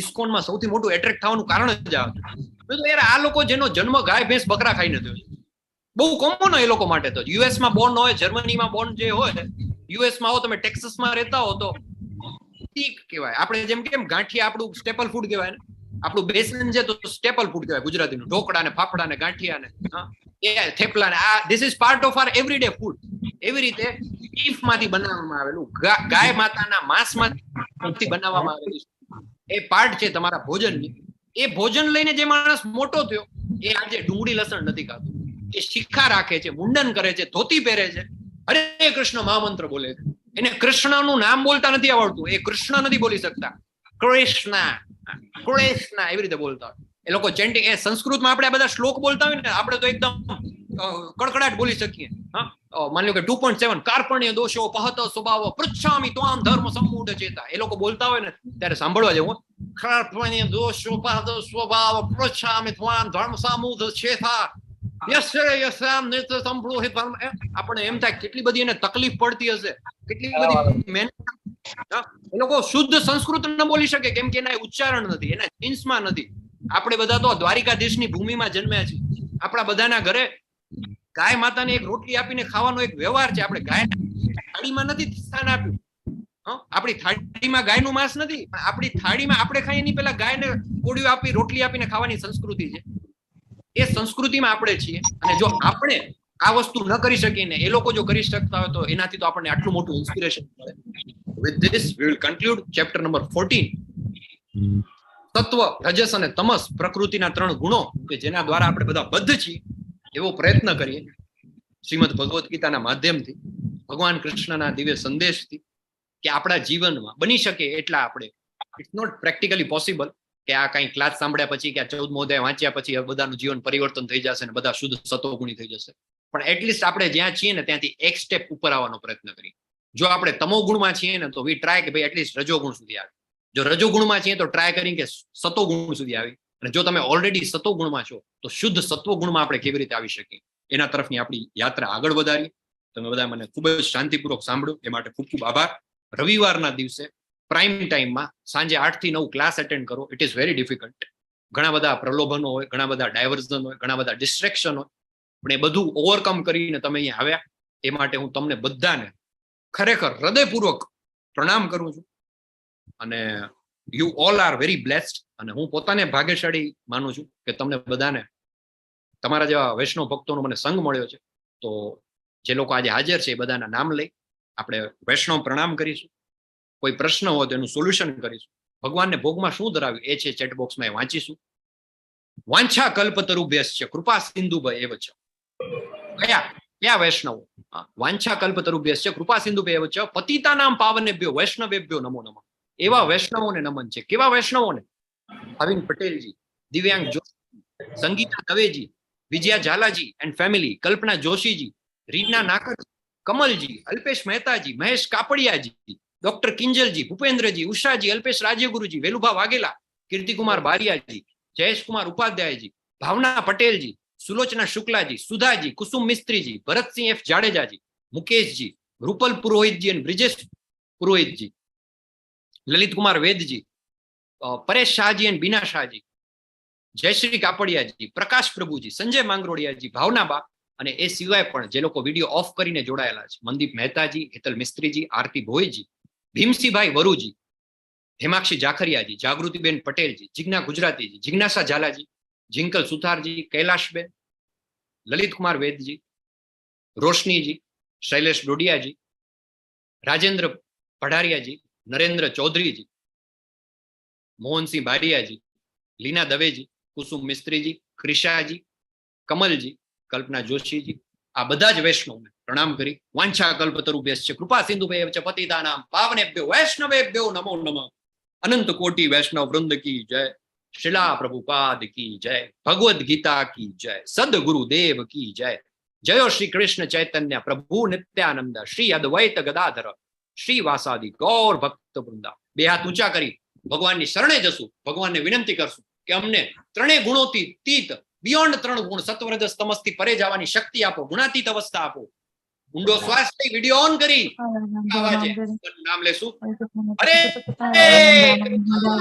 ઇસ્કોનમાં સૌથી મોટું એટ્રેક્ટ થવાનું કારણ જ આ હતું. મેં કીધું, યાર, આ લોકો જેનો જન્મ ગાય ભેંસ બકરા ખાઈને થયો છે, બહુ કોમન હોય એ લોકો માટે તો. યુએસ માં બોર્ન હોય, જર્મનીમાં બોર્ન જે હોય, યુએસ માં હો તમે, ટેક્સાસમાં રહેતા હો તો ઠીક કહેવાય. આપણે જેમ કેમ ગાંઠિયા આપણું સ્ટેપલ ફૂડ કહેવાય ને, આપણું બેસન છે તો સ્ટેપલ ફૂડ કહેવાય ગુજરાતીનું, ઢોકળા ને ફાફડા ને ગાંઠિયા ને, હા, એ થેપલા ને, આ this is part of our everyday food. એવી રીતે બીફ માંથી બનાવવામાં આવેલું, ગાય માતાના માંસ માંથી બનાવવામાં આવેલું એ પાર્ટ છે તમારા ભોજનની. એ ભોજન લઈને જે માણસ મોટો થયો એ આજે ડુંગળી લસણ નથી ખાતું, એ શિખા રાખે છે, મુંડન કરે છે, ધોતી પહેરે છે, હરે કૃષ્ણ મહામંત્ર બોલે છે. એને કૃષ્ણનું નામ બોલતા નથી આવડતું, એ કૃષ્ણ નથી બોલી શકતા, કૃષ્ણ કૃષ્ણ એવી રીતે બોલતા હોય એ લોકો ચેન્ટિંગ. એ સંસ્કૃતમાં આપણે આ બધા શ્લોક બોલતા હોય ને, આપણે તો એકદમ કડકડાટ બોલી શકીએ. હા, માની લો કે 2.7 કાર્પણ્ય દોષો પહત સ્વભાવ પૃચ્છામિ ત્વામ ધર્મ સંમૂઢ ચેતા, એ લોકો બોલતા હોય ને ત્યારે સાંભળવા જેવું, કાર્પણ્ય દોષો પહત સ્વભાવ પૃચ્છામિ ત્વામ ધર્મ સંમૂઢ ચેતા. યસ યસ આપણે એમ થાય કેટલી બધી એને તકલીફ પડતી હશે, કેટલી બધી મહેનત. એ લોકો શુદ્ધ સંસ્કૃત ન બોલી શકે, કેમ કે એના ઉચ્ચારણ નથી, એના જીન્સમાં નથી. આપણે બધા તો દ્વારિકાધીશની ભૂમિમાં જન્મ્યા છીએ. આપણા બધાના ઘરે ગાય માતાને એક રોટલી આપીને ખાવાનો એક વ્યવહાર છે. આપણે ગાય થાળીમાં નથી સ્થાન આપ્યું. આપણી થાળીમાં ગાયનું માંસ નથી, પણ આપણી થાળીમાં આપણે ખાઈએ નહીં પેલા ગાયને કોળિયું આપી રોટલી આપીને ખાવાની સંસ્કૃતિ છે. એ સંસ્કૃતિમાં આપણે છીએ. અને જો આપણે આ વસ્તુ ન કરી શકીએ ને એ લોકો જો કરી શકતા હોય તો એનાથી તો આપણને આટલું મોટું ઇન્સ્પિરેશન મળે. With this we will conclude chapter number 14. સત્વ, Raj's અને તમસ પ્રકૃતિના ત્રણ ગુણો કે જેના દ્વારા આપણે બધા બદ્ધ છીએ, એવો પ્રયત્ન કરીએ શ્રીમદ ભગવદ્ ગીતાના માધ્યમથી, ભગવાન કૃષ્ણના દિવ્ય સંદેશથી, કે આપણા જીવનમાં બની શકે એટલા આપણે, it's not practically possible કે આ કઈ ક્લાસ સાંભળ્યા પછી કે આ 14મો અધ્યાય વાંચ્યા પછી હવે બધાનું જીવન પરિવર્તન થઈ જશે ને બધા શુદ્ધ સતોગુણી થઈ જશે, પણ એટલીસ્ટ આપણે જ્યાં છીએ ને ત્યાંથી એક સ્ટેપ ઉપર આવવાનો પ્રયત્ન કરીએ. જો આપણે તમો ગુણમાં છીએ ને તો વી ટ્રાય કે ભાઈ એટલીસ્ટ રજોગુણ સુધી આવે. જો રજોગુણમાં છીએ તો ટ્રાય કરી કે સતોગુણ સુધી આવી, અને જો તમે ઓલરેડી સતોગુણમાં છો તો શુદ્ધ સત્વગુણમાં આપણે કેવી રીતે આવી શકીએ એના તરફની આપણી યાત્રા આગળ વધારીએ. તમે બધા મને ખૂબ જ શાંતિપૂર્વક સાંભળ્યું એ માટે ખૂબ ખૂબ આભાર. રવિવારના દિવસે પ્રાઇમ ટાઈમમાં સાંજે 8 થી 9 ક્લાસ એટેન્ડ કરો. It is very difficult. ઘણા બધા પ્રલોભનો હોય, ઘણા બધા ડાયવર્ઝન હોય, ઘણા બધા ડિસ્ટ્રેક્શન હોય, પણ એ બધું ઓવરકમ કરીને તમે અહીંયા આવ્યા એ માટે હું તમને બધાને ખરેખર હૃદયપૂર્વક પ્રણામ કરું છું. અને you all are very blessed. અને હું પોતાને ભાગ્યશાળી માનું છું કે તમને બધાને તમારા જેવા વૈષ્ણવ ભક્તોનો મને સંગ મળ્યો છે. તો જે લોકો આજે હાજર છે એ બધાના નામ લઈ આપણે વૈષ્ણવ પ્રણામ કરીશું. કોઈ પ્રશ્ન હોય તો એનું સોલ્યુશન કરીશું. ભગવાનને ભોગમાં શું ધરાવ્યું એ છે ચેટ બોક્સમાં એ વાંચીશું. વાંછા કલ્પતરુભ્યશ્ચ કૃપા સિંધુભ એવ ચ. કયા કયા વૈષ્ણવો? વાંછા કલ્પતરુભ્યશ્ચ કૃપા સિંધુભ એવ ચ પતિતાનામ પાવનેભ્યો વૈષ્ણવેભ્યો નમો નમઃ. એવા વૈષ્ણવોને નમન છે. કેવા વૈષ્ણવોને? ભાવિન પટેલજી, દિવ્યાંગ જોશી, સંગીતા દવેજી, વિજયા ઝાલાજી એન્ડ ફેમિલી, કલ્પના જોશીજી, રીના નાકર, કમલજી, અલ્પેશ મહેતાજી, મહેશ કાપડિયાજી, ડોક્ટર કિંજલજી, ભૂપેન્દ્રજી, ઉષાજી, અલ્પેશ રાજ્યગુરુજી, વેલુભા વાઘેલા, કીર્તિકુમાર બારિયાજી, જયેશકુમાર ઉપાધ્યાયજી, ભાવના પટેલજી, સુલોચના શુક્લાજી, સુધાજી, કુસુમ મિસ્ત્રીજી, ભરતસિંહ એફ જાડેજાજી, મુકેશજી, રૂપલ પુરોહિતજી અને બ્રિજેશ પુરોહિતજી, લલિતકુમાર વેદજી, પરેશ શાહજી અને બીના શાહજી, જયશ્રી કાપડિયાજી, પ્રકાશ પ્રભુજી, સંજય માંગરોળિયાજી, ભાવનાબા, અને એ સિવાય પણ જે લોકો વિડીયો ઓફ કરીને જોડાયેલા છે, મનદીપ મહેતાજી, હેતલ મિસ્ત્રીજી, આરતી ભોઈજી, ભીમસિંહભાઈ વરુજી, હેમાક્ષી જાખરિયાજી, જાગૃતિબેન પટેલજી, જિજ્ઞા ગુજરાતીજી, જિજ્ઞાસા ઝાલાજી, જિંકલ સુથારજી, કૈલાશબેન, લલિતકુમાર વેદજી, રોશનીજી, શૈલેષ ડોડિયાજી, રાજેન્દ્ર પઢારિયાજી, નરેન્દ્ર ચૌધરીજી, મોહનસિંહ બારિયાજી, લીના દવેજી, કુસુમ મિસ્ત્રીજી, ક્રિશાજી, કમલજી, કલ્પના જોશીજી, આ બધા જ વૈષ્ણવને પ્રણામ કરી. વાંછા કલ્પતરુભ્યશ્ચ કૃપા સિંધુભ્ય ચ પતિતાનામ પાવનેભ્યો વૈષ્ણવેભ્યો નમો નમઃ. અનંત કોટી વૈષ્ણવ વૃંદ કી જય, શિલા પ્રભુપાદ કી જય, ભગવદ્ ગીતા કી જય, સદગુરુ દેવ કી જય, જયો શ્રી કૃષ્ણ ચૈતન્ય પ્રભુ નિત્યાનંદ શ્રી અદ્વૈત ગદાધર શ્રી વાસાદિ ગૌર ભક્ત વૃંદા. બે હાથ ઊંચા કરી ભગવાનની શરણે જશું, ભગવાનને વિનંતી કરશું કે અમને ત્રણેય ગુણોથી તીત, બિયોન્ડ ત્રણ ગુણ, સત્વ રજસ તમસથી પરે જવાની શક્તિ આપો, ગુણાતીત અવસ્થા આપો. ઊંડો શ્વાસ લઈ વિડીયો ઓન કરી આવાજે નામ લેશું. હરે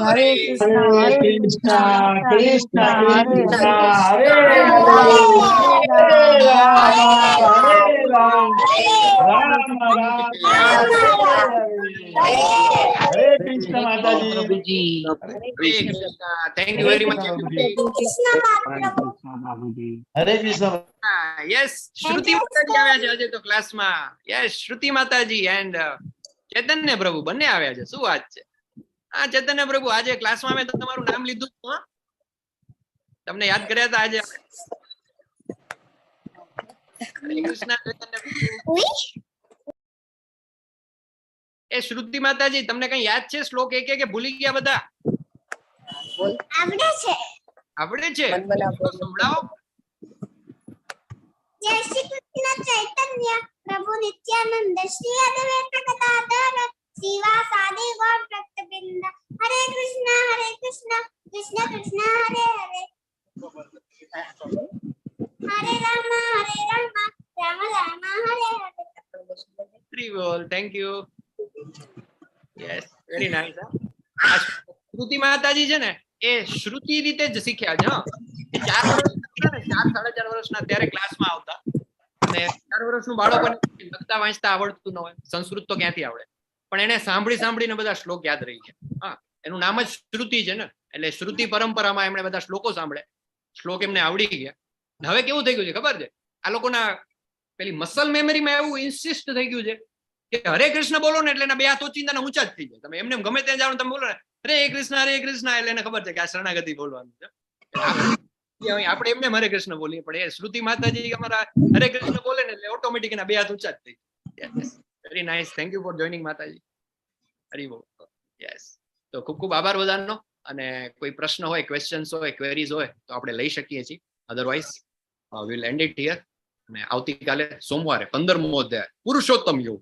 હરે કૃષ્ણ કૃષ્ણ કૃષ્ણ હરે હરે રામ હરે રામ રામ રામ હરે કૃષ્ણ માતાજી. હરે Krishna. Thank you very much. Hare Krishna. Yes, Shruti Mataji આવ્યા છે આજે તો ક્લાસમાં. યસ, શ્રુતિ માતાજી એન્ડ ચૈતન્ય પ્રભુ બંને આવ્યા છે. શું વાત છે. હા ચૈતન્ય પ્રભુ, આજે ક્લાસમાં મેં તમારું નામ લીધું હતું, હા? તમને યાદ કર્યા હતા આજે. હરે કૃષ્ણ ચૈતન્ય પ્રભુ. એ શ્રુતિ માતાજી, તમને કઈ યાદ છે શ્લોક એક કે ભૂલી ગયા બધા? આવડે છે. આવડે છે? સંભળાવો. જય શ્રી કૃષ્ણ ચૈતન્ય પ્રભુ નિત્યાનંદ શ્રી અદ્વૈત ગદાધર શ્રીવાસાદિ ગૌર ભક્તવૃંદ. હરે કૃષ્ણ હરે કૃષ્ણ કૃષ્ણ કૃષ્ણ હરે હરે, હરે રામ બોલ. Thank you. Yes, very nice. શ્રુતિ માતાજી છે ને, એ શ્રુતિ રીતે જ શીખ્યા છે. હા, એ 4 વર્ષ હતા ને, 4, 4.5 વર્ષના ત્યારે ક્લાસમાં આવતા અને 4 વર્ષનું બાળકોને લખતા વાંચતા આવડતું ન હોય, સંસ્કૃત તો ક્યાંથી આવડે? પણ એને સાંભળી સાંભળીને બધા શ્લોક યાદ રહી ગયા. હા, એનું નામ જ શ્રુતિ છે ને, એટલે શ્રુતિ પરંપરામાં એમણે બધા શ્લોકો સાંભળ્યા, શ્લોક એમને આવડી ગયા. હવે કેવું થઈ ગયું છે ખબર છે? આ લોકોના પેલી મસલ મેમરીમાં એવું ઇન્સિસ્ટ થઈ ગયું છે કે હરે કૃષ્ણ બોલો ને એટલે એના બે હાથ ઓચિંતાના ઊંચા જ થઈ જાય. તમે એમને એમ ગમે ત્યાં જાઓ ને તમે બોલો ને હરે કૃષ્ણ હરે કૃષ્ણ, એટલે એને ખબર છે કે આ શરણાગતિ બોલવાનું છે. આપણે એમને હરે કૃષ્ણ બોલીએ, પણ એ શ્રુતિ માતાજી અમારા હરે કૃષ્ણ બોલે ને એટલે ઓટોમેટિક એના બે હાથ ઊંચા જ થઈ જાય. Very nice. Thank you for joining, માતાજી. હરિ બોલ. યસ, તો ખૂબ ખૂબ આભાર બધાનો અને કોઈ પ્રશ્ન હોય, ક્વેશ્ચન્સ હોય, ક્વેરીઝ હોય તો આપણે લઈ શકીએ છીએ. Otherwise we'll end it here અને આવતીકાલે સોમવારે 15મો અધ્યાય, પુરુષોત્તમ યોગ.